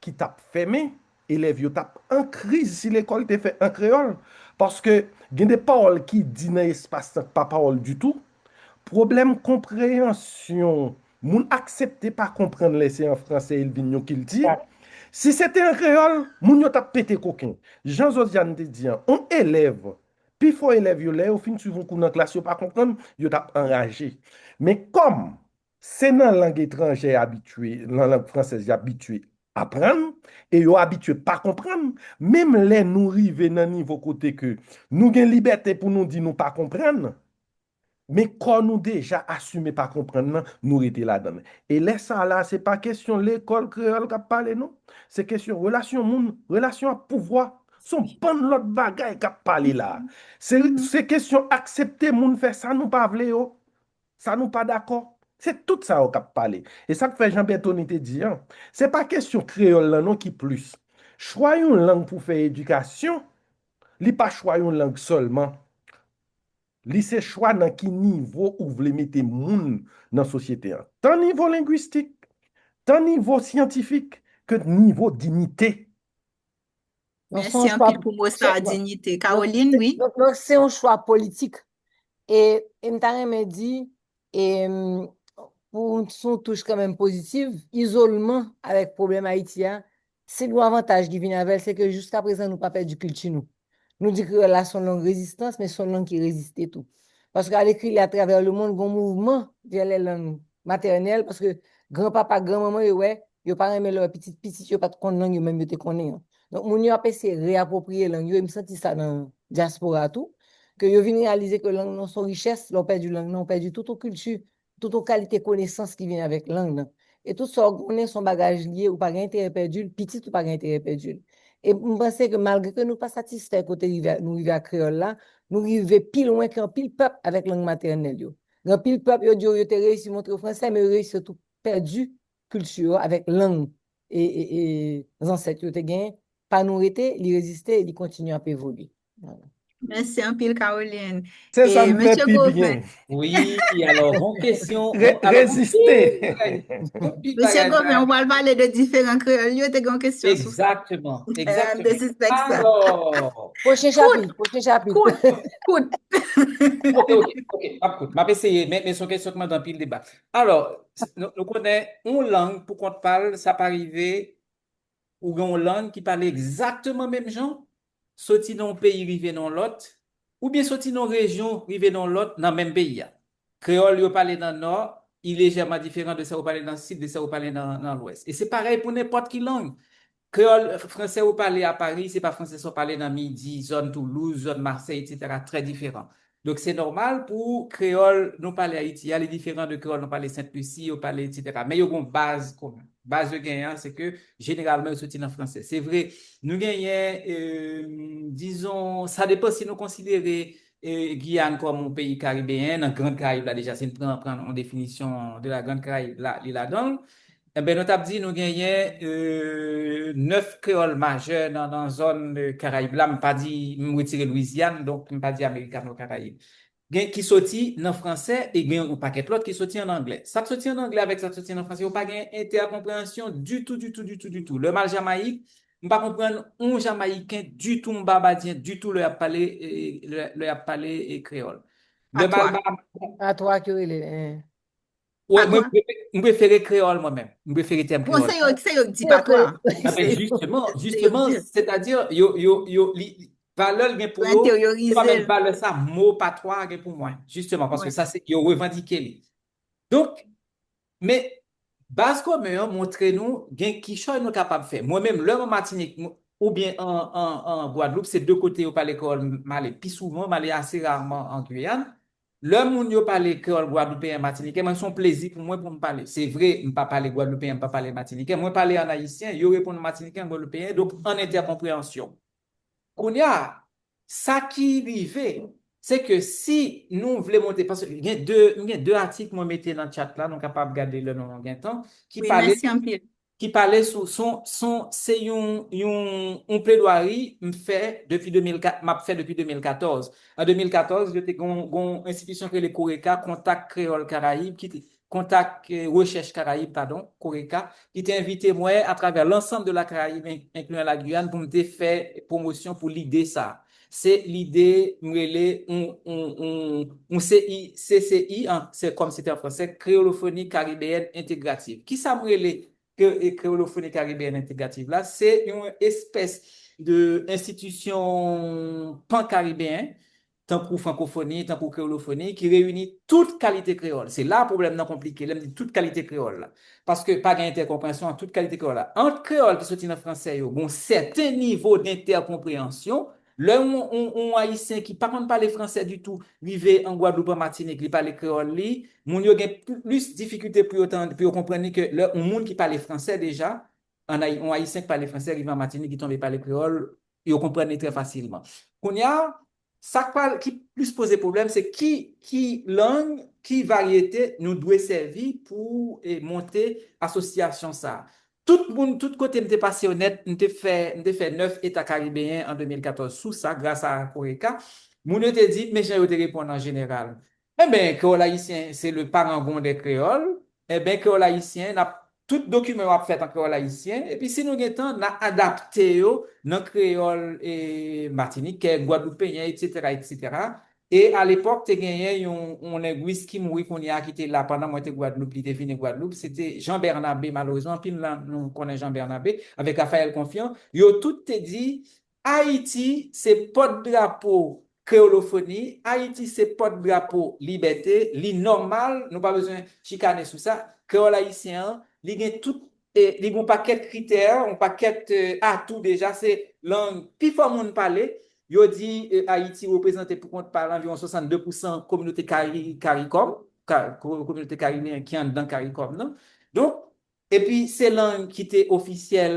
ki t ap fèmen, elèv yo t ap an kriz si lekòl te fèt an kreyòl, paske gen de pawòl ki di nan espas lan k pa pawòl ditou. Pwoblèm konpreyansyon, moun aksepte pa konprann lè se an fransè e l vin yon kilti. Si se te an kreyòl, moun yo t ap pete koken. Jan Josiane te di an, yon elèv, pifò elèv yo, lè yo fin swiv yon kou nan klas, yo pa konprann, yo t ap anraje. Men kòm se nan lang etranjè y abitye, nan lang fransèz y abitye aprann, e yo abitye pa konprann, menm lè nou rive nan nivo kote ke nou gen libète pou nou di nou pa konprann, men kò nou deja asime pa konprann nan, nou rete ladan l. E lè sa la, se pa kesyon lekòl kreyòl k ap pale non, se kesyon relasyon moun, relasyon ak pouvwa. Se yon bann lòt bagay k ap pale la. Se, se kesyon aksepte moun fè sa nou pa vle yo. Sa nou pa dakò? Se tout sa yo k ap pale. E sa k fè Jean Bertoni te di an, se pa kesyon kreyòl lan non ki plis. Chwa yon lang pou fè edikasyon, li pa chwa yon lang sèlman. Li se chwa nan ki nivo ou vle mete moun nan sosyete an. Tan nivo lengwistik, tan nivo syantifik, ke nivo dinite. Mèsi anpil pou mo sa, dinite. Caroline, wi. Donk, donk, se yon chwa politik. E, e m ta renmen di, e, m, pou sou touch kanmenm pozitiv, izolman avèk pwoblèm Ayiti a, se yon avantaj ki vin avè l, se ke jiska prezan nou pa pèdi kilti nou. Nou di kreyòl la se yon lang rezistans, men se yon lang ki reziste tou. Paske al ekri li atravè lemonn, gen yon mouvman vè lè lang matènèl, paske granpapa, granmanman yo wè, yo pa renmen lè yo wè pitit pitit yo pa t konn lang yo menm yo te konnen an. Donk, moun yo ap eseye reyapwopriye lang yo, e m santi sa nan dyaspora tou, ke yo vin reyalize ke lang nan se yon richès, lè w pèdi lang nan, w pèdi tout yon kilti, tout yon kalite konesans ki vin avèk lang nan. E tout sa w konnen se yon bagaj li ye, ou pa gen enterè pèdi l, pitit ou pa gen enterè pèdi l. E m panse ke malgre ke nou pa satisfè kote rive, nou rive ak kreyòl la, nou rive pi lwen ke anpil pèp avèk lang matènèl yo. Gen anpil pèp, yo di yo, yo te reyisi montre yo fransè, men yo reyisi tou pèdi kilti yo avèk lang e, e, e zansèt yo te gen. Pa nou rete, li reziste, li kontinye ap evolye. Voilà. Mèsi anpil, Caroline. Se sa m fè pi byen. Wi, alò, bon kesyon. Reziste. Mesye Gomen, ou pral pale de diferan kreyòl, yo te gen yon kesyon sou sa. Egzakteman, egzakteman. Te sispèk sa. Alò, Pwochen chapit, pwochen chapit. Kout, kout. Ok, ok, ok, m ap kout. M ap eseye, men, men se yon kesyon k mande anpil deba. Alò, nou, nou konnen yon lang pou kont pa l, sa pa rive ou gen yon lang ki pale egzakteman menm jan, soti nan yon peyi rive nan yon lòt, oubyen soti nan yon rejyon rive nan yon lòt nan menm peyi a. Kreyòl yo pale nan Nò, i lejèman diferan de sa yo pale nan Sid, de sa yo pale nan, nan Lwès. E se parèy pou nenpòt ki lang. Kreyòl, fransè yo pale a Pari, se pa fransè sa yo pale nan Midi, zòn Toulouz, zòn Masèy, etsetera, trè diferan. Donk, se nòmal pou kreyòl nou pale Ayiti a, li diferan de kreyòl nou pale Sent Lisi, yo pale, etsetera. Men yo gen yon baz komen. Baz yo genyen an, se ke jeneralman yo soti nan fransè. Se vre, nou genyen, e, dizon, sa depann si nou konsidere e, Giyàn kòm yon peyi karibeyen, nan Grand Karayib la deja, si n pran, pran yon definisyon de la Grande Caraïbe, la, li ladan l. Enben, nou t ap di nou genyen, e, nèf kreyòl majè nan, nan zòn, e, Karayib la, m pa di, m retire Lwizyàn, donk m pa di Amerikano Karayib. Gen ki soti nan fransè e gen yon pakèt lòt ki soti an anglè. Sa k soti an anglè avèk sa k soti nan fransè, yo pa gen entèkonpreyansyon ditou, ditou, ditou, ditou. Lè m al Jamayik, m pa konprann yon Jamayiken ditou, yon Babadyen ditou lè y ap pale, e, lè, lè y ap pale, e, kreyòl. Lè m al Bahamas, Patwa ke yo rele, en. Wè, mwen, m prefere kreyòl mwen menm. M prefere tèm kreyòl. Bon, se yo, se yo k di patwa. Enben, jisteman, jisteman, sètadi, yo, yo, yo, li, valè l gen pou yo, se pa menm valè sa mo patwa gen pou mwen. Jisteman, paske sa se, yo revandike li. Donk, men, baz komen an montre nou gen kichòy nou kapab fè. Mwen menm, lè m an Matinik, oubyen an, an, an Gwadloup, se de kote yo pale kreyòl, m ale pi souvan, m ale ase raman an Giyàn. Lè moun yo pale kreyòl gwadloupeyen, matiniken, mwen se yon plezi pou mwen pou m pale. Se vre, m pa pale gwadloupeyen, m pa pale matiniken. Mwen pale an ayisyen, yo reponn matiniken, gwadloupeyen, donk ann entèkonpreyansyon. Kounye a, sa ki rive, se ke si nou vle monte, paske gen de, gen de atik mwen mete nan chat la, nou kapab gade lè nou gen tan, ki pale ki pale sou, son, son, se yon, yon, yon pledwari m fè depi de mil kat, m ap fè depi de mil katòz. An de mil katòz, yo te gon, gon enstitisyon ki rele Koreka, Kontak Kreyòl Karayib, ki te, Kontak, eh, Rechèch Karayib, padon, Koreka, ki te envite mwen atravè l'ensemble de la Caraïbe, in-, incluant la Guyane, pou m te fè pwomosyon pou lide sa. Se lide, m rele, yon, yon, yon, yon C I, C C I, an, se, comme c'était en français, Créolophonie Caribéenne Intégrative. Kisa m rele ke, e, Kreyolofoni Karibeyèn Entegratif la, se yon espès de enstitisyon pankaribeyen, tankou frankofoni, tankou kreyolofoni, ki reyini tout kalite kreyòl. Se la pwoblèm nan konplike, lè m di tout kalite kreyòl la. Paske pa gen entèkonpreyansyon ant tout kalite kreyòl la. Ant kreyòl ki soti nan fransè yo, gen yon sèten nivo dentèkonpreyansyon. Lè yon, yon, yon Ayisyen ki pa konn pale fransè ditou rive an Gwadloup, an Matinik, li pale kreyòl li, moun yo gen plis difikilte pou yo tande, pou yo konprann li ke lè yon moun ki pale fransè deja, an Ayi-, yon Ayisyen ki pale fransè rive an Matinik, ki tonbe pale kreyòl, yo konprann li trè fasilman. Kounye a, sa k pral, ki plis poze pwoblèm, se ki, ki lang, ki varyete nou dwe sèvi pou, e, monte asosyasyon sa a. Tout moun, tout kote m te pase yo nèt, m te fè, m te fè nèf eta karibeyen an de mil katòz sou sa, gras a Koreka. Moun yo te di, men jan yo te reponn an jeneral. Enben, kreyòl ayisyen, se le parangon dè kreyòl. Enben, kreyòl ayisyen, n ap, tout dokiman yo ap fèt an kreyòl ayisyen. Epi, si nou gen tan, n a adapte yo nan kreyòl, e, matinitjè, gwadloupeyen, etsetera, etsetera. E alepòk, te genyen yon, yon lengwis ki mouri kounye a, ki te la pandan mwen te Gwadloup, li te vini Gwadloup. Se te Jean Bernabe, malerezman, anpil nan nou konnen Jean Bernabe, avèk Raphaël Confiant. Yo tout te di, Ayiti se pòtdrapo kreyolofoni, Ayiti se pòtdrapo libète, li nòmal, nou pa bezwen chikane sou sa. Kreyòl ayisyen an, li gen tout, e, li gen yon pakèt kritè, yon pakèt, e, atou deja, se lang pifò moun pale. Yo di, e, Ayiti reprezante pou kont pa l anviwon swasannde pousan kominote kari-, karikòm, ka-, ko-, kominote karibeyen ki anndan karikòm nan. Donk, epi se lang ki te ofisyèl,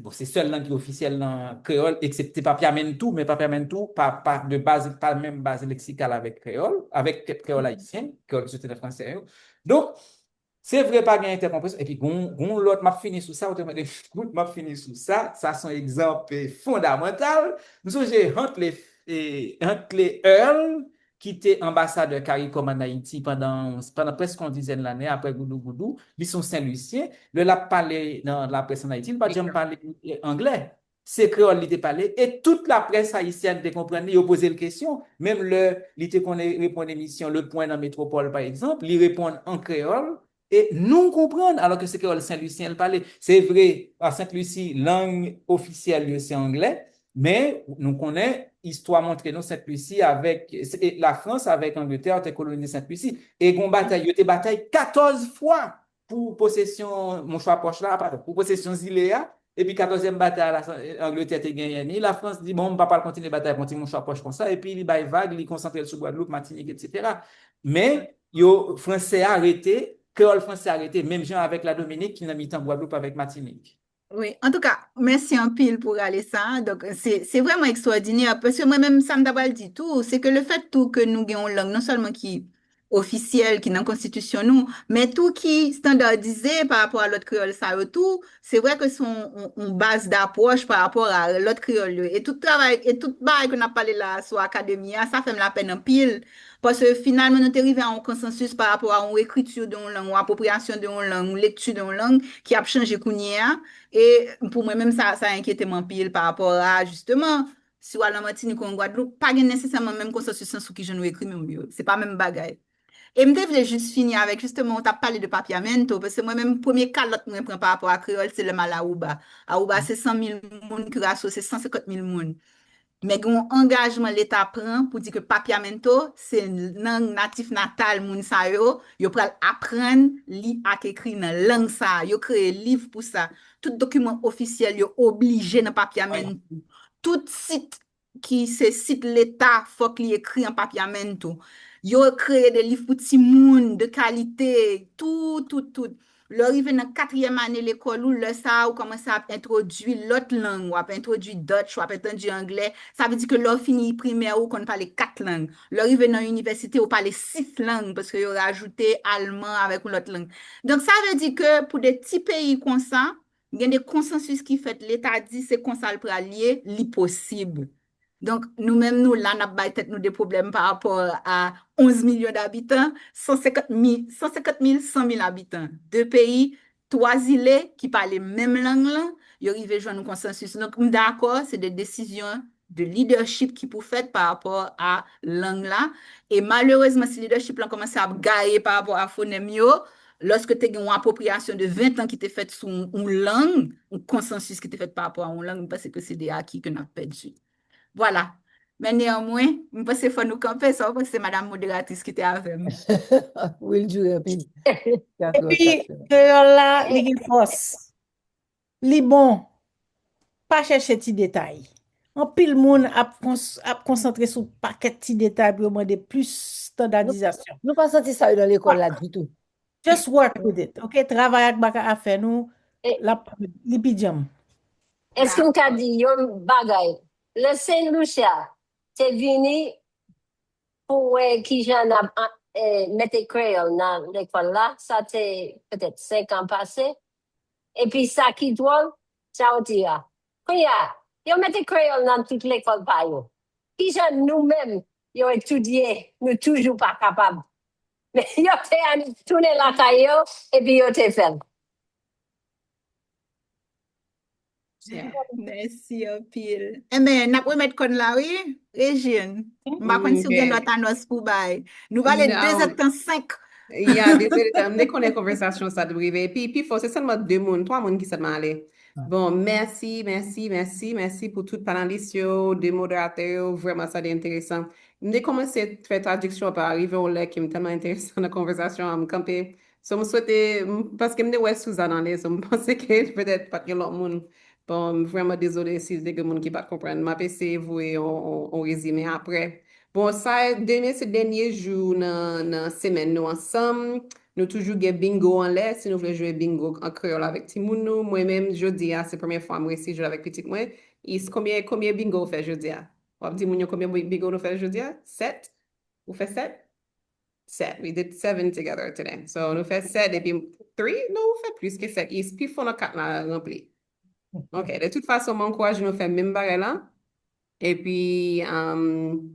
bon, se sèl lang ki ofisyèl nan kreyòl, eksepte papyamentò, men papyamentò pa, pa de baz, pa menm baz leksikal avèk kreyòl, avèk kreyòl ayisyen, kreyòl ki soti nan fransè yo. Donk, se vre pa gen entèkonpresyon, epi gon, gon lòt, m ap fini sou sa, ou te mande, m ap fini sou sa, sa se yon egzanp, e, fondamantal. M sonje ant le, e, ant le Earl, ki te anbasadè karikòm ann Ayiti pandan, pandan prèske yon dizèn lane, apre Goudougoudou, li se yon Sen Lisyen. Lè l ap pale nan laprès ann Ayiti, li pa t janm pale, e, anglè. Se kreyòl li te pale, e tout laprès ayisyèn te konprann li, yo poze l kesyon. Menm lè li te konn reponn emisyon Le Point nan Metwopòl, pa egzanp, li reponn an kreyòl, e nou konprann, alò ke se kreyòl Sen Lisyen l pale. Se vre, a Sent Lisi, lang ofisyèl yo se anglè, men nou konnen, istwa montre nou Sent Lisi avèk, e, Lafrans avèk Angletè te kolonize Sent Lisi. E gon batay, yo te batay katòz fwa pou posesyon mouchwa pòch la, padon, pou posesyon zile a, epi katòzyèm batay la, Angletè te genyen ni, Lafrans di, bon, m pa pral kontinye batay pou yon ti mouchwa pòch konsa, epi li bay vag, li konsantre l sou Gwadloup, Matinik, etsetera. Men, yo, fransè a rete, kreyòl fransè a rete, menm jan avèk Ladominik ki nan mitan Gwadloup avèk Matinik. Wi, antouka, mèsi anpil pou rale sa a. Donk, se, se vrèman ekstwòdinè, paske mwen menm, sa m ta pral di tou, se ke le fèt tou ke nou gen yon lang non sèlman ki ofisyèl, ki nan konstitisyon nou, men tou ki estandadize pa rapò a lòt kreyòl sa yo tou, se vre ke se yon, yon, yon baz dapwòch pa rapò a lòt kreyòl yo. E tout travay, e tout bagay ke n ap pale la a sou akademi a, sa fè m lapèn anpil, paske finalman nou te rive a yon konsansis pa rapò a yon ekriti de yon lang, yon apwopriyasyon de yon lang, yon lekti de yon lang ki ap chanje kounye a. E pou mwen menm, sa, sa enkyete m anpil pa rapò a, jisteman, si w al nan Matinik ou an Gwadloup, pa gen nesesèman menm konsansis nan sou kijan nou ekri mo yo. Se pa menm bagay. E m te vle jis fini avèk, jisteman, ou t ap pale de papyamento, paske mwen menm, premye kalòt mwen pran pa rapò a kreyòl, se lè m al Aruba. Aruba, se san mil moun ki rasyo, se san senkant mil moun. Men gen yon angajman Leta pran pou di ke papyamento, se lang natif natal moun sa yo, yo pral aprann li ak ekri nan lang sa a. Yo kreye liv pou sa. Tout dokiman ofisyèl yo oblije nan papyamento. Tout sit ki se sit Leta, fòk li ekri an papyamento. Yo kreye de liv pou timoun, de kalite, tout, tout, tout. Lè w rive nan katriyèm ane lekòl ou, lè sa a, ou kòmanse ap entwodui lòt lang, w ap entwodui Dutch, w ap entwodui anglè. Sa vle di ke lè w fini primè, ou konn pale kat lang. Lè w rive nan inivèsite, ou pale sis lang, paske yo rajoute alman avèk yon lòt lang. Donk, sa vle di ke pou de ti peyi konsa, gen de konsansis ki fèt, Leta di se konsa l pral ye, li posib. Donk, nou menm, nou la, n ap bay tèt nou de pwoblèm pa rapò a onz milyon dabitan, san senkant mil, san senkant mil, san mil abitan. De peyi, twa zile ki pale menm lang lan, yo rive jwenn yon konsansis. Donk, m dakò, se de desizyon de leadership ki pou fèt pa rapò a lang la. E malerezman, si leadership lan kòmanse ap gaye pa rapò a fonèm yo, lòske te gen yon apwopriyasyon de ven tan ki te fèt sou yon, yon lang, yon konsansis ki te fèt pa rapò a yon lang, m panse ke se de aki ke n ap pèdi. Vwala. Men neanmwen, m panse fò nou kanpe, sa w panse, madanm moderatris ki te avè m? Wi, l dire anpil. Epi, kreyòl la, li gen fòs. Li bon. Pa chèche ti detay. Anpil moun ap kons-, ap konsantre sou pakèt ti detay pou yo mande plis estandadizasyon. Nou pa santi sa yo nan lekòl la ditou. Just work with it, ok? Travay ak bagay afè nou, l ap, li pi djanm. Èske m ka di yon bagay? Le Saint Lucia, te vini pou wè kijan n ap, eh, mete kreyòl nan lekòl la. Sa te petèt senk an pase. Epi sa ki dwòl, sa w di a. Kounye a, yo mete kreyòl nan tout lekòl pa yo. Kijan nou menm, yo etidye, nou toujou pa kapab. Men yo te al tounen lakay yo, epi yo te fè l. Mèsi anpil. Enben, n ap remèt kòn la, wi, Regine. M pa konn si w gen lòt anons pou bay. Nou pale de zèdtan senk. Ya, dezole, m te konnen konvèsasyon sa t rive. Epi, pifò, se sèlman de moun, twa moun ki sèlman ale. Bon, mèsi, mèsi, mèsi, mèsi pou tout panalis yo, de moderatè yo, vrèman sa te enteresan. M te kòmanse fè tradiksyon an pa rive yon lè ke m tèlman enterese nan konvèsasyon an, m kanpe. So, m swete, m- paske m te wè Suzanne ale, so m panse ke petèt pa t gen lòt moun. Bon, m vrèman dezole si te gen moun ki pa t konprann. M ap eseye voye yon, yon, yon rezime apre. Bon, sa, demen se dènye jou nan, nan semèn nou ansanm. Nou toujou gen bingo anlè, si nou vle jwe bingo an kreyòl avèk timoun nou. Mwen menm, jodi a, se premye fwa m resi jwe avèk pitit mwen. Is, konbyen, konbyen bingo ou fè jodi a? W ap di moun yo konbyen bi- bingo nou fè jodi a? Sèt? Ou fè sèt? Sèt. We did seven together today. So, nou fè sèt epi three? Non, ou fè plis ke sèt. Is, pifò nan kat la ranpli. Ok, de tout fason, mwen ankouraje nou fè menm bagay la. Epi, um,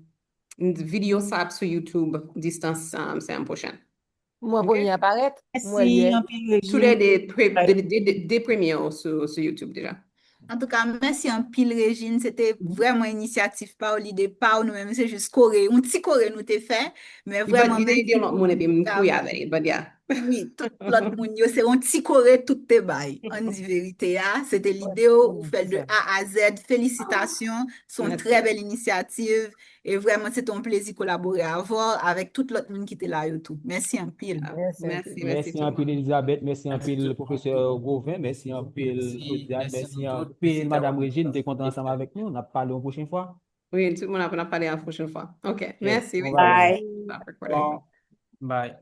videyo sa ap sou YouTube, distans, um, semèn pwochèn. Mwen premye aparèt. Mwen Mèsi ye. Anpil, Tou lè Regine. de, pre- de, de, de, de premye yo sou, sou YouTube deja. Antouka, mèsi anpil, Regine. Se te vrèman inisyativ pa w, lide pa w. Nou menm, se jis kore, yon ti kore nou te fè. Men Li pa vrèman, li te ede mèsi yon lòt moun epi m pou kouye avè li, bandi a. Wi, tout lòt moun yo, se yon ti kore tout te bay. Ann di verite a, se te lide w, ou fè l de A a Z. Felisitasyon, se yon Mèsi. trè bèl inisyativ. E vrèman, se te yon plezi kolabore avè w, avèk tout lòt moun ki te la yo tou. Mèsi anpil. Mèsi, mèsi Mèsi tout anpil moun. Elizabeth, mèsi anpil pwofesè Gauvin, mèsi anpil Josiane, mèsi anpil Madam Regine te kontan ansanm avèk nou. N ap pale yon pwochen fwa. Wi, tout moun ap, ap pale yon pwochen fwa. Ok, mèsi. Wi. Bye. Stop recording. Bye.